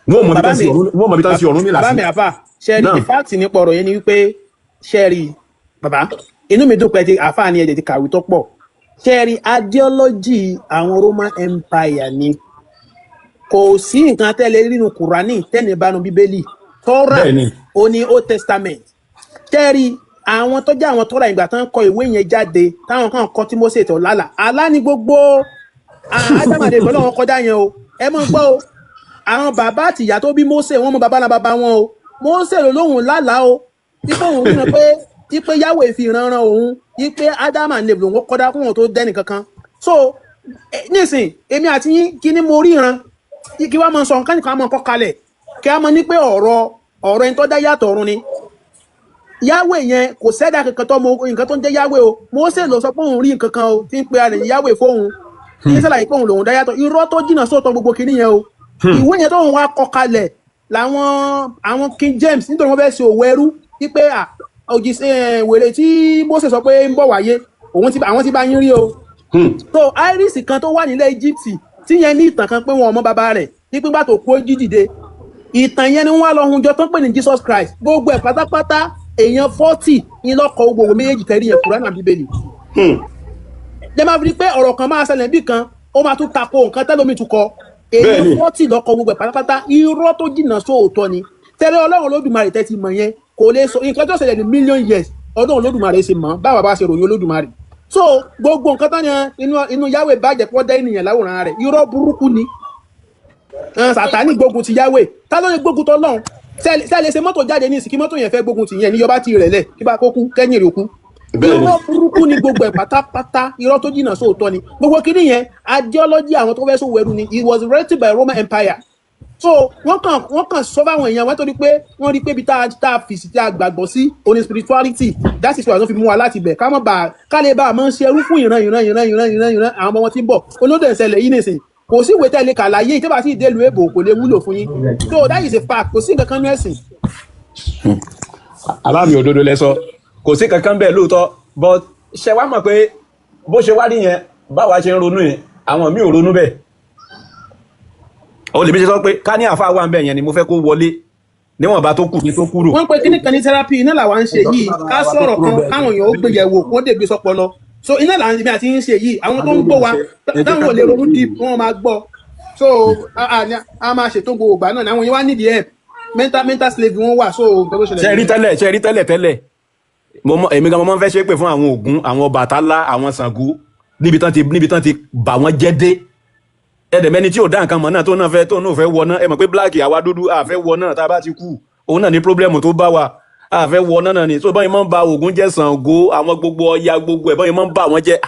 wọ́n ò mọ ibi Bàbá tán sí mi Ọ̀rún, wọ́n ò mọ ibi tán sí Ọ̀rúnmìlà Bàbá sí. mi àfà, ṣẹ́rí Náà. the fact nípa ọ̀rọ̀ yẹn ni wípé, ṣẹ́rí bàbá, inú mi dùn pé ti àfà ni ẹ̀jẹ̀ ti kàwé tó pọ̀. Ṣẹ́rí ideology àwọn Roman Empire ni, kò sí nǹkan tẹ́lẹ̀ nínú Kùránì tẹ́lẹ̀ bánu Bíbélì Tọ́rà. Bẹ́ẹ̀ni. Ó ní Old Testament. Ṣẹ́rí àwọn tó jẹ́ àwọn Tọ́rà, ìgbà tán kọ ìwé yẹn jáde, táwọn kan kọ tí Mósè tó lálà àlá ní gbogbo ádámàdé pẹ̀lú àwọn kọjá yẹn o. Ẹ mọ̀ gbọ́ o, àwọn bàbá àtìyá tó bí Mósè, wọ́n mọ bàbá náà bàbá wọn o. Mósè ló lóhùn lálàá o, ipò òun ríran pé ipe Yahweh fi ìran ran òun, ipe ádámà ní lòun kọ́dá kóhun tó dẹ́nì kankan. So nísìn èmi àti yín, kí ni mo ríran kí wàá máa sọ nǹkan nìkan, máa kọ́ kalẹ̀ kí a máa ní pé ọ̀rọ̀ ẹni tó dá yàtọ̀ ọ̀run ni Yahweh yẹn. Kò sẹ́dá kankan tó mọ nǹkan tó ń jẹ́ Yahweh o. Mósè ló sọ pé òun rí nǹkan kan o, tí ń pe ara rẹ̀ ní Yahweh fóun, tí ń sàlàyé pé òun lòun dá yàtọ̀. Irọ́ tó jìnnà sóòótọ́ gbogbo kinní yẹn o. Ìwé yẹn tó ń wá kọ kalẹ̀ làwọn àwọn King James, nítorí wọ́n fẹ́ ṣe òwò ẹrú wípé à òjìṣẹ́ wèrè tí Mósè sọ pé ń bọ̀ wáyé, òun ti àwọn ti bá yín rí o. So iris kan tó wà nílẹ̀ Egypt tí yẹn ní ìtàn kan pé wọn ò mọ bàbá rẹ̀ ní pípa tó kú ó jí dìde, ìtàn yẹn ni wọ́n á lọ hun jọ tó ń pè ní Jesus Christ. Gbogbo ẹ̀ pátápátá, èèyàn 40 ní lọ́kọ̀ gbogbo méjèèjì tẹ̀rí yẹn, Kùránì àbí Bíbélì. Lẹ máa fi rí pé ọ̀rọ̀ kan máa ṣẹlẹ̀ bí kan, ó máa tún tako nǹkan tẹ́lómi tún kọ. Èyí 40 lọ́kọ gbogbo ẹ̀ pátápátá, irọ́ tó jìnnà sóòótọ́ ni. Tẹ́lẹ̀ Ọlọ́run Olódùmarè tẹ́ ti mọ̀ yẹn kò lè sọ nǹkan tó ṣẹlẹ̀ ní million years. Ọlọ́run Olódùmarè ṣe mọ̀ báwa bá ṣe ròyìn Olódùmarè. So gbogbo nǹkan tán ni inú Yahweh bàjẹ́ pọ́ dá ènìyàn láwòrán rẹ̀, irọ́ burúkú ni. Sàtánì gbógun ti Yahweh, ta ló lè gbógun tọ́lọ́run? Ṣé lè ṣe mọ́tò jáde ní ìsìnkí mọ́tò yẹn fẹ́ gbógun ti yẹn ní yọba ti rẹ̀ lẹ̀ kí bá kó kú kẹ́yìn rẹ̀ kú. Irọ́ burúkú ni gbogbo ẹ̀ pátápátá, irọ́ tó jìnnà sóòótọ́ ni gbogbo kíní yẹn. Ideology àwọn tó fẹ́ sòwò ẹrú ni. It was erected by Roman Empire. So wọ́n kàn sọ fáwọn èèyàn wọ́n torí pé wọ́n rí pé ibi tá a fìsì tí a gbàgbọ́ sí oní spirituality. That is why wọ́n fi mú wa láti bẹ̀ ká mọ̀ bá ká lè bá a máa ń ṣe ẹrú fún ìran ìran ìran ìran ìran ìran àwọn ọmọ wọn tí ń bọ̀. Olódò ìṣẹ̀lẹ̀ yìí nìsín, kò sí ìwé tẹ́lẹ̀ kà láyé tí bá sì dé ìlú èbò kò lè wúlò fún yín. So that is a fact, kò sí nǹkan kan ní ẹ̀sìn. Aláàmì, òdodo lẹ sọ, kò sí kankan bẹ́ẹ̀ lóòótọ́, but ṣe wá mọ̀ pé bó ṣe wá rí yẹn, báwa ṣe ń ronú yẹn, àwọn míì ò ronú bẹ́ẹ̀. Ó lè bí ṣe sọ pé ká ní àfa wà ń bẹ̀ yẹn ni mo fẹ́ kó wọlé níwọ̀nba tó kù ní tó kúrò. Wọ́n pe kíní kan ní therapy, iná làwa ń ṣe yìí, ká sọ̀rọ̀ kan káwọn èèyàn ó gbé yẹ̀wò kó dé gbé sọpọlọ. So iná là ń bí àti ń ṣe yìí. Àwọn tó ń gbọ́ wa táwọn ò lè ronú deep, wọ́n máa gbọ́. So a máa ṣètò gbogbo ìgbà náà ni àwọn èèyàn wá nídìí help, mental slave wọn wà. So nǹkan tó ṣẹlẹ̀ Ṣe rí tẹ́lẹ̀, ṣe rí tẹ́lẹ̀ tẹ́lẹ̀, mo mọ èmi gan, mo máa ń fẹ́ ṣe pé fún àwọn Ògún, àwọn Ọbàtálá, àwọn Ṣàngó, níbi tán ti bà wọ́n jẹ́ dé. Ẹ̀dẹ̀mẹ́ni tí ò dá nǹkan mọ̀ náà tó náà fẹ́ wọ náà. Ẹ mọ̀ pé black, àwa dúdú, a fẹ́ wọ náà. Tá a bá ti kú, òun náà ní problem tó bá wa, a fẹ́ wọ náà náà ni. So báyìí máa ń ba Ògún jẹ́, Ṣàngó, àwọn gbogbo Ọya, gbogbo ẹ̀ báyìí máa ń bà wọ́n jẹ́.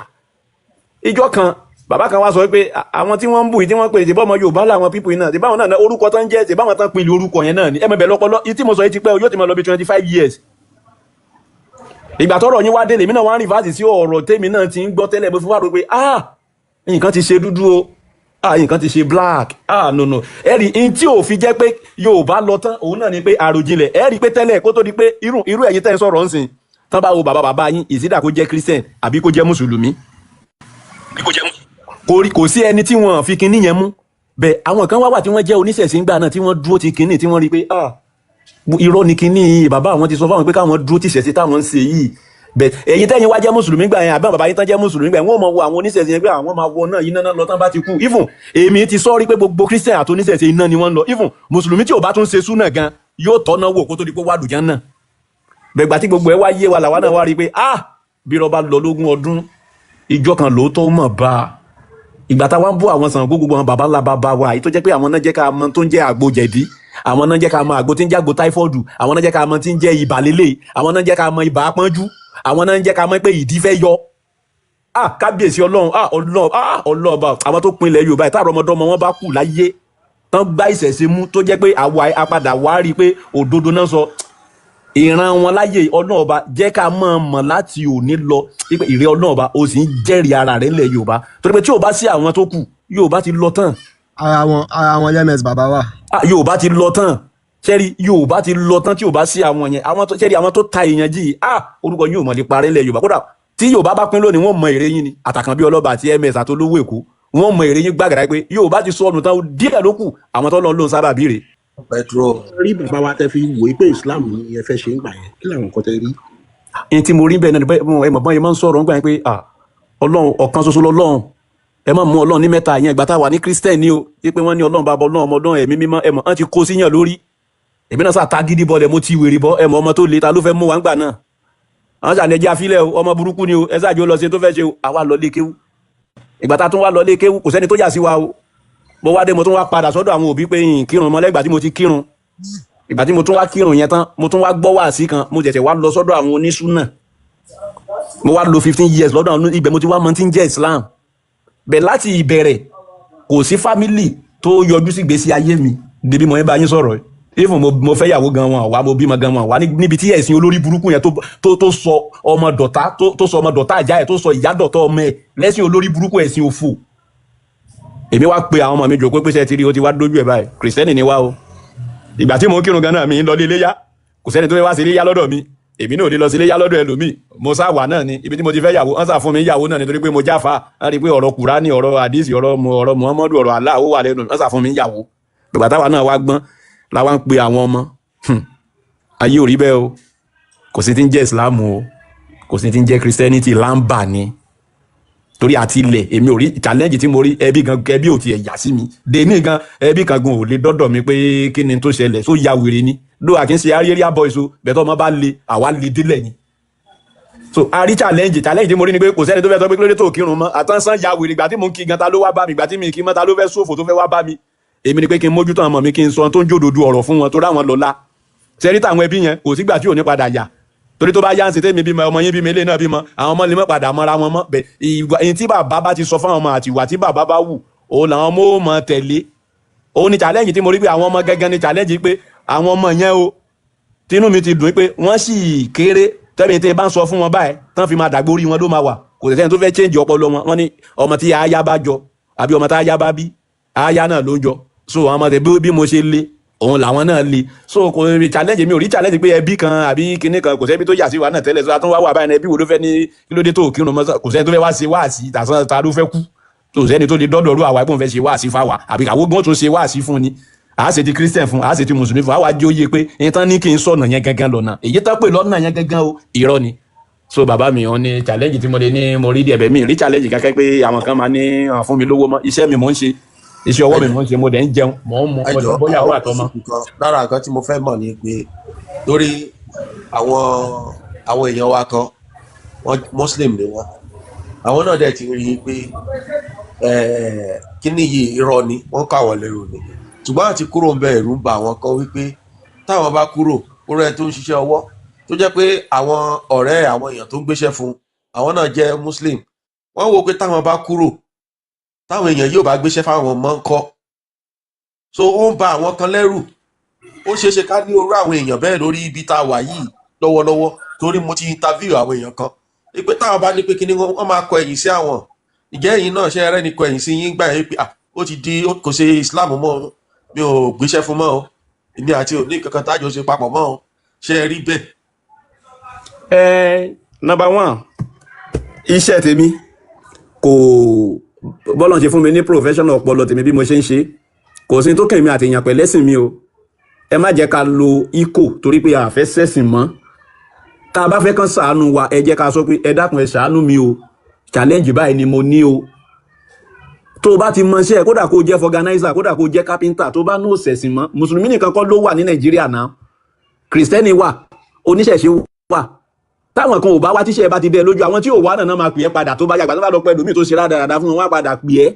Ìjọ kan, bàbá kan wá sọ pé àwọn tí wọ́n ń bù yìí, tí wọ́n pè é bọ́mọ Yorùbá làwọn pípù yìí náà, tí báwọn náà orúkọ tán jẹ́, tí báwọn tán pinnu orúkọ yẹn náà ni. Ẹ mọ̀ bẹ́ẹ̀ lọ́pọ̀lọ́ tí mo sọ yìí ti pẹ́ o, yóò ti máa lọ bí 25 years. Ìgbà tọ́rọ̀ yín wá dé, lèmi náà wá ń reverse sí ọ̀rọ̀ tèmi náà ti ń gbọ́ tẹ́lẹ̀. Mo fi wá rò pé, ah, nǹkan ti ṣe dúdú o, ah, nǹkan ti ṣe black, ah, no, no. Ẹ rí in tí ò fi jẹ́ pé Yorùbá lọ tán, òun náà ni pé àròjinlẹ̀. Ẹ rí pé tẹ́lẹ̀, kó tó di pé irú ẹ̀yin tẹ́ ń sọ̀rọ̀ ń sìn tán, bá wo bàbá bàbá yín, ìsídà kó jẹ́ Christian àbí kó jẹ́ mùsùlùmí, kò rí kò sí ẹni tí wọ́n fi kinní yẹn mú bẹ́ẹ̀. Àwọn kan wá wà tí wọ́n jẹ́ oníṣẹ̀ṣe ńgbà náà, tí wọ́n dúró ti kinní, tí wọ́n rí pé, ah, irọ́ ni kinní. Bàbá àwọn ti sọ fáwọn pé káwọn dúró ti ṣẹ̀ṣe táwọn ń ṣe yìí bẹ́ẹ̀. Ẹ̀yin tẹ́yin wá jẹ́ mùsùlùmí gbà yẹn, àbí àwọn bàbá yín tán jẹ́ mùsùlùmí gbà yẹn, wọ́n mọ̀ wo àwọn oníṣẹ̀ṣe yẹn pé àwọn máa wọ náà, iná náà lọ tán bá ti kú. Even èmi ti sọ rí pé gbogbo Christian àti oníṣẹ̀ṣe, iná ni wọ́n ń lọ. Even mùsùlùmí tí ò bá tún ṣe súnà gan yóò tọ́ná wò kó tó di pé wà lùján náà. Bẹ̀gbà tí gbogbo ẹ wá yé wa, làwa náà wá rí i pé, ah, bí rọba lọ lógún ọdún, ìjọ kan lóòótọ́ mọ̀ bá a. Ìgbà táwa ń bú àwọn Ṣàngó, gbogbo àwọn baba ńlá baba wa èyí tó jẹ́ pé àwọn náà jẹ́ ká mọ tó ń jẹ́ àgbo jẹ̀dí, àwọn náà jẹ́ ká mọ àgbo tí ń jẹ́ àgbo táífọ́ọ̀dù, àwọn náà jẹ́ ká mọ tí ń jẹ́ ibà lélẹ̀, àwọn náà jẹ́ ká mọ ibà pọ́njú, àwọn náà jẹ́ ká mọ pé ìdí fẹ́ yọ. Ah, kábíyèsí Ọlọ́run, ah, Ọlọ́run, ah, Ọlọ́run bá àwọn tó pinlẹ̀ Yorùbá yìí, táàrọ̀ ọmọdọ́mọ wọn bá kù láyé tán gbá ìṣẹ̀ṣe mú, tó jẹ́ pé àwa apadà wá rí i pé òdodo náà sọ ìran wọn láyé. Ọlọ́run ọba jẹ́ ká mọ̀ mọ̀ láti òní lọ wípé ìrẹ́ Ọlọ́run ọba, ó sì ń jẹ́rìí ara rẹ̀ ńlẹ̀ Yorùbá, torí pé tí ò bá sí àwọn tó kù, Yorùbá ti lọ tán. Ara wọn ms bàbá wa. Ah, Yorùbá ti lọ tán. Sẹ́rí, Yorùbá ti lọ tán tí ò bá sí àwọn yẹn, àwọn tó sẹ́rí, àwọn tó ta èèyàn jì. Ah, orúkọ yóò mọ̀ lè parẹ́ ńlẹ̀ Yorùbá. Kódà tí Yorùbá bá pín lónìí, wọ́n mọ èrè yín ni. Àtàkànbí ọlọ́ba àti ms àti olówó Èkó, wọ́n mọ èrè yín gbàgàdà pé Yorùbá ti sọnù tán. Díẹ̀ ló kù, àwọn tó lọ lóun sábà bí rèé. Petro. Rí bàbá wa tẹ fi wòye pé Islam ni ẹ fẹ́ ṣe ń gbà yẹn, kí làwọn nǹkan tẹ rí? Ẹni tí mo rí bẹ́ẹ̀ náà ni ẹ mọ̀ bọ́n yẹn máa ń sọ̀rọ̀ nígbà yẹn pé, ah, Ọlọ́run ọ̀kan ṣoṣo lọ́lọ́run, ẹ má mú Ọlọ́run ní mẹ́ta yẹn. Ìgbà tá a wà ní Christian ni o, wípé wọ́n ní Ọlọ́run bàbá, Ọlọ́run ọmọ, Ọlọ́run ẹ̀mí mímọ́. Ẹ mọ̀ wọ́n ti kó síyàn lórí. Èmi náà sà ta gidi bọ́lẹ̀, mo ti wèrè bọ́. Ẹ mọ̀ ọmọ tó le, ta ló fẹ́ mú wa ńgbà náà? Àwọn sàní ẹjẹ́ àfilẹ̀ o, ọmọ burúkú ni o, ẹ ṣáàjò lọ ṣe tó fẹ́ ṣe o. Àwa lọ lé kéwú. Ìgbà tá a tún wá lọ lé kéwú, kò sẹ́ni tó yà sí wa o. Mo wá dé, mo tún wá padà sọ́dọ̀ àwọn òbí pé yìn kírun mọ́. Lẹ́gbàá tí mo ti kírun, ìgbà tí mo tún wá kírun yẹn tán, mo tún wá gbọ́ wáàsí kan, mo ṣẹ̀ṣẹ̀ wá lọ sọ́dọ̀ àwọn onísúnà. Mo wá lo 15 years lọ́dọ̀ àwọn ibẹ̀, mo ti wá mọ tí ń jẹ́ Islam bẹ̀. Láti ìbẹ̀rẹ̀, kò sí family tó yọjú sí ìgbésí ayé mi débi mo yẹn bá yín sọ̀rọ̀. Even mo fẹ́ yàwó gan wọn wá, mo bímọ gan wọn wá níbi tí ẹ̀sìn olórí burúkú yẹn tó sọ ọmọ dọ̀tá, tó sọ ọmọ dọ̀tá àjá ẹ̀, tó sọ ìyá dọ̀tá ọmọ ẹ̀, lẹ́sìn olórí burúkú, ẹ̀sìn òfò. Èmi wá pe àwọn ọmọ mi jòkó pé, ṣe ti rí o, ti wá dójú ẹ̀ báyìí, Christian ni wá o. Ìgbà tí mò ń kírun gan náà, mi ń lọ ilé iléyá, kò sẹ́ni tó fẹ́ wá sí iléyá lọ́dọ̀ mi, èmi náà ò lè lọ sí iléyá lọ́dọ̀ ẹlòmíì. Mo sá wà náà ni ibi tí mo ti fẹ́ yàwó, wọ́n sà fún mi yàwó náà nítorí pé mo jáfa. Wọ́n rí i pé ọ̀rọ̀ Kùránì, ọ̀rọ̀ àdìsí, ọ̀rọ̀ Muhammadu, ọ̀rọ̀ Allah ó wà lẹ́nu, wọ́n sà fún mi yàwó. Ìgbà táwa náà wá gbọ́n làwa ń pe àwọn ọmọ. Ayé ò rí bẹ́ẹ̀ o, kò sí ti ń jẹ́ Ìsìláàmù o. Kò sí ti ń jẹ́ Christianity, lámbà ni. Torí àti ilẹ̀ èmi ò rí challenge tí mo rí. Ẹbí gan, ẹbí ò tiẹ̀ yà sí mi dèmí gan. Ẹbí kan gan ò lè dọ́dọ̀ mi pé kí ni tó ṣẹlẹ̀ só ya wèrè ni ló à kí n ṣe area boys o. Bẹ̀tọ̀ ọmọ bá le, àwa le délẹ̀ ni. So a rí challenge. Challenge tí mo rí ni pé kò sẹ́ni tó fẹ́ sọ pé kí ló dé tó kírun mọ́ àtànsán ya wèrè. Ìgbà tí mò ń kí gan, ta ló wá bá mi? Ìgbà tí mi kí mọ́, ta ló fẹ́ ṣòfò tó fẹ́ wá bá mi? Èmi ni pé kí n mójútó àwọn ọmọ mi, kí n sọ tó ń jòdòdó ọ̀rọ̀ fún wọn, tó ráwọn lọ́la sẹ́rí táwọn ẹbí yẹn kò sígbà tí ò ní padà yà. Torí tó bá yá ń ṣe tẹ́mi bímọ, ọmọ yín bímọ, ilé náà bímọ, àwọn ọmọ lè mọ́ padà mọ́ra wọn mọ́ bẹ́ẹ̀. Ìwà èyí tí bàbá bá ti sọ fáwọn ọmọ àti ìwà tí bàbá bá wù, òun làwọn ọmọ ó mọ tẹ̀lé. Òun ni challenge tí mo rí, pé àwọn ọmọ gángan ni challenge, pé àwọn ọmọ yẹn o, tinú mi ti dùn pé wọ́n sì kéré tẹ́mi tí bá ń sọ fún wọn báyìí tán fi máa dàgbò, orí wọn ló máa wà. Kò sẹ́ni tó fẹ́ change ọpọlọ wọn. Wọ́n ní ọmọ tí aya bá jọ àbí ọmọ tí aya bá bí, aya náà ló ń jọ. So àwọn ọmọ tẹ bí mo ṣe le, òun làwọn náà le. So kò rí challenge, mi ò rí challenge pé ẹbí kan àbí kinní kan. Kò sẹ́bí tó yà sí wa náà tẹ́lẹ̀. So a tún wá wà báyìí náà, ẹbí wo ló fẹ́ ní kí ló dé tó kírun mọ́? Kò sẹ́ni tó fẹ́ wá ṣe wáàsí tàṣán. Ta ló fẹ́ kú tó sẹ́ni tó lè dọ́dọ̀ rú àwa ẹ̀gbọ́n fẹ́ ṣe wáàsí fáwa àbí àwọn gbọ́n tún ṣe wáàsí fún ni? À á ṣe ti Christian fún, à á ṣe ti Mùsùlùmí fún, àwa jẹ́ òye pé ìyẹn tán ní kí n sọ̀nà yẹn gangan lọ́nà èyí tán pè lọ́nà yẹn gangan o, irọ́ ni. So bàbá mi, òun ni challenge tí mo lè ní mo rí díẹ̀ bẹ́ẹ̀. Mi rí challenge kankan pé àwọn kan máa ní àwọn fún mi lówó mọ́. Iṣẹ́ mi mò ń ṣe, iṣẹ́ ọwọ́ mi mò ń ṣe, mo dẹ̀ ń jẹun, mò ń mu, Ẹ mo dẹ̀ jọ ń bóyàwó àwọn àtọmọ. ìsìnkú kan lára nǹkan tí mo fẹ́ mọ̀ ni pé lórí àwọn èèyàn wa kan, wọ́n Muslim ni wọ́n, àwọn náà dẹ̀ ti rí i pé kíní yìí irọ́ ni, wọ́n kọ́ àwọn lẹ́rù ni. Ṣùgbọ́n àti kúrò ń bẹ, ẹ̀rù ń ba àwọn kan wípé táwọn bá kúrò kúrò, ẹ tó ń ṣiṣẹ́ ọwọ́ tó jẹ́ pé àwọn ọ̀rẹ́ àwọn èèyàn tó ń gbéṣẹ́ fún àwọn náà jẹ́ Muslim, wọ́n wò pé táwọn bá kúrò, táwọn èèyàn yóò bá gbéṣẹ́ fáwọn mọ́ ń kọ́. So ó ń ba àwọn kan lẹ́rù. Ó ṣeé ṣe ká ní orú àwọn èèyàn bẹ́ẹ̀ lórí ibi tá a wà yìí lọ́wọ́lọ́wọ́, torí mo ti interview àwọn èèyàn kan pé táwọn bá ní pé kíní wọ́n máa kọ ẹ̀yìn sí àwọn. Ìjẹ́ ẹ̀yin náà ṣe ẹrẹ́ ni kọ ẹ̀yìn sí yín gbà yín pé ah, ó ti di kò ṣe Islam mọ́ o, mi ò gbéṣẹ́ fún mọ́ o, èmi àti òní kankan tájọ ṣe papọ̀ mọ́ o, ṣe é rí bẹ́ẹ̀? Ẹ number one, iṣẹ́ tèmi kò bọ́lọ̀ ṣe fún mi ní professional ọpọlọ tèmi bí mo ṣe ń ṣe, kò sí tó kàn mí àti èèyàn pẹ̀lẹ́sìn mi o. Ẹ má jẹ́ ká lo iko torí pé a fẹ́ ṣẹ̀sìn mọ́. Tá a bá fẹ́ kán ṣàánú wa, ẹ jẹ́ ká sọ pé ẹ dákun, ẹ ṣàánú mi o, challenge báyìí ni mo ní o. Tó o bá ti mọ iṣẹ́, kódà kó o jẹ́ vulcanizer, kódà kó o jẹ́ carpenter, tó bá ní òṣẹ̀sìn mọ́. Mùsùlùmí nìkan kọ́ ló wà ní Nàìjíríà náà, Kìrìsìtẹ́nì wà, oníṣẹ̀ṣe wà. Táwọn kan ò bá wá, tíṣẹ́ bá ti dẹ́ lójú àwọn tí ò wá náà máa pè é padà. Tó bá yàgbà, tó bá lọ pẹ́ lómi tó ṣe rádaràda fún wọn, wá padà pè é.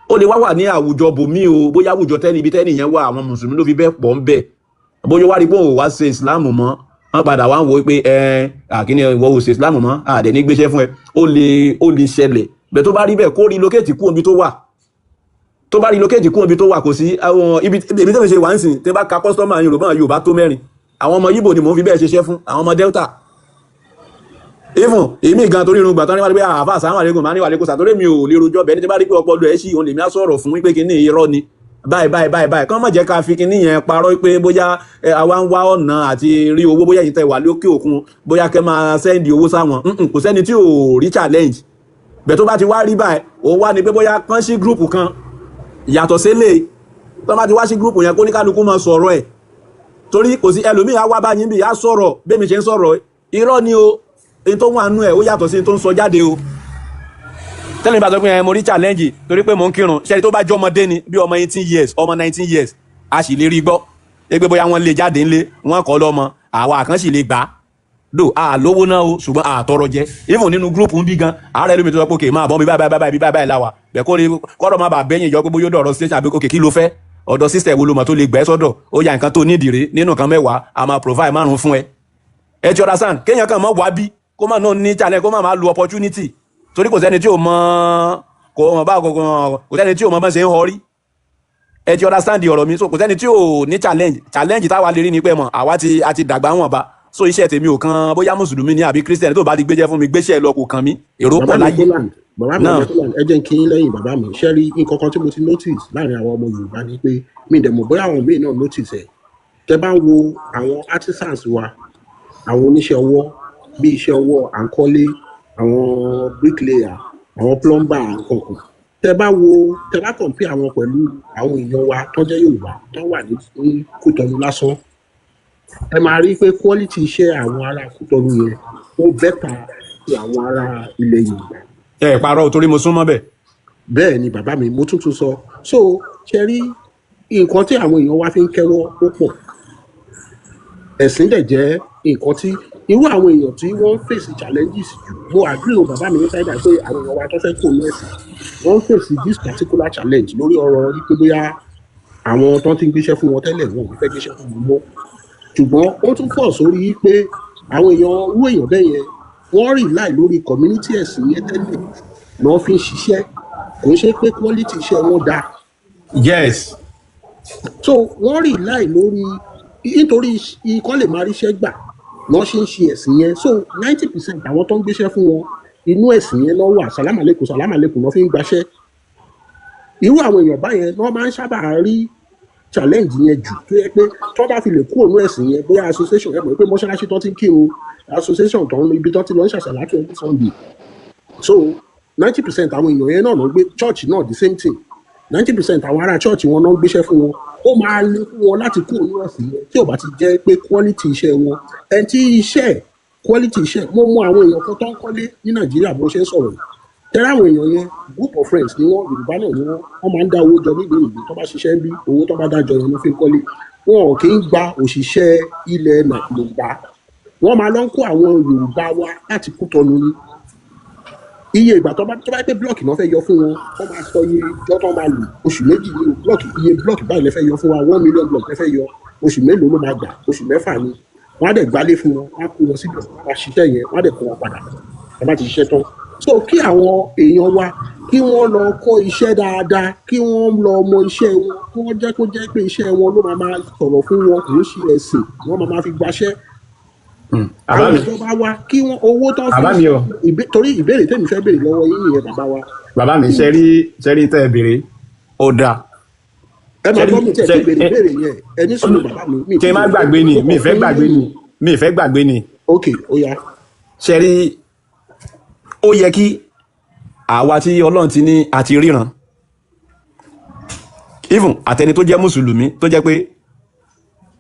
Ó lè wá wà ní àwùjọ bòmí o, bóyá àwùjọ tẹ́ni ibi tẹ́ni yẹn wà, àwọn mùsùlùmí ló fi bẹ́ẹ̀ pọ̀ ń bẹ̀. Bóyá wá rí pé òun ò wá ṣe ìsìláàmù mọ́, wọ́n padà wá ń wo pé ẹ àkíní ìwọ ò ṣe ìsìláàmù mọ́, àdẹ̀ ní gbéṣẹ́ fún ẹ. Ó lè ṣẹlẹ̀ bẹ́ẹ̀. Tó bá rí bẹ́ẹ̀, kó relocate kú omi tó wà. Tó bá relocate kú omi tó wà, kò sí àwọn ibi èmi tẹ́mi ṣe wà ń sìn. Tẹ́ bá ka customer Yorùbá, Yorùbá tó mẹ́rin. Àwọn ọmọ Yíbò ni mò ń fi bẹ́ẹ̀ ṣiṣẹ́ fún, àwọn ọmọ Delta. Even èmi gan, torí irun gbà tán ní wá pé àáfà sàmà lẹ́gùn máa ní wà lẹ́kọ̀ọ́ sàtórí mi ò lè rojọ́ bẹ́ẹ̀ ní. Tí bá rí pé ọpọlọ ẹ̀ sí, òun lèmi á sọ̀rọ̀ fún wípé kíní irọ́ ni, báyìí báyìí báyìí báyìí. Kán má jẹ́ ká fi kíní yẹn parọ́ pé bóyá àwa ń wá ọ̀nà àti rí owó, bóyá ẹ̀yin tẹ́ wà lókè òkun, bóyá kẹ́ máa send owó sáwọn. Kò sẹ́ni tí ò rí challenge bẹ́ẹ̀. Tó bá ti wá rí báyìí, òun wá ní pé bóyá kán sí group kan yàtọ̀ sílé. Tó bá ti wá sí group yẹn, kó ní kálukú máa sọ̀rọ̀ ẹ̀, torí kò sí ẹlòmíì á wá báyìí bí á sọ̀rọ̀ bẹ́ẹ̀ mi ṣe ń sọ̀rọ̀. Irọ́ ni o, èyí tó wà nú ẹ̀ ó yàtọ̀ sí tó ń sọ jáde o. Tẹ́lẹ̀ bá sọ pé ẹ mo rí challenge torí pé mò ń kírun, ṣẹ́ni tó bá jẹ́ ọmọdé ni, bí ọmọ 18 years, ọmọ 19 years, a sì lè rí gbọ́ pé bóyá wọ́n lè jáde ńlé, wọ́n kọ́ lọ́mọ, àwa kan sì lè gbà á do. A lówó náà o, ṣùgbọ́n a tọrọ jẹ. Even nínú group ń bí gan, ààrẹ lómi tó sọ pé òkè máa bọ́ mi báyìí báyìí báyìí báyìí láwà bẹ́ẹ̀, kó rí kọ́rọ̀ má bàa bẹ́yìn ìjọ pé bóyá ó dọ̀rọ̀ station àbí òkè kí ló fẹ́ ọ̀dọ̀ sister wo ló mọ̀ tó lè gbẹ́ sọ́dọ̀. Ó yà nǹkan tó nídìí rè nínú nǹkan 10, a máa provide márùn fún ẹ. Ẹ ti understand? Kéèyàn kàn mọ́ wá bí kó má náà ní challenge, kó má máa lu opportunity, torí kò sẹ́ni tí ò mọ, kò mọ bá kò kò sẹ́ni tí ò mọ bá ṣe ń họrí. Ẹ ti understand ọ̀rọ̀ mi? So kò sẹ́ni tí ò ní challenge. Challenge táwa lè rí ni pé mọ̀ àwa ti a ti dàgbà wọn bá. So iṣẹ́ tèmi ò kan bóyá mùsùlùmí ni àbí Christian. Tó bá ti gbéjẹ́ fún mi, gbéṣẹ́ lọ, kò kàn mí. Èrò pọ̀ Bàbá mi láyé Poland, bàbá mi náà. Ọmọ Poland, ẹ jẹ́ n kí yín lẹ́yìn. Bàbá mi, ṣé rí nǹkan kan tí mo ti notice láàrin àwọn ọmọ Yorùbá ni pé mi dẹ̀ mọ̀ bóyá àwọn míì náà notice ẹ̀. Tẹ bá ń wo àwọn artisans wa, àwọn oníṣẹ́ ọwọ́, bí iṣẹ́ ọwọ́ à ń kọ́lé, àwọn bricklayer, àwọn plumber, nǹkan kan, tẹ bá wo, tẹ bá compare àwọn pẹ̀lú àwọn èèyàn wa tó jẹ́ Yorùbá tó wà ní Kútọ́nù lásán, ẹ máa rí pé quality iṣẹ́ àwọn ará Kútọ́nù yẹn Ó better ti àwọn ará ilẹ̀ Yorùbá. Ẹ parọ́ o, torí mo súnmọ́ bẹ́ẹ̀. Bẹ́ẹ̀ ni bàbá mi, mo tún tún sọ. So ṣe rí nǹkan tí àwọn èèyàn wa fi ń kẹ́wọ́, ó pọ̀. Ẹ̀sìn dẹ̀ jẹ́ nǹkan tí irú àwọn èèyàn tí wọ́n ń face challenges jù. Mo agree o, bàbá mi ní sáyidà pé àwọn èèyàn wa tó fẹ́ kó ní ẹ̀sìn, wọ́n ń face this particular challenge lórí ọ̀rọ̀ wípé bóyá àwọn tó ti ń gbéṣẹ́ fún wọn tẹ́lẹ̀, wọn ò ní fẹ́ gbéṣẹ́ fún wọn mọ́. Ṣùgbọ́n ó tún pọ̀ sórí pé àwọn èèyàn, irú èèyàn bẹ́ẹ̀ yẹn, wọ́n rely lórí community ẹ̀sìn yẹn tẹ́lẹ̀ lọ́ọ́ fi ń ṣiṣẹ́. Kò ń ṣe pé quality iṣẹ́ wọn dáa. So wọ́n rely lórí nítorí ikọ́ lè máa ríṣẹ́ gbà lọ́ ṣe ń ṣe ẹ̀sìn yẹn. So 90% àwọn tó ń gbéṣẹ́ fún wọn, inú ẹ̀sìn yẹn ló wà. Sàlámàlẹ́kùn sàlámàlẹ́kùn lọ́ fi ń gbaṣẹ́. Irú àwọn èèyàn báyẹn wọ́n máa ń sábà rí challenge yẹn jù, tó yẹ pé tó bá fi lè kúrò ní ẹ̀sìn yẹn, bóyá association ẹ̀ mọ̀ pé mọ́ṣáláṣí tó ti ń kírun, association tó ń ibi tó ti lọ ń ṣàṣàlátù every Sunday. So 90% àwọn èèyàn yẹn náà ló gbé church náà, the same thing, 90% àwọn ará church wọn náà ń gbéṣẹ́ fún wọn. Ó máa le fún wọn láti kúrò ní ẹ̀sìn yẹn tí ò bá ti jẹ́ pé quality iṣẹ́ wọn, ẹni tí iṣẹ́ quality iṣẹ́. Mo mọ àwọn èèyàn kan tó ń kọ́lé ní Nàìjíríà bó ṣe ń sọ̀rọ̀ yìí. Tẹ́lẹ̀ àwọn èèyàn yẹn, group of friends ni wọ́n, Yorùbá náà ni wọ́n. Wọ́n máa ń dá owó jọ nílùú òyìnbó. Tó bá ṣiṣẹ́ ń bí, owó tó bá dá jọ yẹn ló fi ń kọ́lé. Wọn ò kì í gba òṣìṣẹ́ ilẹ̀ Yorùbá. Wọ́n máa lọ ń kó àwọn Yorùbá wá láti Kútọ́nù ni. Iye ìgbà tó bá pé block náà fẹ́ yọ fún wọn, wọ́n máa sọ iye ìjọ tó máa lò. Oṣù 2 ní block, iye block báyìí lẹ fẹ́ yọ fún wa, 1 million block lẹ fẹ́ yọ, oṣù mélòó ló máa gbà? Oṣù 6 ni. Wọ́n á dẹ̀ gbálé fún wọn, wọ́n á kó wọn síbẹ̀, wọ́n á ṣiṣẹ́ yẹn, wọ́n á dẹ̀ kó wọn padà wọ́n bá ti ṣiṣẹ́ tán. So kí àwọn èèyàn wa kí wọ́n lọ kọ́ iṣẹ́ dáadáa, kí wọ́n lọ mọ iṣẹ́ wọn, kí wọ́n jẹ́ kó jẹ́ pé iṣẹ́ wọn ló máa máa sọ̀rọ̀ fún wọn, kì í ṣe ẹ̀sìn wọ́n máa máa fi gbaṣẹ́. Bàbá Àwọn mi. ìjọba wa, kí wọ́n owó tó fi Bàbá mi o. Torí ìbéèrè tèmi fẹ́ béèrè lọ́wọ́ yín nìyẹn, bàbá wa. Bàbá mi, ṣẹ́rí tẹ́ ẹ béèrè ó dáa. Ẹ máa Ṣẹ́rí gbọ́ mi tí ẹ ti béèrè ṣẹ́ ìbéèrè yẹn. Ẹ ní sùúrù, bàbá mi, mi kí ti n má béèrè gbàgbé ni mo mi kàn fẹ́ fún gbàgbé yín ni mi fẹ́ gbàgbé ni. Ok, ó yá. Ṣẹ́rí, ó yẹ kí àwa tí Ọlọ́run ti ní àti ríran, even àtẹni tó jẹ́ mùsùlùmí, tó jẹ́ pé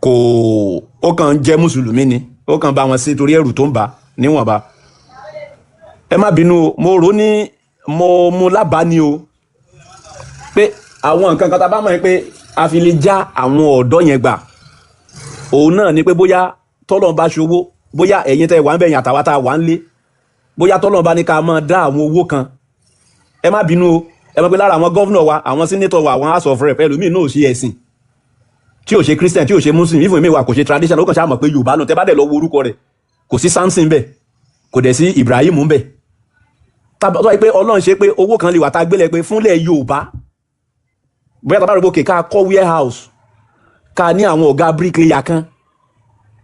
kò ó kàn ń jẹ́ mùsùlùmí ni, ó kàn bá wọn sí torí ẹrù tó ń bà níwọ̀nba. Ẹ má bínú o, mo rò ó ní mo mú lábàá ni o, pé àwọn nǹkan kan tá a bá mọ̀ pé a fi lè já àwọn ọ̀dọ́ yẹn gbà, òun náà ni pé bóyá tọ́lọ́run bá ṣòwò, bóyá ẹ̀yin tẹ́ wà ń bẹ̀yìn àtàwọn tá a wà ń lé, bóyá tọ́lọ́run bá ní ká máa dá àwọn owó kan. Ẹ má bínú o, ẹ mọ̀ pé lára àwọn governor wa, àwọn senator wa, àwọn House of Rep, ẹlòmíì náà ò ṣe ẹ̀sìn, tí ò ṣe Christian, tí ò ṣe Muslim, even mi wà kò ṣe tradition, ó kàn ṣáà mọ̀ pé Yorùbá náà. Tẹ́ bá dẹ̀ lọ wo orúkọ rẹ̀, kò sí Samson bẹ́ẹ̀, kò dẹ̀ sí Ibrahim bẹ́ẹ̀. Tó wáyé pé Ọlọ́run ṣe pé owó kan lè wà tá a gbélé pé fúnlẹ̀ Yorùbá, bóyá tá a bá rò pé ká kọ́ warehouse, ká ní àwọn ọ̀gá bricklayer kan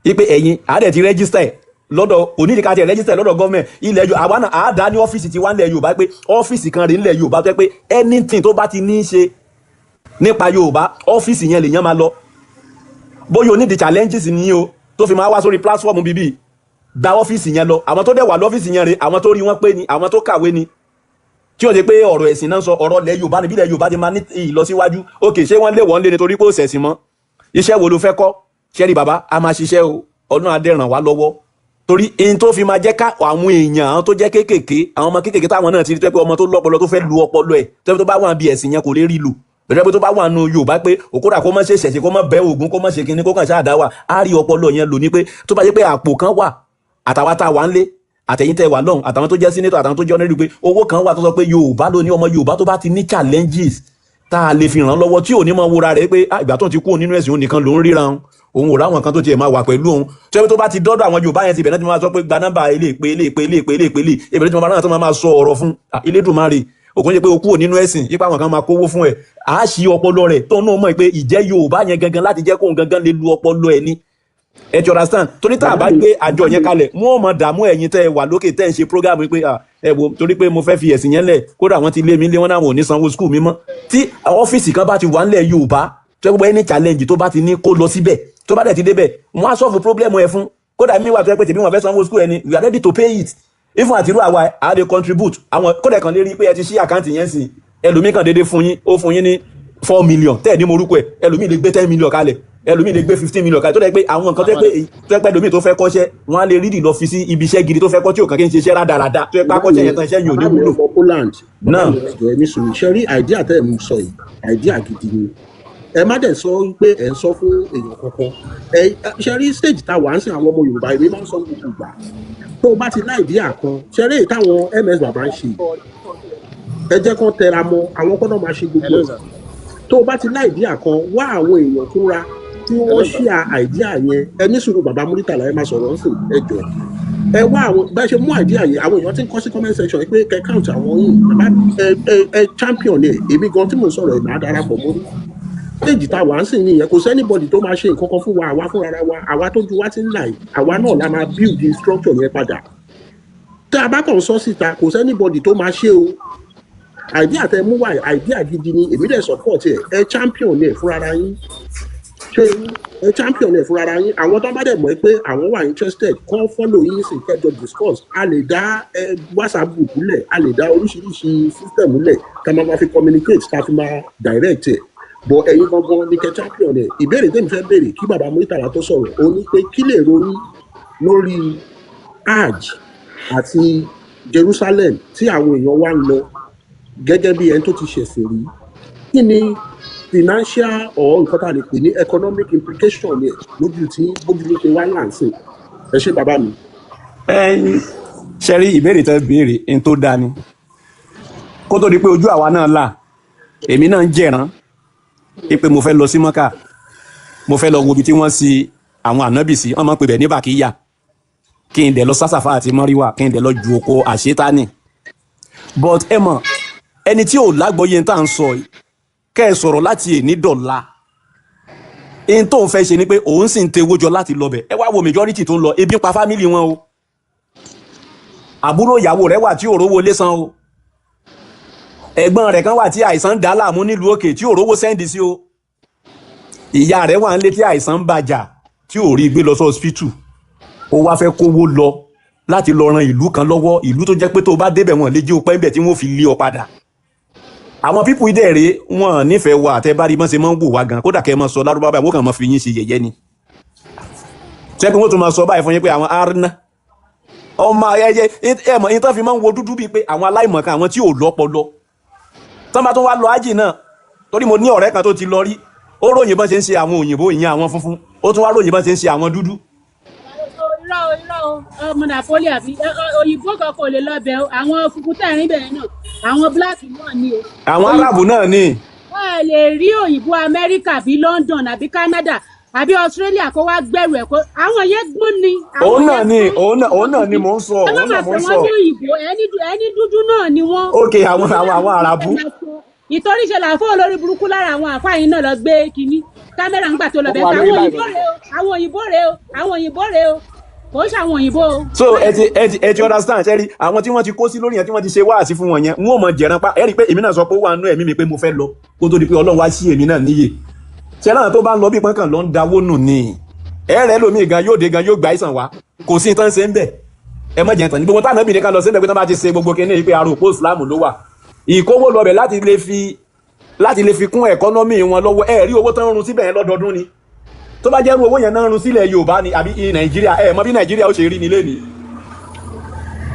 wípé ẹ̀yin àádẹ́ ti register ẹ̀ lọ́dọ̀ onídìí, ká ti register ẹ̀ lọ́dọ̀ government ilẹ̀ Yorùbá. Àwa náà àádá ní ọ́fíìsì tiwa nílẹ̀ Yorùbá, pé ọ́fíìsì kan rèé nílẹ̀ Yorùbá tó yẹ pé anything tó bá ti ní í ṣe nípa Yorùbá, ọ́fíìsì yẹn lèèyàn máa lọ. Bóyá onídìí challenges ni o tó fi máa wá sórí platform bíbí, gba ọ́fíìsì yẹn lọ. Àwọn tó dẹ̀ wà lọ́fíìsì yẹn rèé, àwọn tó rí wọn pé ni, àwọn tó kàwé ni, tí ó ṣe pé ọ̀rọ̀ ẹ̀sìn náà ń sọ, ọ̀rọ̀ ilẹ̀ Yorùbá níbi ilẹ̀ Yorùbá ti máa ní ìlọsíwájú. Ok, ṣé wọ́n lé wọ́n lé nítorí pé ó ṣẹ̀sìn mọ́? Iṣẹ́ wo ló fẹ́ kọ́? Ṣẹ́rí bàbá, a máa ṣiṣẹ́ o, ọdún adé ràn wá lọ́wọ́, torí in tó fi máa jẹ́ ká àwọn èèyàn, àwọn tó jẹ́ kéékèèké, àwọn ọmọ kéékèèké táwọn náà ti rí, tó pé ọmọ tó lọ́pọlọ tó fẹ́ lu ọpọlọ ẹ̀, tó pé tó bá wà bí ẹ̀sìn yẹn kò lè rí lù bẹ̀rẹ̀, pé tó bá wà nù Yorùbá pé òkúra kó má ṣe ṣẹ̀ṣẹ̀, kó má bẹ́ Ògún, kó má ṣe kinní, kó kàn ṣáà dá wà, á rí ọpọlọ yẹn lò ní pé tó bá jẹ́ pé àpò kan wà, àtàwọn tá a wà ń lé, àtẹ̀yìn tẹ́ wà lọ́hùn, àtàwọn tó jẹ́ senator, àtàwọn tó jẹ́ honorable, pé owó kan wà tó sọ pé Yorùbá ló ní, ọmọ Yorùbá tó bá ti ní challenges tá a lè fi ràn án lọ́wọ́, tí ò ní mọ wúra rẹ̀ pé ah, ìgbà tó ti kúrò nínú ẹ̀sìn òun nìkan ló ń ríran, òun ò ráwọn kan tó tiẹ̀ máa wà pẹ̀lú òun, tó yẹ pé tó bá ti dọ́dọ̀ àwọn Yorùbá yẹn ti bẹ̀rẹ̀ tí wọ́n máa sọ pé gba nọ́mbà ilé ìpè ilé ìpè ilé ìpè ilé ìpè ilé ìbẹ̀rẹ̀ tí wọ́n máa rán tó máa sọ ọ̀rọ̀ fún ah, Elédùmarè òkun ṣe pé o kúrò nínú ẹ̀sìn yípa, àwọn kan máa kówó fún ẹ̀, á ṣí ọpọlọ rẹ̀ tó náà mọ̀ pé ìjẹ́ Yorùbá yẹn gangan láti jẹ́ kóun gangan lè lu ọpọlọ ẹ̀ ni. Ẹ ti understand? Torí tá a bá gbé àjọ yẹn kalẹ̀, wọ́n ò mọ̀ dààmú ẹ̀yin tẹ́ ẹ wà lókè tẹ́ ẹ ń ṣe program pé ah, ẹ wo, torí pé mo fẹ́ fi ẹ̀sìn yẹn lẹ̀, kódà wọ́n ti lé mi lé wọn náà, wọn ò ní sanwó school mi mọ́. Tí ọ́fíìsì kan bá ti wà ńlẹ̀ Yorùbá tó yẹ pé any challenge tó bá ti ní, kó lọ síbẹ̀. Tó bá dẹ̀ ti débẹ̀, wọ́n á solve problem ẹ fún. Kódà mi wà tó yẹ pé tèmi wọn fẹ́ sanwó school ẹni, we are ready to pay it. Even àtirú àwa a lè contribute àwọn, kódà kan lè rí pé ẹ ti ṣí account yẹn sí, ẹlòmíì kan déédéé fún yín, ó fún yín ní 4 million tẹ́ ẹ̀ ní morúkọ ẹ̀, ẹlòmíì lè gbé 10 million kalẹ̀. Ẹlòmíì lè gbé 15 million kalẹ̀, tó dẹ̀ pé àwọn nǹkan tó yẹ pé tó yẹ pé ẹlòmíì tó fẹ́ kọ́ṣẹ́, wọ́n á lè rídì lọ fi sí ibi iṣẹ́ gidi tó fẹ́ kọ́, tí ò kàn kí n ṣe iṣẹ́ rádaràda tó yẹ pé Bàbá akọ́ṣẹ́ mi, yẹn tán, iṣẹ́ yìí ò ní bàbá mi wúlò. Ọmọ Poland, bàbá Náà mi, ẹjọ ẹ ní sùúrù. Ṣe rí idea tẹ́ ẹ̀ ń sọ yìí, idea gidi ni. Ẹ má dẹ̀ sọ pé ẹ̀ ń sọ fún èèyàn kankan. Ẹ ṣe rí stage tá a wà ń sìn, àwọn ọmọ Yorùbá, èmi máa ń sọ gbogbo ìgbà, tó o bá ti ní idea kan, ṣe rí èyí táwọn ms bàbá ń ṣe yìí, ẹ jẹ́ kán tẹra mọ́, àwọn kọ́ náà máa ṣe gbogbo Hello ẹ̀. sir. Tó o bá ti ní idea kan, wá àwọn èèyàn kúnra tí Hello wọ́n sir. ṣíà idea yẹn. Ẹ ní sùúrù, bàbá Muritàlá, ẹ máa sọ̀rọ̀ ń sìn. Ẹ jọ̀ọ́, ẹ wá àwọn bá ṣe mú idea yẹn. Àwọn èèyàn ti ń kọ sí comment section yìí pé kẹ count àwọn yìí. Bàbá, ẹ champion ẹ. Èmi gan tí mò ń sọ̀rọ̀ ẹ̀ máa darapọ̀ mọ́. Stage tá a wà ń sìn nìyẹn. Kò sẹ́nibọ̀dì tó máa ṣe nǹkan kan fún wa. Àwa fúnra wa, àwa tó ju wa ti ń là yìí, àwa náà la máa build the structure yẹn padà. Tá a bá kàn sọ síta, kò sẹ́nibọ̀dì tó máa ṣe o. Idea tẹ mú wá yìí, idea gidi ni. Èmi dẹ̀ support ẹ. Ẹ champion ẹ fúnra yín. Ṣé ẹ champion ẹ fúnra yín? Àwọn tó bá dẹ̀ mọ̀ pé àwọn wà interested, kàn follow yín sí, kẹjọ discuss. A lè dá ẹ WhatsApp group lẹ̀, a lè dá oríṣiríṣi system lẹ̀ ká máa ma fi communicate, ká fi máa direct ẹ̀. But ẹ̀yin gangan ni kẹ champion ẹ̀. Ìbéèrè tèmi fẹ́ béèrè kí bàbá Muritàlá tó sọ̀rọ̀, ó ní pé kí lè ronú lórí hajj àti Jerusalem tí àwọn èèyàn wá ń lọ, gẹ́gẹ́ bí ẹni tó ti ṣẹ̀sìn rí, kí ni financial or nǹkan tá a lè pè ní economic implication ẹ̀ lójú tí bójú ló ṣe wá láǹsìn? Ẹ ṣé, bàbá mi. Ẹ̀yin ṣe rí ìbéèrè tẹ́ béèrè n tó dáa ni. Kó tó di pé ojú àwa náà là, èmi náà ń jẹ̀rán pé mo fẹ́ lọ sí Mọ́kà, mo fẹ́ lọ wo ibi tí wọ́n si àwọn ànábì sí, wọ́n máa ń pè bẹ̀ ní Bàkíyà, kí n dẹ̀ lọ sásàfà àti Mọ́ríwà, kí n dẹ̀ lọ ju oko àṣetánì. But ẹ mọ̀, ẹni tí ò lágbọ́yé tá à ń sọ yìí, kẹ́ ẹ sọ̀rọ̀ láti èní dọ̀la, ẹni tó ń fẹ́ ṣe ni pé òun sì ń tewó jọ láti lọ bẹ̀. Ẹ wá wo majority tó ń lọ, ebi ń pa family wọn o. Àbúrò ìyàwó rẹ̀ wà tí ò rówó lé san o. Ẹ̀gbọ́n rẹ̀ kan wà tí àìsàn ń dà á láàmú nílùú òkè tí ò rówó send sí o. Ìyá rẹ̀ wà nílé tí àìsàn ń bàjà tí ò rí gbé lọ sí hospital. Ó wá fẹ́ kówó lọ láti lọ ran ìlú kan lọ́wọ́, ìlú tó jẹ́ pé tó o bá débẹ̀, wọn lè jí o pẹ́ ńbẹ̀ tí wọ́n fi lé ọ padà. Àwọn people dẹ̀ rèé, wọn nífẹ̀ẹ́ wa. Àtẹ bá rí bọ́n ṣe máa ń wò wá gan, kódà kẹ́ ẹ máa sọ lárúbáwá báyìí, wọ́n kàn máa fi yín ṣe yẹ̀yẹ́ ni. Sẹ́kùn wọ́n tún máa sọ báyìí fún yín pé àwọn arna ọmọ ayẹyẹ ẹ mọ̀ yín tán fi máa ń wo dúdú bíi pé àwọn aláìmọ̀kan, àwọn tí ò lọ́pọlọ tán bá tún wá lọ ájì náà. Torí mo ní ọ̀rẹ́ kan tó ti lọ rí, ó ròyìn bọ́n ṣe ń ṣe àwọn òyìnbó, ìyẹn àwọn funfun, ó tún wá ròyìn bọ́n ṣe ń ṣe àwọn dúdú. Irọ́ o, irọ́ o, ọmọ Napoli àbí òyìnbó kan kò lè lọ bẹ̀ o. Àwọn funfun tẹ̀rín bẹ̀rẹ̀ náà, àwọn black náà ni o. Àwọn arábù náà ni. Wọ́n lè rí òyìnbó Amẹ́ríkà àbí London àbí Canada àbí Australia kó wá gbẹ̀rù ẹ̀ kó àwọn yẹn gbọ́n ni. Òun náà ni, òun náà ni mò ń sọ. Ẹ má Òun náà máa mò pè ń wọ́n sọ. ní òyìnbó, ẹni dúdú náà ni wọ́n. Ok, àwọn arábù. Ìtorí ṣe làáfọ́ olórí burúkú lára àwọn àfáà yìí náà lọ gbé kínní kámẹ́rà ńgbà tó lọ bẹ́ẹ̀. Ó wà lórí Àwọn live. òyìnbó rèé o, àwọn òyìnbó rèé o, àwọn òyìnbó rèé o, kò ń ṣe àwọn òyìnbó o. So ẹ ti understand. Ṣe rí àwọn tí wọ́n ti kó sí lórí yẹn, tí wọ́n ti ṣe wáàsí fún wọn yẹn, wọn ò mọ jẹ̀rán pa. Ẹ rí i pé èmi náà sọ pé ó wà nínú ẹ̀mí mi pé mo fẹ́ lọ, kó tó di pé Ọlọ́run wá sí èmi náà níyè. Ṣé láwọn tó bá ń lọ bí pọ́n kàn lọ ń dawó nù ni? Ẹ rẹ lómi gan yóò dé gan, yóò gba ìsàn wá, kò sí tán ṣe ń bẹ̀. Ẹ má jẹ́ tán ní gbogbo táwọn ẹbí ní ká lọ síbẹ̀, pé tán bá ti ṣe gbogbo kinní yìí, pé aró òpó ìsìlámù ló wà, ìkówó lọ bẹ̀ láti lè fi kún economy wọn lọ́wọ́. Ẹ rí owó tán ń run síbẹ̀ yẹn lọ́dọọdún ni. Tó bá jẹ́rú owó yẹn náà ń run sílẹ̀ Yorùbá ni àbí Nàìjíríà, ẹ mọ̀ bí Nàìjíríà ó ṣe rí nílé ni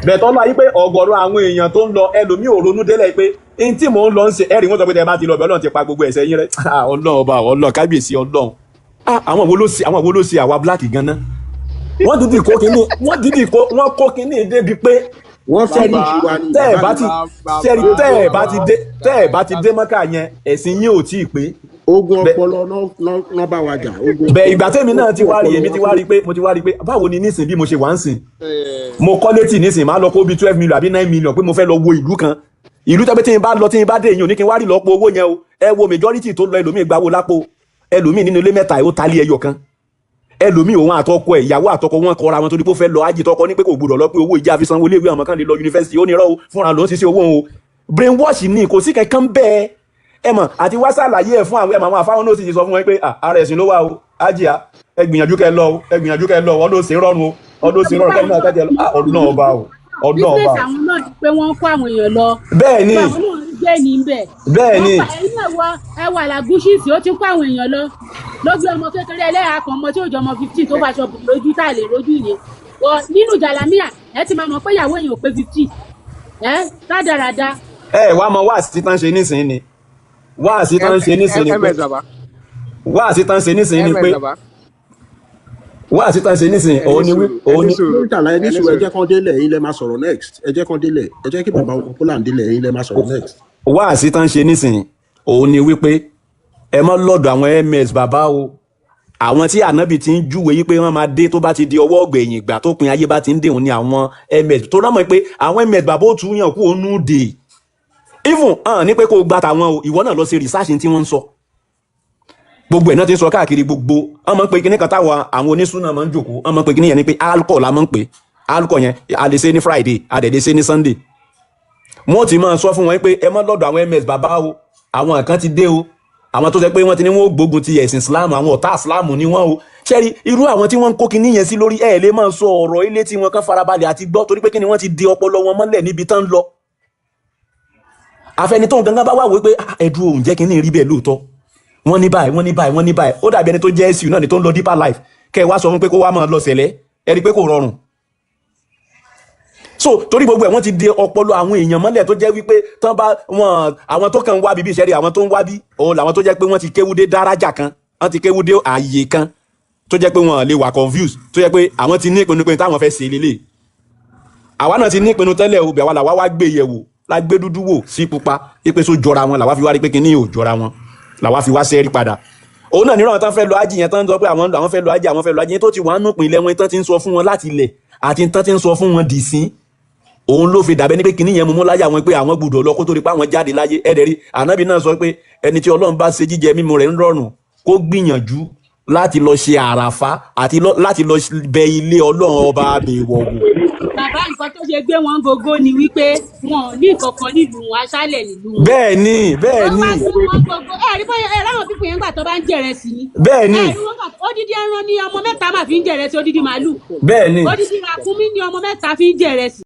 bẹ̀tọ́ lọ ayé pé ọ̀gọ̀rọ̀ àwọn èèyàn tó ń lọ, ẹlòmíì ò ronú délẹ̀ pé n tí mò ń lọ ń ṣe. Ẹ̀rí wọ́n sọ pé tẹ́ ẹ bá ti lọ bẹ̀, Ọlọ́run ti pa gbogbo ẹ̀ṣẹ̀ yín rẹ́. Ah, Ọlọ́run ọba, Ọlọ́run kábíyèsí, Ọlọ́run. Ah, àwọn wo ló ṣe àwa black gan-an? Wọ́n dídì kó kínní, wọ́n dídì kó, wọ́n kó kínní débi pé Wọ́n fẹ́ ní ìṣúwa ni. tẹ́ ẹ̀ bá ti ṣẹ́rí, tẹ́ ẹ̀ bá ti dé Mọ́kà yẹn, ẹ̀sìn yín ò tí ì pé. Ogun ọpọlọ náà bá wa jà, ogun Bẹ ìgbà tẹ́mi náà ti wá rí, ọpọlọ èmi wa ti wá rí pé mo ti wá rí pé báwo ni nísìn bí mo ṣe wà ń sìn, mo kọ́ létí nísìn, máa lọ kó bí 12 million àbí 9 million pé mo fẹ́ lọ wo ìlú kan, ìlú tẹ́pẹ́ tí n bá lọ, tí n bá dé, èyàn ò ní kí n wá rí lọ́pọ̀ owó yẹn o. Ẹ wo majority tó lọ, ẹlòmíì gbawó lápò, ẹlòmíì nínú ilé mẹ́ta ó talé ẹyọ kan, ẹlòmíì òun àtọkọ ẹ, ìyàwó àtọkọ wọn kọra wọn torí pé ó fẹ́ lọ ájì. Tọkọ ní pé kò gbọdọ̀ lọ, pé owó ìjà fi sanwó iléèwé àwọn kan lè lọ yunifásitì. Ó ní irọ́ o, fúnra ló ń ṣiṣẹ́ owó òun o. Brainwash ni, kò sí kankan bẹ́ẹ̀. Ẹ mọ̀ àti wá ṣàlàyé ẹ̀ fún àwọn ẹ̀ mọ̀ àwọn àfáwọn náà sì ti sọ fún wọn pé ah, ara ẹ̀sìn ló wà o, ájì à, ẹ gbìyànjú kẹ́ lọ o, ẹ gbìyànjú kẹ́ lọ o, ọdún òsè rọrùn o, ọdún òsè rọrùn kẹ́ náà kẹ́ lọ. Ah, ọdún náà ọba o, ọdún náà ọba Business o. àwọn náà ni pé wọ́n ń kó àwọn èèyàn lọ. Bẹ́ẹ̀ ni. Gbogbo àwọn náà ń gbé ní bẹ̀. Bẹ́ẹ̀ ni. Wọ́n pa ẹ̀yin náà wọ ẹ wà làgúṣìsì, ó ti ń kó àwọn èèyàn lọ. Ló gbé ọmọ kékeré ẹlẹ́yà kan, ọmọ tí ò jọ ọmọ 15 tó faṣọ bò lójú tá a lè rójú yẹn. Wọ nínú jàlámíà ẹ ti máa mọ̀ pé ìyàwó èèyàn ò pé 15 ẹ rádaràda. Ẹ wá mọ wáàsí tán ṣe nísìnyí ni, wáàsí tán ṣe nísìnyí ni pé Ms baba. Wáàsí tán ṣe nísìnyí ni Ms pé baba. Wáàsí tán ṣe nísìnyí Ẹ ní òun ni wí sùúrù, ẹ òun ní ni sùúrù, Murtala, ẹ ní ẹ ní sùúrù, ẹ sùúrù. jẹ́ kán délẹ̀, ẹ̀yin lẹ máa sọ̀rọ̀ next. Ẹ jẹ́ kán délẹ̀, ẹ jẹ́ kí bàbá ọkọ̀ Poland délẹ̀, ẹ̀yin lẹ máa sọ̀rọ̀ next. Wáàsí tán ṣe nísìnyí òun ni wípé ẹ mọ́ lọ́dọ̀ àwọn ms bàbá o, àwọn tí ànábì ti ń júwe yí pé wọ́n máa dé tó bá ti di ọwọ́ ọ̀gbẹ̀yìn ìgbà tó pin ayé bá ti ń dé, òun ni àwọn ms tó rámọ̀ pé àwọn ms bàbá ó tún yàn kú òun dè even hàn ní pé kó o gba tàwọn o. Ìwọ náà lọ ṣe research tí wọ́n ń sọ, gbogbo ẹ̀ náà ti ń sọ káàkiri gbogbo. Wọ́n máa ń pe kíní kan táwọn àwọn onísúná máa ń jòkó, wọ́n máa ń pe kíní yẹn ni pé alcohol la máa ń pè. Alcohol yẹn, a lè ṣe ní Friday, a dẹ̀ lè ṣe ní Sunday. Wọ́n ti máa sọ fún wọn pé ẹ má lọ́dọ̀ àwọn ms bàbá o, àwọn kan ti dé o, àwọn tó ṣe pé wọ́n ti ní wọ́n ó gbógun ti ẹ̀sìn Islam, àwọn ọ̀tá Islam ni wọ́n o. Ṣẹ́rí irú àwọn tí wọ́n ń kó kinní yẹn sí lórí, ẹ̀ lè máa sọ ọ̀rọ̀ ilé tí wọ́n kàn farabalẹ̀ àti gbọ́, torí pé kíni, wọ́n ti di ọpọlọ wọn mọ́lẹ̀ níbi tán ń lọ. Àfẹnitọ́ gangan bá wà wí pé, "Ah, ẹ̀dùn òun jẹ́ kinní rí bẹ́ẹ̀ lóòótọ́, wọ́n ní báyìí, wọ́n ní báyìí, wọ́n ní báyìí." Ó dàbí ẹni tó jẹ́ SU náà ni tó ń lọ Deeper Life, kẹ́ ẹ wá sọ fún pé kó wá máa lọ sẹ̀lẹ̀, ẹ rí i pé kò rọrùn. So torí gbogbo ẹ̀, wọ́n ti de ọpọlọ àwọn èèyàn mọ́lẹ̀ tó jẹ́ wípé tán bá wọn, àwọn tó kàn ń wá bí ìṣẹ́rí, àwọn tó ń wá bí òun làwọn tó jẹ́ pé wọ́n ti kéwú dé dárájà kan, wọ́n ti kéwú dé ààyè kan tó jẹ́ pé wọ́n lè wà confused, tó jẹ́ pé àwọn ti ní ìpinnu pé táwọn fẹ́ ṣe lélẹ̀. Àwa náà ti ní ìpinnu tẹ́lẹ̀ o, bẹ̀ wá làwa wá gbé yẹ̀wò, la gbé dúdú wò sí pupa ipe so jọra wọn, làwa fi wá rí pé kinní ò jọra wọn, làwa fi wá sẹ́rí padà. Òun náà nírọ̀ tán fẹ́ lọ ájì yẹn, tán sọ pé àwọn fẹ́ lọ ájì, àwọn fẹ́ lọ ájì yẹn, tó ti wà nù pínlẹ̀ wọn, tán ti ń sọ fún wọn láti ilẹ̀ àti tán ti ń sọ fún wọn dì sí, òun ló fi dàbẹ́ ní pé kinní yẹn mú mú láyà wọn pé àwọn gbọ́dọ̀ lọ kó tó di pé àwọn jáde láyé. Ẹ̀ẹ́dẹ̀ rí ànábì náà sọ pé ẹni tí Ọlọ́run bá ṣe jíjẹ mímu rẹ̀ ń rọrùn, kó gbìyànjú láti lọ ṣe àràfá àti láti lọ bẹ ilé Ọlọ́run ọba àbẹ̀wọ̀ wò. Bàbá, nǹkan tó ṣe gbé wọn gógó ni wípé wọn ò ní nǹkan kan nílùú wọn, aṣálẹ̀ nílùú wọn. Bẹ́ẹ̀ ni, bẹ́ẹ̀ Wọ́n ni. wá gbé wọn gógó, ẹ rí bóyá ẹ ráwọn pípọ̀ yẹn gbà tó bá ń jẹrẹ sí ni. Bẹ́ẹ̀ ni. Ẹ rí wọn gbà odidi ẹran ní ọmọ mẹ́ta máa fi ń jẹrẹ sí, odidi màálù. Bẹ́ẹ̀ ni. Odidi ràkúnmí ní ọmọ mẹ́ta fi ń jẹrẹ sí.